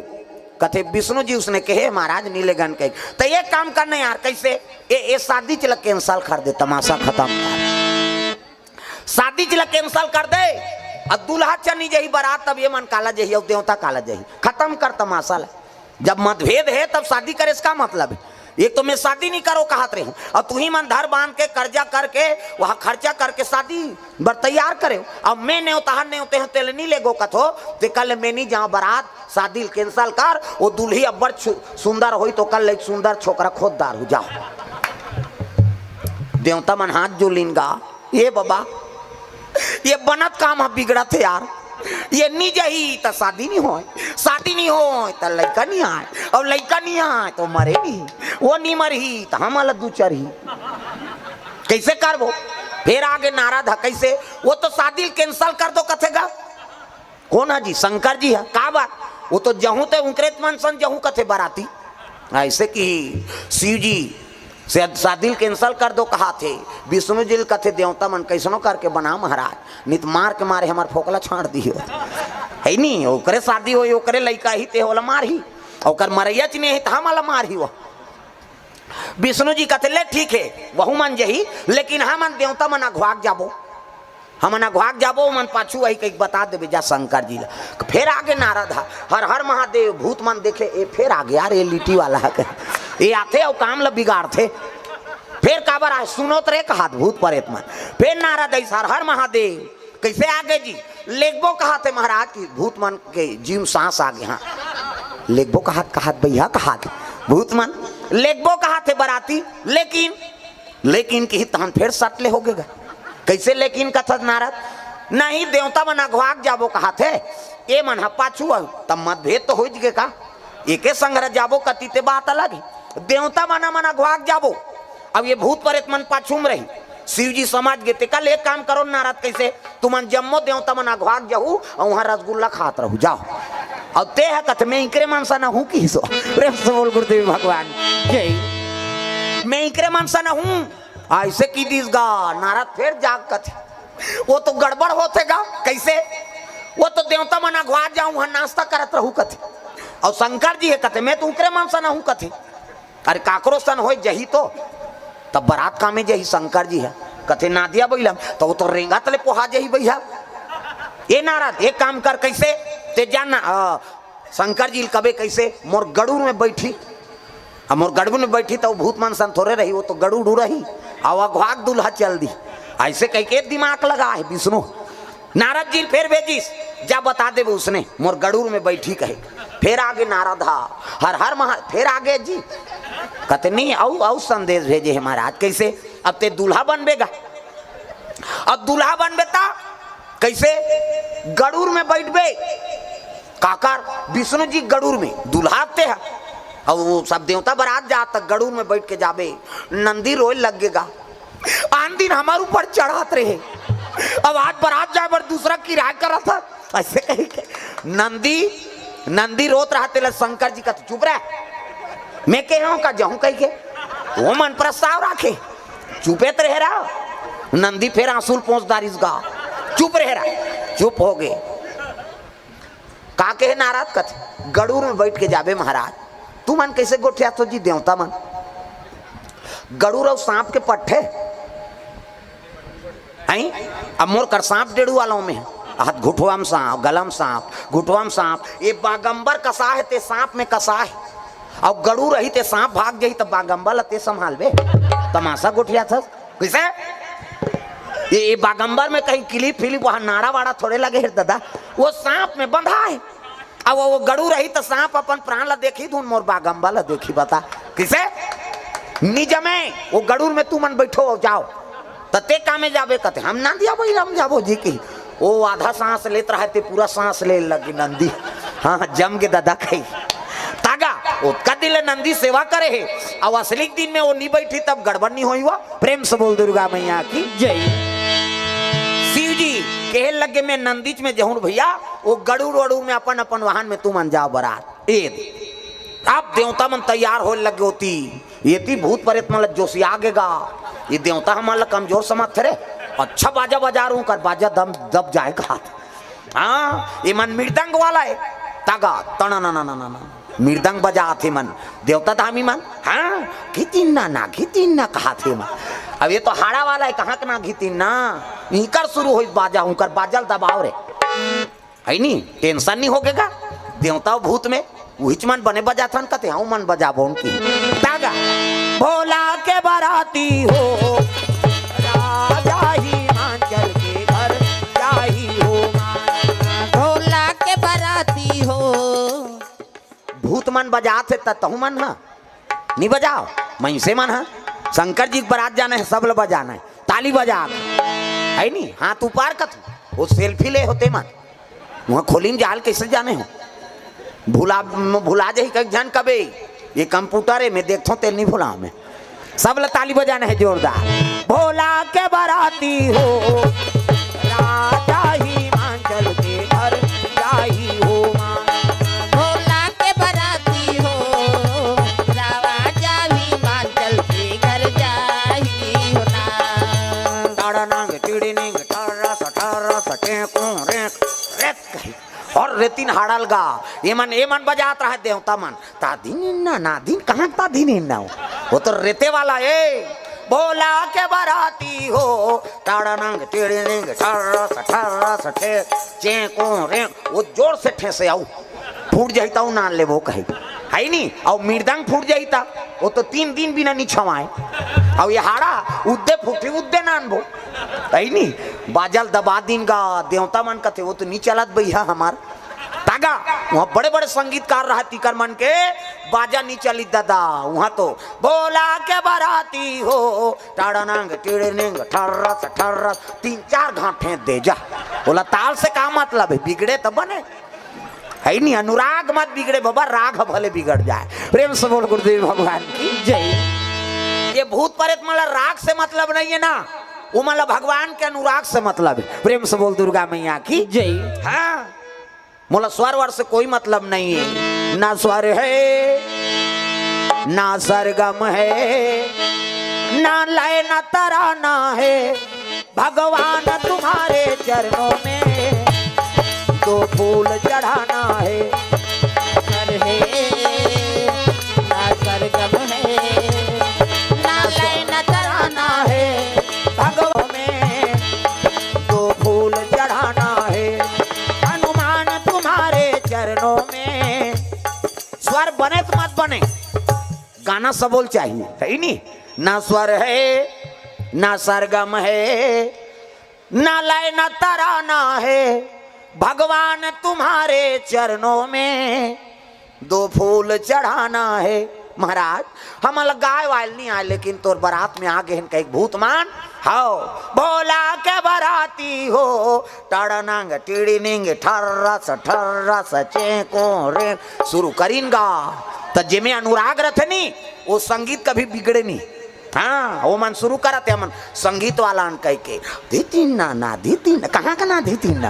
कथे, "विष्णु जी उसने कहे, महाराज, नी लेगन कहे। त एक काम करना यार, कइसे? ए, ए शादी च ल cancel कर दे, तमाशा खतम कर।" शादी च ल cancel कर दे, अउ दूल्हा च नी जही बारात, तब एमन काला जही अउ देवता काला जही? खतम कर तमाशा ल। जब मतभेद हे, तब शादी करे से का मतलब हे? एक तो मैं शादी नी करो कहत रहेंव, अउ तुहीं मन धर बांध के कर्जा करके, उहां खर्चा करके शादी बर तैयार करेव, अउ मैं नेवतहर नेवते हंव, तेला नी लेगो कथो, ते कल मैं नी जांव बारात, शादी ल cancel कर, ओ दूल्ही अब्बड़ छु-, सुंदर होही, त ओकर ले सुंदर छोकरा खोज डारहूं, जाव। देवता मन हाथ जोड़ लिन गा, ए बबा, ए बनत काम ह बिगड़त हे यार। ए नी जही त शादी नी होय, शादी नी होय त लइका नी आय, अउ लइका नी आय त मरे नी, ओ नी मरही त हमन ल दू चरही। कइसे करबो? फेर आगे नारद ह, कइसे? ओ तो शादी ल cancel कर दो कथे गा। कोन ह जी? शंकर जी ह। काबर? ओ तो जहूं ते उंकरे मन सन जहूं कथे बाराती। अइसे कि शिव जी से शादी ल cancel कर दो कहाथे, विष्णु जी ल कथे, "देवता मन कइसनो करके बना महाराज, नी त मार के मारे हमर फोकला छांड़ दिही।" हे नी, ओकरे शादी होही, ओकरे लइका ही ते ओला मारही, ओकर मरइया च नी हे त हमला मारही वो। विष्णु जी कथे, "ले ठीक हे, वहू मन जही, लेकिन हमन देवता मन अघवा के जाबो।" हमन अघवाक जाबो, ओमन पाछू आही कहिके बता देबे जा शंकर जी ला। फेर आगे नारद हा, हर हर महादेव। भूत मन देखे, ए फेर आगे यार, ए लिट्टी वाला हा कहे, ए आथे अउ काम ला बिगाड़थे। फेर काबर आए, सुनोत रे कहात भूत परेत मन। फेर नारद आइस, हर हर महादेव। कइसे आगे जी? लेगबो कहाथे महाराज कि भूत मन के जीव सांस आगे। हाँ, लेगबो कहात, कहात भैया कहात भूत मन लेगबो कहाथे बराती, लेकिन लेकिन किही तहन फेर सट ले होगे गा। कइसे लेकिन कथस नारद? नहीं, देवता मन अघवाक जाबो कहाथे, ए मन ह पाछू आही, तब मतभेद तो होइच गे का? एके संघरा जाबो कति ते बात अलग हे। देवता मन ह मन अघवाक जाबो, अब ये भूत परेत मन पाछू म रही। शिव जी समझ गे, ते कल एक काम करो नारद, कइसे? तुमन जम्मो देवता मन अघवाक जाहू अउ उहाँ रसगुल्ला खात रहू, जाओ। अउ ते ह कथे, मैं इकरे मन सन हूँ किहिस ओ। प्रेम से बोल गुरुदेव भगवान जय। मैं इकरे मन सन हूँ। अइसे कहि दिस गा, नारद फेर जाग कथे। ओ तो गड़बड़ होथे गा, कइसे? ओ तो देवता मन अघवा जाहू, उहाँ नास्ता करत रहू कथे। अउ शंकर जी हे कथे, मैं तो उकरे मन सन हूँ कथे। अरे काकरो सन होय जही तो, तब बरात कामे जही शंकर जी हे। कथे नादिया बइला म, त ओ तो रेंगत ले पोहा जही भैया। ए नारद, एक काम कर, कइसे? ते जान ना, अ, शंकर जी ल कबे कइसे, मोर गड़ूर में बइठी। अब मोर गड़ूर में बइठी त ओ भूत मन सन थोरे रही, ओ तो गड़ूर उड़ू रही। अउ अघवाक दूल्हा चल दी। अइसे कहिके दिमाग लगा हे विष्णु। नारद जी ल फेर भेजिस, जा बता देबे उसने, मोर गड़ूर में बइठी कहे। फेर आगे नारद हा, हर हर महा-, फेर आगे जी। कथे नहीं, अउ, अउ संदेश भेजे हे महाराज, कइसे? अब ते दूल्हा बनबे गा। अब दूल्हा बनबे त कइसे? गड़ूर में बइठबे। काकर? विष्णु जी गड़ूर में, दूल्हा ते ह। अउ ओ सब देवता बरात जात त गड़ूर में बइठ के जाबे। नंदी रोय लग गे गा। आन दिन हमर ऊपर चढ़त रहे, अब आज बरात जाए बर दूसरा किराया करत हे, अइसे कहिके। नंदी, नंदी रोत रहा, तेला शंकर जी कथे, चुप रह, मैं कहे हूँ का जाहूँ कहिके। ओ मन प्रस्ताव राखे, चुपे त रहे रहा। नंदी फेर आंसू ल पोंछ डारिस गा, चुप रहे रहा, चुप होगे। का कहे नारद? कथे, गड़ूर में बइठ के जाबे महाराज। तुमन कइसे गोठियाथो जी देवता मन? गड़ूर अउ सांप के पट्ठे। हैं? अब मोर कर सांप डेड़ू वाला में, हाथ घुटवा म सांप, गला म सांप, घुटवा म सांप। ए बागंबर कसा हे, ते सांप में कसा हे। अउ गड़ूर रही, ते सांप भाग जही, त बागंबर ल ते संभालबे। तमाशा गोठियाथस। कइसे? ए, ए बागंबर में कहीं किलिप फिलिप, उहाँ नाड़ा वाड़ा थोरे लगे हे दादा, ओ सांप में बंधा हे। अब ओ गड़ूर रही त सांप अपन प्राण ला देखही धुन, मोर बागंबर ला देखही, बता। कइसे? निजमे, ओ गड़ूर में तुमन बइठो अउ जाओ। त ते कामे जाबे? कथे, हम नंदिया बइला म जाबो जी कही। ओ आधा सांस लेत रहा, ते पूरा सांस ले लगी नंदी। हाँ, जम गे दादा कही। त गा, ओतका दिन ले नंदी सेवा करे हे, अउ असली दिन में ओ नी बइठी तब गड़बड़ नी होही वो। प्रेम से बोल दुर्गा मैया की जय। शिव जी कहे लगे, मैं नंदीच में जहूँ भैया, ओ गड़ूर वड़ूर में अपन अपन वाहन में तुमन जाओ बरात। ए दे। अब देवता मन तैयार होय लगे होती, एती भूत परेत मन ल जोशिया गे गा। ए देवता हमन ल कमजोर समझथे रे। अच्छा बाजा बजा रहूं, कर बाजा दम दब जाए गा। हाँ, ए मन मृदंग वाला हे। त गा, तणा ना ना ना ना ना। मृदंग बजात हे मन। देवता धामी मन। हाँ, घितिन्ना ना, घितिन्ना कहात हे मन। अब ए तो हाड़ा वाला हे, कहाँ के ना घितिन्ना। इकर शुरू होइस बाजा, उकर बाजा ल दबाव रे। हइ नी? Tension नी होगे गा। देवता भूत में उहिच मन बने बजाथन कथे, हूँ मन बजाबो उनकी। त गा, भोला के बराती हो, राजा हिमांचल के घर जाही हो माँ। भोला के बराती हो। भूत मन बजात हे त तहू मन ह नी बजाव। मइनसे मन ह शंकर जी के बरात जाना हे, सब ल बजाना हे, ताली बजा के। हइ नी? हाथ ऊपर कथू, ओ selfie ले होते मन। उहाँ खोली म जाल कइसे जाने हो? भुला, भुला जाही कइके झन कबे। ए computer हे, मैं देखथों, तेल नी भुलाव मैं। सब ल ताली बजाना हे जोरदार। भोला के बराती हो, राजा हिमांचल के घर जाही हो माँ। भोला के बराती हो, राजा हिमांचल के घर जाही हो ना। टाड़ा नांग टिड़ी निंग टारा सा टारा सा टेकू रेक रेक कही। अउ रेतिन हाड़ा ल गा, ए मन, ए मन बजात रहा देवता मन। तादिन इन्ना, नादिन, कहाँ तादिन इन्ना हो? ओ तो रेते वाला हे। भोला के बराती हो, टाड़ानंग टिड़िनिंग ठर्रस ठर्रस ठे, चेंको रें, वो जोर से ठेसे आऊ, फूट जाई त नान लेबो कहे, है नी? अउ मृदंग फूट जाई त वो तो तीन दिन बिना नी छवाए। अउ ये हाड़ा उद्दे फूटी उद्दे नानबो, है नी? बाजल दबा दिन गा, देवता मन कथे वो तो नी चलत भैया हमार। तागा वहाँ बड़े बड़े संगीतकार रहा, तीकर मन के बाजा नी चली दादा। वहाँ तो भोला के बराती हो, टाड़ानंग टिड़निंग ठर्रस ठर्रस, तीन चार घाट फेंक दे जा। बोला ताल से का मतलब है, बिगड़े तो बने, है नी? अनुराग मत बिगड़े बाबा, राग भले बिगड़ जाए। प्रेम से बोल गुरुदेव भगवान की जय। ये भूत प्रेत मला राग से मतलब नहीं है ना, वो मला भगवान के अनुराग से मतलब है। प्रेम से बोल दुर्गा मैया की जय। हाँ, मोला स्वर वर से कोई मतलब नहीं है, ना स्वर है, ना सरगम है, ना लय ना तराना है। भगवान तुम्हारे चरणों में दो फूल चढ़ाना है। स्वर है, ना सरगम है, ना लय ना तराना है। भगवान में दो फूल चढ़ाना है। हनुमान तुम्हारे चरणों में। स्वर बने तो मत बने, गाना सबोल चाहिए, है नी? ना स्वर है, ना सरगम है, ना लय ना तराना है। भगवान तुम्हारे चरणों में दो फूल चढ़ाना है। महाराज, हमला गाय वाल नहीं आए, लेकिन तोर बरात में आ गए हैं कई भूत मन। हाओ, भोला के बराती हो, टड़नंग टिड़िनिंग ठर्रस ठर्रस चेंको रे। शुरू करिन गा, त जेमे अनुराग रथे नी, वो संगीत कभी बिगड़े नहीं। हाँ, वो मन शुरू करत हे, मन संगीत वाला अन कह के, "धी तीन ना, ना धी तीन ना, कहाँ का ना धी तीन ना?"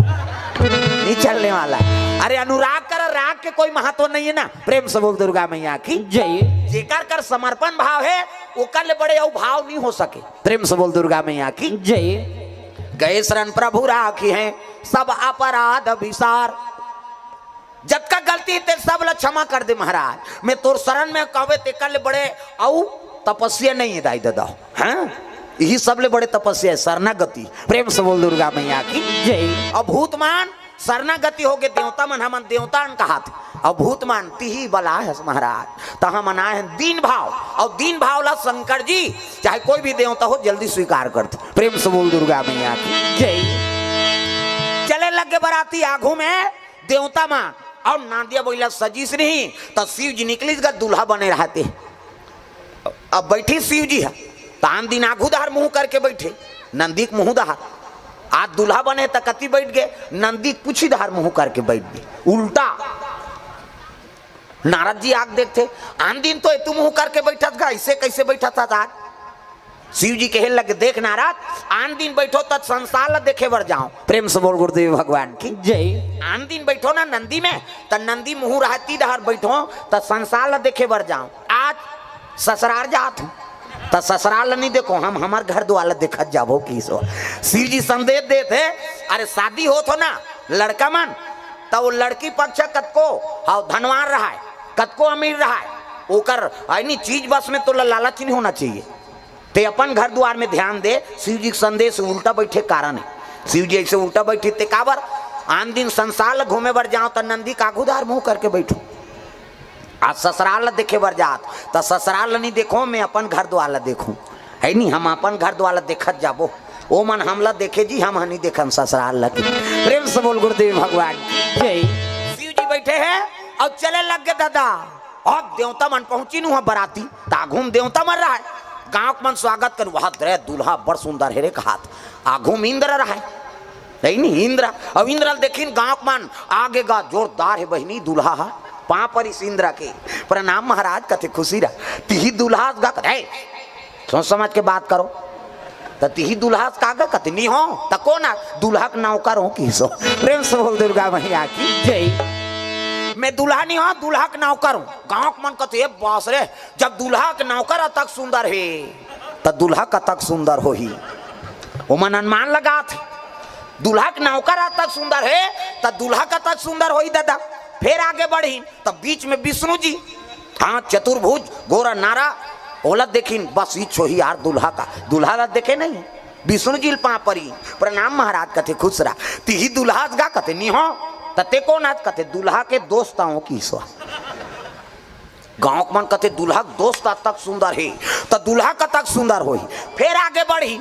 नहीं चलने वाला है। अरे, अनुराग कर, राग के कोई महत्व नहीं है ना। प्रेम से बोल दुर्गा मैया की जय। जेकर कर समर्पण भाव है, ओकर ले बड़े अउ भाव नहीं हो सके। प्रेम से बोल दुर्गा मैया की जय। गए शरण प्रभु राखी है सब अपराध विसार। जतका गलती हे ते सब ला क्षमा कर दे महाराज। मैं तोर शरण में कहवे तेकर ले बड़े अउ तपस्या नहीं है दाई ददा। हाँ, यही सब ले बड़े तपस्या है शरणागति। प्रेम से बोल दुर्गा मैया की जय। अब भूत मन शरणागति हो गे, देवता मन हमन देवता अन कहात। अब भूत मन तिही बला है महाराज, त हमन आए हैं दीन भाव। और दीन भाव ला शंकर जी चाहे कोई भी देवता हो जल्दी स्वीकार करते। प्रेम से बोल दुर्गा मैया की जय। चले लगे बराती आगू में देवता मन, और नांदिया बइला सजीस नहीं, त शिव जी निकलिस गा, दूल्हा बने रहते। अब बैठी शिव जी है, त आन दिन आगू धार मुंह करके बैठे, नंदी के मुंह धार। आज दूल्हा बने त कति बैठ गए, नंदी कुछ ही धार मुंह करके बैठ गए, उल्टा। नारद जी आग देखते, आन दिन तो एतु मुंह करके बैठत गा, ऐसे कैसे बैठत था आज? शिव जी कहे लगे, "देख नारद, आन दिन बैठो त संसार ला देखे बर जाओ।" प्रेम से बोल गुरुदेव भगवान की जय। आन दिन बैठो ना नंदी में, त नंदी मुंह रहती डहर बैठो, त संसार ला देखे बर जाओ। आज ससुरार जात हूँ, त ससुरार ला नहीं देखो, हम हमर घर द्वार ला देखत जाबो किसो। शिव जी संदेश देत हे, अरे शादी होत हो ना लड़का मन, त वो लड़की पक्ष कतको, हाँ, धनवान रहाय, कतको अमीर रहाय, ओकर आइनी चीज बस में तो ला-, लालच नहीं होना चाहिए। ते अपन घर द्वार में ध्यान दे। शिव जी के संदेश उल्टा बैठे कारण है। शिव जी ऐसे उल्टा बैठे ते काबर? आन दिन संसार ला घूमे बर जाओ त नंदी का आगू धार मुंह करके बैठो। आज ससुराल ला देखे बर जात त ससुराल ला नहीं देखो, मैं अपन घर द्वार ला देखूं। है नहीं, हम अपन घर द्वार ला देखत जाबो, ओ मन हमला देखे जी, हम हनी देखन ससुराल ला। प्रेम से बोल गुरुदेव भगवान की जय। शिव जी बैठे हैं और चले लग गए दादा। अब देवता मन पहुंची नु बराती, त आघू म देवता मन रहाय। गांव के मन स्वागत कर, "वाह रे, दूल्हा बड़ सुंदर हे रे," कहात। आघू म इंद्र रहाय, नहीं, नहीं, इंद्र। अब इंद्र ल देखिन गांव के मन, "आगे गा, जोरदार हे बहिनी दूल्हा हा।" पांव परिस इंद्र के, "प्रणाम महाराज," कथे, "खुशी रह।" "तिही दूल्हा गा?" कथे, "ए, सोच समझ के बात करो।" त तिही दूल्हा का गा कथे, "नी हो।" "त कोन आ?" "दूल्हा के नौकर हो किसो।" प्रेम से बोल दुर्गा मैया की जय। "मैं दूल्हा नी हो, दूल्हा के नौकर हो।" गांव के मन कथे, "ए बास रे, जब दूल्हा के नौकर अतक सुंदर हे, त दूल्हा कतक सुंदर होही।" ओमन अनुमान लगात हे, दूल्हा के नौकर अतक सुंदर हे, त दूल्हा कतक सुंदर होही दादा। फिर आगे बढ़ी, त बीच में विष्णु जी, हाँ, चतुर्भुज, गोरा नारा, ओला देखिन, बस इच्छा होही यार दूल्हा का, दूल्हा ला देखे नहीं। विष्णु जी ल पाँव परी, "प्रणाम महाराज।" कथे, "खुश रह।" "तिही दूल्हा हस गा?" कथे, "नी हो।" "त तें कोन हस?" कथे, "दूल्हा के दोस्त आंव किहिस।" गांव के मन कथे, "दूल्हा के दोस्त अतक सुंदर हे, त दूल्हा कतक सुंदर होही।" फेर आगे बढ़ी,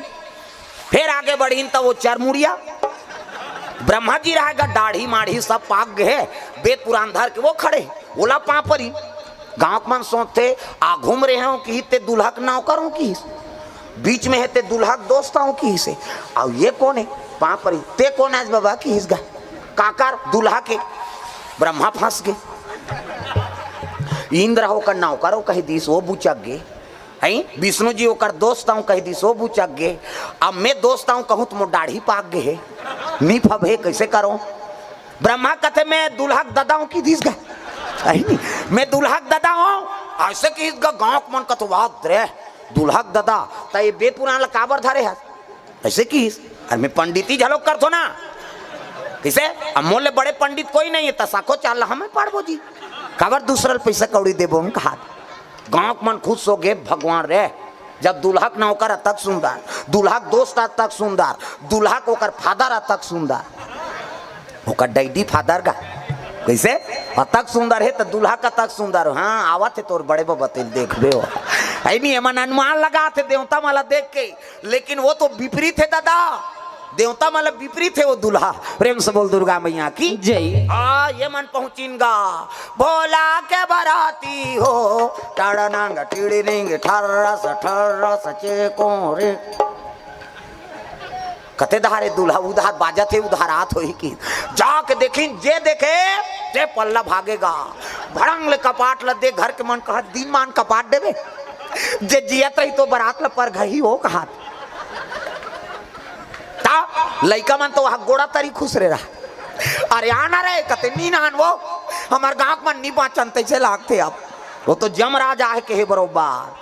फेर आगे बढ़िन त वो चरमुड़िया ब्रह्मा जी रहे गा, दाढ़ी माढ़ी सब पाक गे हे, बेद पुरान धर के वो खड़े, ओला पाँव परी। गांव के मन सोचथे, "आघू म रेहेंव किहिस, तें दूल्हा के नौकर आंव किहिस, बीच में हे तें दूल्हा के दोस्त आंव किहिस हे, अउ ये कोन हे?" पाँव परी, "तें कोन हस बबा?" किहिस गा, "काकर?" "दूल्हा के।" ब्रह्मा फंस गे। इंद्र ह ओकर नौकर आंव कहि दिस, वो बुचक गे। हैं? विष्णु जी ओकर दोस्त आंव कहि दिस, वो बुचक गे। अब मैं दोस्त आंव कहूं त मोर दाढ़ी पाक गे हे, नी फबे, कइसे करंव? ब्रह्मा कथे, "मैं दूल्हा के ददा आंव" किहिस गा। हैं? "मैं दूल्हा के ददा आंव।" अइसे किहिस गा, गांव के मन कथे, "वाह रे, दूल्हा के ददा, त ये बेद पुरान ला काबर धरे हस?" अइसे किहिस, "अरे मैं पंडिती घलोक करथों ना।" कइसे? "अब मोर ले बड़े पंडित कोई नहीं हे, त साखो चार ला हमें पाड़बो जी, काबर दूसरा ल पइसा कौड़ी देबो?" हम कहा, गांव के मन खुश हो गे, "भगवान रे, जब दूल्हा के नौकर अतक सुंदर, दूल्हा के दोस्त अतक सुंदर, दूल्हा के ओकर फादर अतक सुंदर, ओकर डैडी फादर गा, कइसे अतक सुंदर हे, त दूल्हा कतक सुंदर हो।" "हाँ, आवत हे तोर बड़े बबा, तेला देखबे हो।" है नी, एमन अनुमान लगाथे देवता मन ला देख के, लेकिन वो तो विपरीत हे दादा, देवता मन ला विपरीत हे वो दूल्हा। प्रेम से बोल दुर्गा मैया की जय। हाँ, ये मन पहुंचिन गा भोला के बराती हो, टाड़ा नांग टीड़ी निंग ठर्रस ठर्रस चेको रे। कते डहर हे दूल्हा, उधार बाजत हे, उधार आत होही कि जाके देखिन, जे देखे ते पल्ला भागे गा। भड़ंग ले कपाट ल देख, घर के मन कहत, "दिनमान कपाट देबे, जे जियत रही तो बरात ल परघही हो," कहत। त लइका मन तो वहा गोड़ा तरी खुश रे रहा। "अरे आना रे," कथे, "नी नान वो, हमर गांव के मन नी बांचन," तइसे लागथे अब। वो तो जमराज आहे कहे बरोबर।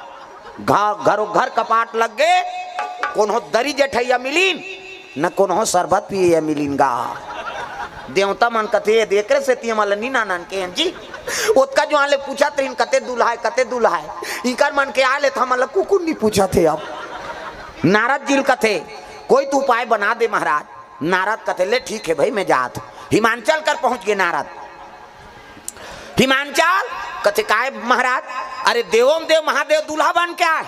घ-, घरो घर कपाट लग गे, कोनो दरी जठइया मिलिन, न कोनो सरबत पियइया मिलिन गा। देवता मन कथे, "ये एकरे सेती हमन ल नी नानन के हन जी।" ओतका जुआर ले पूछत रहिन, "कते दूल्हा हे, कते दूल्हा हे?" इकर मन के आय ले त हमन ल कुकुर नी पूछत हे अब। नारद जी ल कथे, "कोई तो उपाय बना दे महाराज।" नारद कथे, "ले ठीक हे भई, मैं जात हूं।" हिमांचल कर पहुंच गे नारद। हिमांचल कथे, "काय महाराज?" "अरे देवों देव महादेव दूल्हा बन के आय,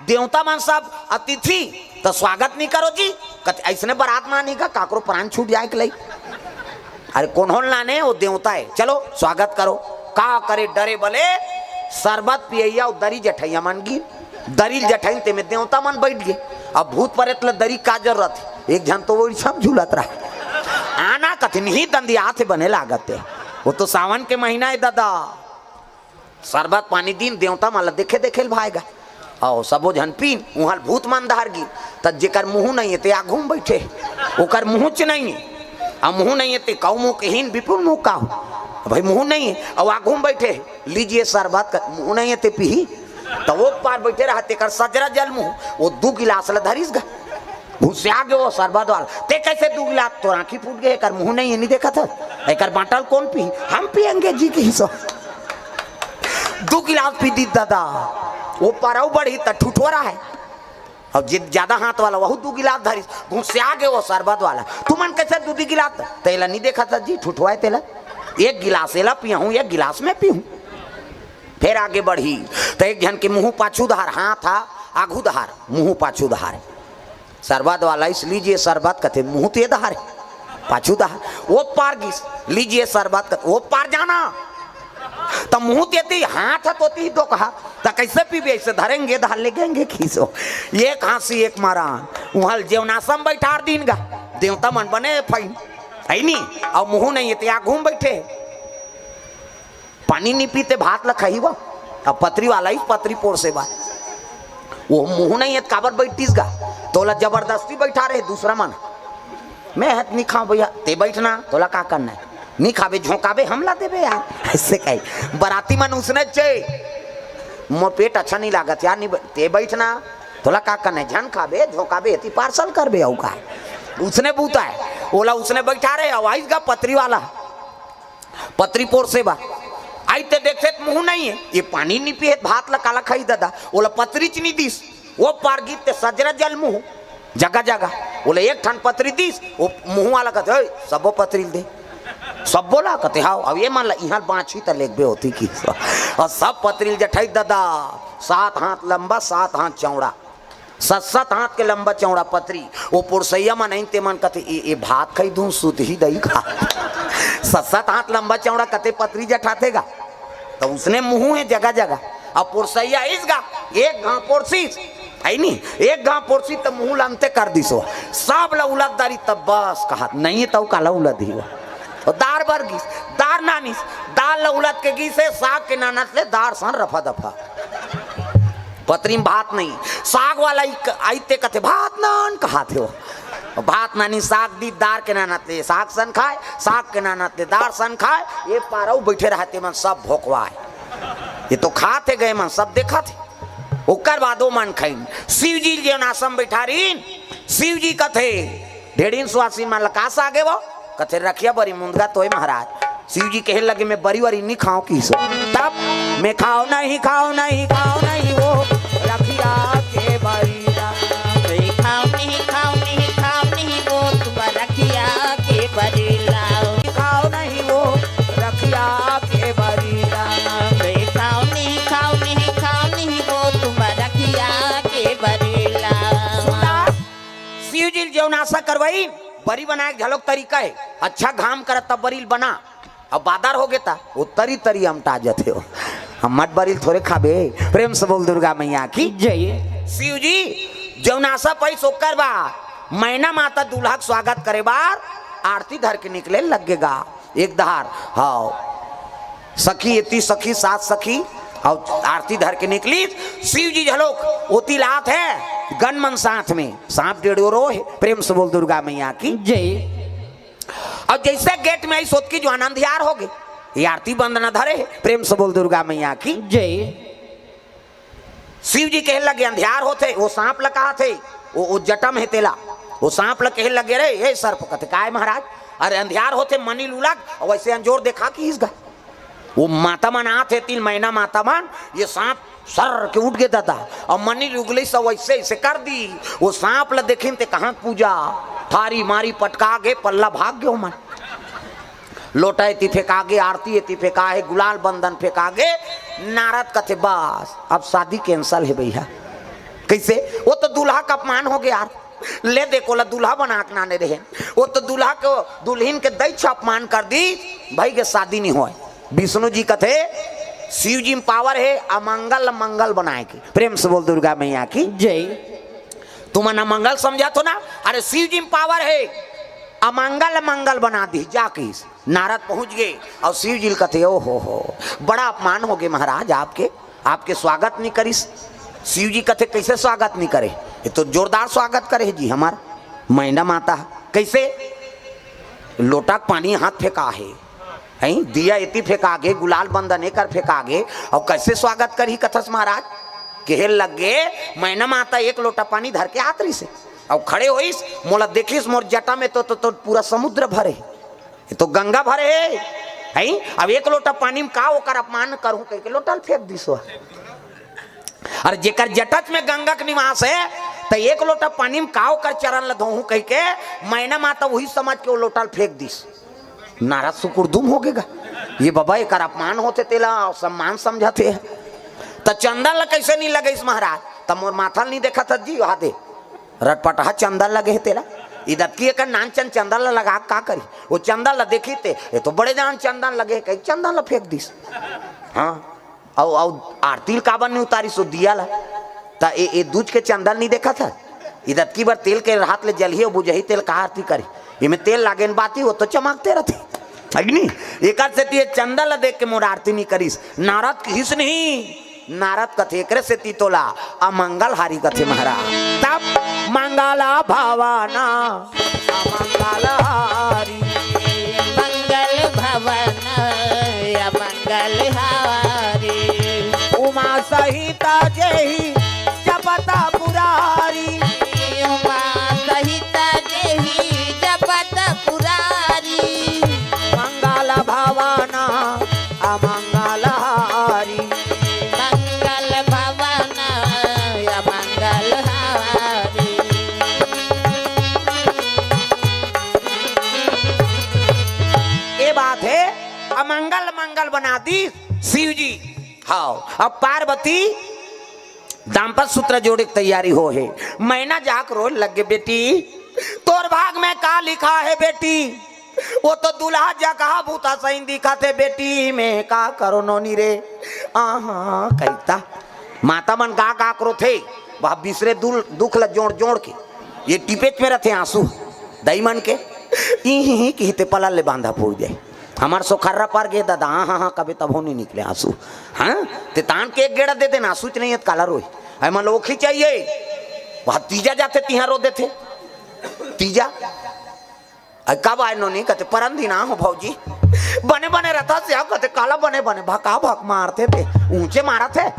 देवता मन सब अतिथि, त स्वागत नी करो जी?" कथे, "अइसने बरात म आनी का, काकरो प्राण छूट जाय के लई?" "अरे कोनो ल नाने, वो देवता हे, चलो स्वागत करो।" का करे, डरे बले सरबत पियइया अउ दरी जठइया मन गिन। दरी ल जठइन, तेमे देवता मन बइठ गे। अब भूत परेत ल दरी का जरूरत हे? एक झन तो वो रिछम झूलत रहा। आना कथिन ही दंदियाथे बने लागत हे। वो तो सावन के महीना हे दादा। सरबत पानी दिन देवता मन ल देखे देखे ल भाय गा। अउ सबो झन पीन, उहां ल भूत मन धर गिन। त जेकर मुंह नइ हे ते आघू म बइठे हे। ओकर मुंहच नइ हे। अउ मुंह नइ हे ते कउ मुंह के हीन विपुल मुंह का हो। भई मुंह नइ हे, अउ आघू म बइठे हे। लीजिए सरबत का, मुंह नइ हे ते पीही। त वो पार बइठे रहा, तेकर सजरा जल मुंह, वो दू गिलास ल धरिस गा। घुसिया गे वो सरबत वाला। "ते कइसे दू गिलास? तोर आंखी फूट गे, एकर मुंह नइ हे, नी देखत हस? एकर बांटा ल कोन पीही? हम पियेंगे जी," किहिस। दू गिलास पी दिस दादा। वो पार अउ बढ़िस त ठुठोरा हे। अउ जे ज्यादा हाथ वाला, वहू दू गिलास धरिस, घुसिया गे वो सरबत वाला। "तुमन कइसे दू दू गिलास?" "तेला नी देखत हस जी, ठुठोरा हे तेला। एक गिलास एला पियाहूं, एक गिलास मैं पीहूं।" फेर आगे बढ़िस, त एक झन के मुंह पाछू डहर, हाथ हा आघू डहर, मुंह पाछू डहर। सरबत वाला आइस, "लीजिए सरबत," कथे, मुंह तो ये डहर हे, पाछू डहर। वो पार गिस, "लीजिए सरबत," कथे, वो पार जाना। त मुंह तेती, हाथ ह तोती दो कहा, त कइसे पीबे? "अइसे धरेंगे, डहर ले गेंगे खीसो।" एक हांसी, एक मारा, उहां ल जेवनासम बइठार दीन गा। देवता मन बने फइन, हे नी? अउ मुंह नइ हे ते आघू म बइठे। पानी नी पीते, भात ल खाही वो। अब पतरी वाला ही पतरी पोरसे बर। वो मुंह नइ हे त काबर बइठिस गा? तोला जबरदस्ती बइठारे हे दूसरा मन। "मैं हत नी खांव भइया।" "ते बइठ ना, तोला का करना हे? नी खाबे, झोंकाबे, हमला देबे यार।" अइसे कही। बराती मन उसने चे, "मोर पेट अच्छा नी लागत यार, नी ब-, ते बइठ ना, तोला का करना हे? झन खाबे, झोंकाबे, एती पार्सल करबे, अउ का?" उसने बूता हे, ओला उसने बइठारे, अउ आइस गा पतरी वाला, पतरी पोरसे बर। अई ते देखथे त मुहूं नइ हे, ये पानी नइ पिए त भात ला काला खाही ददा, ओला पतरीच नइ दिस। ओ पार गिस ते सजरा जल मुहूं, जगह जगह। ओला एक ठन पतरी दिस, ओ मुहूं वाला कथे, "ओए, सबो पतरी ल दे।" "सबो ला?" कथे, "हाव।" "अब ये मन ला इहां बांचही त लेगबे होती की।" अउ सब पतरी ल जठाइस ददा, सात हाथ लंबा, सात हाथ चौड़ा, सत सत हाथ के लंबा चौड़ा पतरी। ओ पुरसइया मन आइन ते मन कथे, "ए, ए भात खाही धुन सुतही दई का?" सत सत हाथ लंबा चौड़ा कते पतरी जठाथे गा। त उसने मुहूं हे जगह जगह। अब पुरसइया आइस गा, एक घांव पोरसिस, हइ नी, एक घांव पोरसिस त मुहूं ल अंते कर दिस ओ। सब ल उलत डारिस तब बस कहत, "नइ हे तउ काला उलत ही ओ।" ओ दार बर गिस, दार नानिस, दार ल उलत के गिस हे, साग के नानत ले दार सन रफा दफा। पतरी म भात नइ, साग वाला आइस ते कथे, "भात नान," कहत हे ओ। भात नानिस, साग दिस, दार के नानत ले साग सन खाय, साग के नानत ले दार सन खाय। ए पार अउ बइठे रहय ते मन सब भोकवाय। ये तो खात हे गे मन, सब देखत हे। ओकर बाद ओ मन खाइन। शिव जी जेन आसन बइठा रहिन, शिव जी कथे, ढेड़हिन सुवासिन मन ल का सागे वो? कथे, "रखिया बरी मुंदगा तोय महाराज।" शिव जी कहे लगे, "मैं बरी वरी नइ खांव किहिस ओ।" तब, "मैं खांव नहीं, खांव नहीं, खांव नहीं वो रखिया के बरी ला।" "मैं खांव नहीं, खांव नहीं, खांव नहीं वो तुम रखिया के बरी ला।" "खांव नहीं वो रखिया के बरी ला।" "मैं खांव नहीं, खांव नहीं, खांव नहीं वो तुम रखिया के बरी ला।" सुना, शिव जी जेन आसन करवाइन, बरी बनाय के घलोक तरीका हे। अच्छा घाम करत तब बरी ल बना, अब बादर होगे त ओ तरी तरी अमटा जथे ओ। हम मट बरी ल थोरे खाबे। प्रेम से बोल दुर्गा मैया की। जय। शिव जी जेन आसन पाइस ओकर बाद मैना माता दूल्हा के स्वागत करे बर आरती धर के निकले लगे गा। एक धार, हाव, सखी एती सखी, सात सखी, अउ आरती धर के निकलिस। शिव जी घलोक ओती ल आत हे, गन मन साथ में, सांप डेढ़ोरो हे। प्रेम से बोल दुर्गा मैया की। जय। अउ जइसे गेट में आइस ओतकी जुवार अंधियार होगे। ये आरती बंदना धरे हे। प्रेम से बोल दुर्गा मैया की। जय। शिव जी कहे लगे, "अंधियार होथे।" ओ सांप ल कहत हे, ओ, ओ जटा म हे तेला, ओ सांप ल कहे लगे, "रे, ए सर्प," कथे, "काय महाराज?" "अरे अंधियार होथे, मनी ल उलग, अउ अइसे अंजोर देखा किहिस गा।" ओ माता मन आत हे, तीन महीना माता मन, ये सांप सर के उठ गे ददा, अउ मनी ल उगलिस अउ अइसे, अइसे कर दिस। ओ सांप ल देखिन ते कहां पूजा, ठारी मारी पटका गे, पल्ला भाग गे ओ मन। लोटा एती फेंका गे, आरती एती फेंका हे, गुलाल बंदन फेंका गे। नारद कथे, "बस, अब शादी cancel हे भइया।" कइसे? ओ तो दूल्हा के अपमान होगे यार। ले देख, ओला दूल्हा बना के लाने रहेन, ओ तो दूल्हा के, दुल्हिन के दइछ अपमान कर दिस, भइगे शादी नइ होय। विष्णु जी कथे, शिव जी म power हे अमंगल ल मंगल बनाय के। प्रेम से बोल दुर्गा मैया की। जय। तुमन अमंगल समझत हो ना? अरे शिव जी म power हे, अमंगल ल मंगल बना दिस, जा किहिस। नारद पहुंच गे अउ शिव जी ल कथे, "ओ हो हो, बड़ा अपमान होगे महाराज आपके, आपके स्वागत नइ करिस।" शिव जी कथे, "कइसे स्वागत नइ करे? ये तो जोरदार स्वागत करे हे जी हमर मैना माता ह।" "कइसे?" "लोटा के पानी हाथ फेंका हे, हैं? दिया एती फेंका गे, गुलाल बंदन एकर फेंका गे, अउ कइसे स्वागत करही कथस महाराज?" कहे लगे, "मैना माता एक लोटा पानी धर के आत रहिस हे, अउ खड़े होइस, मोला देखिस, मोर जटा में तो, तो, तो पूरा समुद्र भरे हे, ये तो गंगा भरे हे, हैं? अब एक लोटा पानी म का ओकर अपमान करहूं," कहिके लोटा ल फेंक दिस ओ। अरे जेकर जटच में गंगा के निवास हे, त एक लोटा पानी म का ओकर चरण ल धोहूं कहिके मैना माता उही समझ के ओ लोटा ल फेंक दिस। नारद सुकुरदुम होगे गा, "ये बबा, एकर अपमान होथे, तेला सम्मान समझत हे।" "त चंदन ल कइसे नइ लगइस महाराज?" "त मोर माथा ल नइ देखत हस जी, वहा दे, रटपटहा चंदन लगे हे तेला। इदतकी एकर नानचन चंदन ल लगा के का करी? ओ चंदन ल देखिस ते, ये तो बड़े जान चंदन लगे हे," कहिके चंदन ल फेंक दिस। हां, अउ, अउ आरती ल काबर नइ उतारिस ओ दिया ल? त ए, ए दूज के चंदन नइ देखत हस? इदतकी बर तेल के हाथ ले जलही अउ बुझही, तेल का आरती करही? एमे तेल लागे न बाती, ओ तो चमकते रथे। अग्नि, एकर सेती ए चंदन ल देख के मोर आरती नइ करिस। नारद किहिस नहीं, नारद कथे, "एकरे सेती तोला अमंगल हारी कथे महाराज।" तब मंगल भवन अमंगल हारी। मंगल भवन अमंगल हारी। उमा सहित जेहि जपत पुरारी। उमा सहित जेहि जपत पुरारी। मंगल भवन अमंगल शिव जी, हाँ, अब पार्वती दाम्पत्य सूत्र जोड़े के तैयारी हो हे। मैना जाके रोए लगे, बेटी, तोर भाग में का लिखा हे बेटी? वो तो दूल्हा जकहा भूता सही दिखत हे बेटी, मैं का करो नोनी रे। आहा, कहिता माता मन का का करोथे, वह बिसरे दुल-, दुख ल जोड़ जोड़ के ये टिपेच में रथे आंसू दई मन के। इही ही किहिते पलल ले बांधा फूट जाए। हमर सोखर्रा पर गे दादा, हाँ, हाँ, हाँ, कभी तभो नहीं निकले आंसू। हाँ, ते तान के एक गेड़ा दे देना, आंसू च नहीं है, काला रोई। ऐ मन लोग ही चाहिए। वह तीजा जाथे, तिहां रो देथे। तीजा। अरे कब आए नोनी? कहते, "परन दिन आ हो भौजी।" "बने बने रहता से आओ।" कहते, "काला बने बने?" भका भक मारथे ते, ऊंचे मारत हे।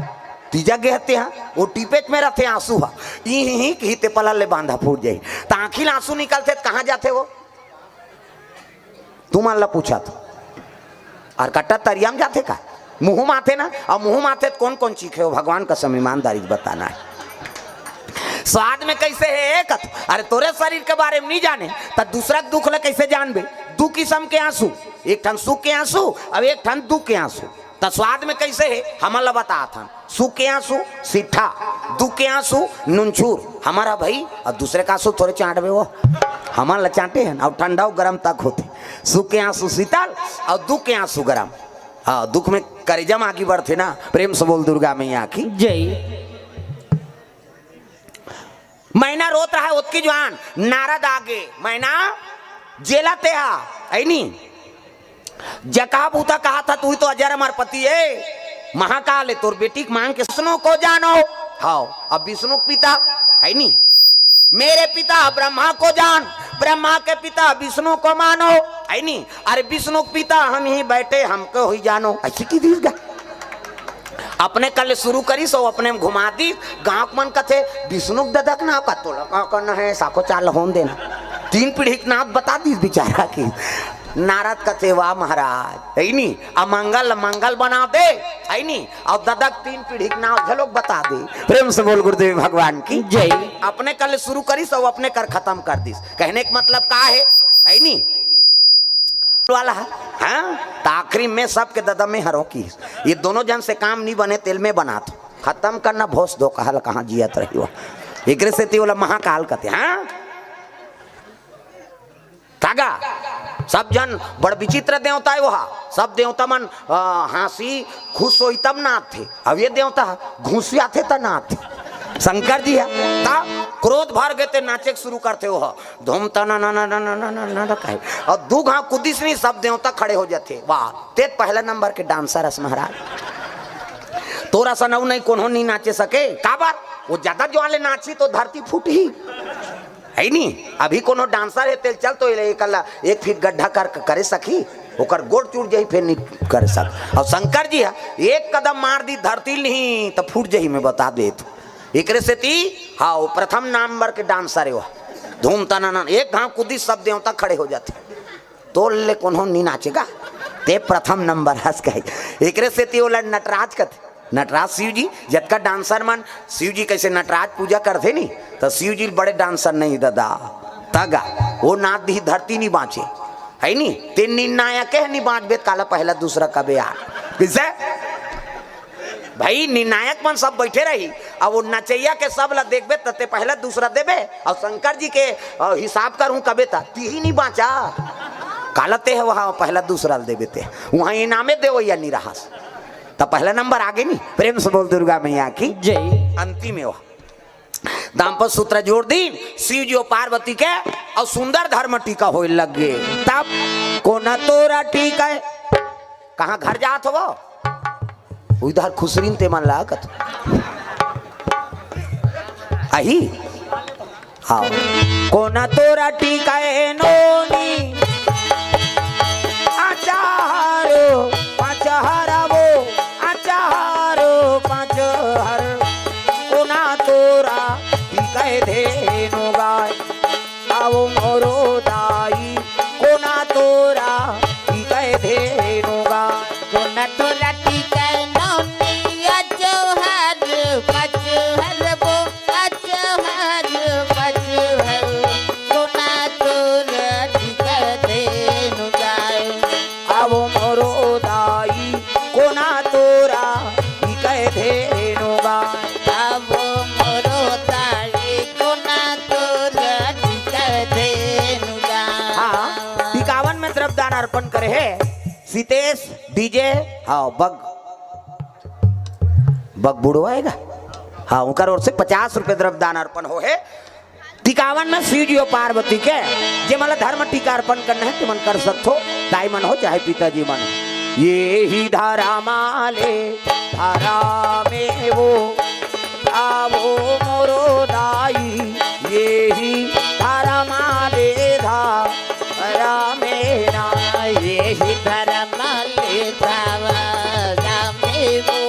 तीजा गे हते हाँ, वो टिपेच में रहते आंसू हा। ई ही, ही, ही, ते पलल ले बांधा फूट जाई। त आंखी ले आंसू निकलथे त कहाँ जाथे वो? तुमन ला पूछत। अउ कट्टा तरिया म जाथे का? मुंह म आथे ना, अउ मुंह म आथे त कोन कोन चीखे हो? भगवान कसम ईमानदारी से बताना हे। स्वाद में कैसे हे एक? अरे तोरे शरीर के बारे में नहीं जाने, त दूसरा के दुख ला कैसे जानबे? दू किसम के आंसू, एक ठन सुख के आंसू अउ एक ठन दुख के आंसू। त स्वाद में कैसे हे, हमन ला बतात हन। सुख के आंसू सीठा, दुख के आंसू नुनछूर। हमर भई, अउ दूसरे के आंसू थोरे चांटबे वो, हमन ला चांटे हन। अउ ठंडा अउ गरम तक होथे। सुख के आंसू शीतल अउ दुख के आंसू गरम। हाँ, दुख में करेजा म आगी बढ़थे ना। प्रेम से बोल दुर्गा मैया की। जय। मैना रोत रहा ओतकी जुवार, नारद आगे, मैना जेला तेहा, ऐनी। जकहा भूता कहाथा, तू ही तो अजर अमर पति हे, महाकाल हे, तोर बेटी के मांग के विष्णु को जानो। हाँ, अब विष्णु के पिता, ऐनी। मेरे पिता ब्रह्मा को जान, ब्रह्मा के पिता विष्णु को मानो, ऐनी। अरे विष्णु के पिता हम ही बैठे, हमको ही जानो, ऐसे की दीस गा। अपने कल शुरू करिस, अउ अपने म घुमा दीस। गांव के मन कथे, "विष्णु के ददा के नाव का, तोला का करना हे, साखो चाल होन देना।" तीन पीढ़ी के नाव बता दीस बेचारा की। नारद कथे, "वाह महाराज, ऐनी, अमंगल मंगल बना दे, ऐनी, अउ ददा के तीन पीढ़ी के नाव घलोक बता दे।" प्रेम से बोल गुरुदेव भगवान की जय। अपने कल शुरू करिस, अउ अपने कर खत्म कर दीस। कहने का मतलब का हे, ऐनी? वाला हे, हाँ? त आखिरी में सबके ददा में हरों की। ये दोनों जन से काम नहीं बने, तेल में बनात। खत्म करना भोस दो कहल, कहाँ जियत रही हो। एकरे सेती ओला महाकाल कथे, हाँ? कागा, सब जन बड़ विचित्र देवता हे वहा। सब देवता मन, अ, हाँसी खुश होई तब नाचथे। अब ये देवता घुसियाथे त नाचथे। शंकर जी हे, त क्रोध भर गे ते नाचे के शुरू करथे वहा। धूम तना ना ना ना ना ना ना ना ना कहे। अउ दू घाव कुदिस नहीं, सब देवता खड़े हो जाथे। वाह, ते पहला नंबर के डांसर हस महाराज। तोर असन अउ नहीं कोनो नहीं नाचे सके। काबर? वो ज्यादा जोर ले नाचही तो धरती फूटही। हे नी? अभी कोनो डांसर हे, तेल चल तो एला एक, एक फीट गड्ढा कर, करे सकही, ओकर गोड़ टूट जाही, फेर नहीं करे सक। अउ शंकर जी हे, एक कदम मार दी धरती नहीं त फूट जाही, मैं बता देत हूँ। एकरे सेती, हाँ, वो प्रथम नंबर के डांसर हे वो। धूम तनानन, एक घाव कुदी, सब देवता खड़े हो जाथे। तोर ले कोनो नहीं नाचेगा, ते प्रथम नंबर हस कहे। एकरे सेती ओला नटराज कथे। नटराज शिव जी, जतका डांसर मन शिव जी कैसे नटराज पूजा करथे नी, त शिव जी बड़े डांसर नहीं ददा। तगा, वो नाच दी धरती नहीं बाँचे, हे नी? ते निर्णायक हे, नहीं बाँचबे त काला पहला दूसरा कबे यार। कैसे? भाई, निर्णायक मन सब बैठे रही, अब वो नचैया के सब ला देखबे त ते पहला दूसरा देबे, अउ शंकर जी के, अ, हिसाब करहूँ कबे त तिही नहीं बाँचा। काला ते हे वहाँ पहला दूसरा ल देबे ते, वहाँ इनामे देवैया नहीं रहस। त पहला नंबर आगे नहीं। प्रेम से बोल दुर्गा मैया की जय। अंतिम हे वह। दाम्पत्य सूत्र जोड़ दीन शिव जी अउ पार्वती के, अउ सुंदर धर्म टीका होए लग गे। तब कोना तोरा टीका हे? कहाँ घर जात हो वो? उधर खुसरिन ते मन ला कत। अही? हाँ। कोना तोरा टीका हे नोनी? अचारो, पचहर वो, अचारो, पचहर। कोना तोरा टीका हे धेनु गाय। आओ मोरो दाई, कोना तोरा टीका हे धेनु गाय। कोना तोरा टीका हे नोनी, अचारो, पचहर वो, अचारो, पचहर। कोना तोरा टीका हे हे सीतेश डीजे, हाँ, बग, बग बुढ़वा आएगा। हाँ, उनकर ओर से पचास रुपये द्रव्य दान अर्पण हो हे। टिकावन में शिव जी अउ पार्वती के, जे मन ला धर्म टीका अर्पण करना हे, ते मन कर सकथो, दाई मन हो चाहे पिताजी मन। ये ही धर्म ले धरा में वो, आवो मोरो दाई, ये ही धर्म ले धरा में ना। ये ही धर्म ले धरा में वो,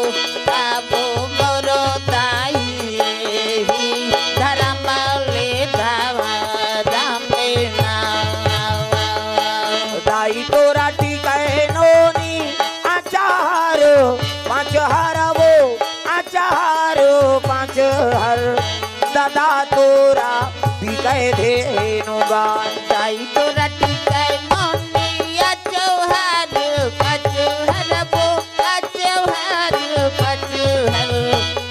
आवो मोरो दाई, ये ही धर्म ले धरा में ना। दाई तोरा टिकै नोनी अचार पाँच हर वो, अचार पाँच हर, दादा तोरा टिकै धेनु गाय। दाई तोरा टिकै नोनी अचार पाँच हर वो, अचार पाँच हर,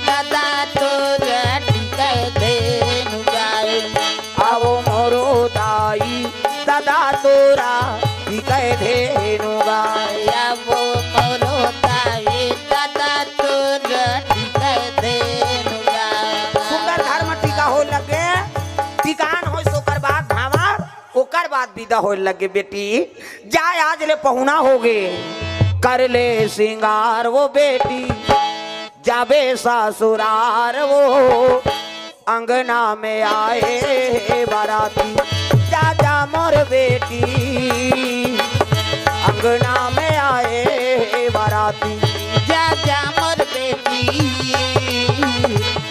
दादा तोरा टिकै धेनु गाय। आवो मोरो दाई, दादा तोरा टिकै धेनु गाय। आवो मोरो दाई, दादा तोरा टिकै धेनु गाय। सुंदर धर्म टीका होय लगे, टिकान होय सोकर बाद भांवर, ओकर बाद बिदा होय लगे बेटी। जाय आज ले पहुना होगे, कर ले सिंगार वो बेटी, जाबे ससुरार वो। अंगना में आए बाराती, जा जा मोर बेटी। अंगना में आए बाराती, जा जा मोर बेटी।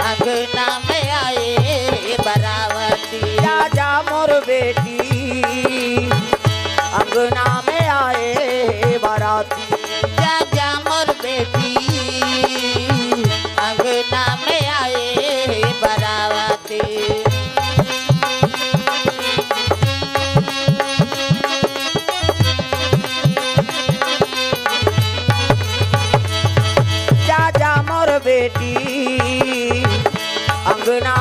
अंगना में आए बाराती, जा जा मोर बेटी। अंगना में आए बाराती, जा जा मोर बेटी। अंगना में आए बाराती। जा जा मोर बेटी, अंगना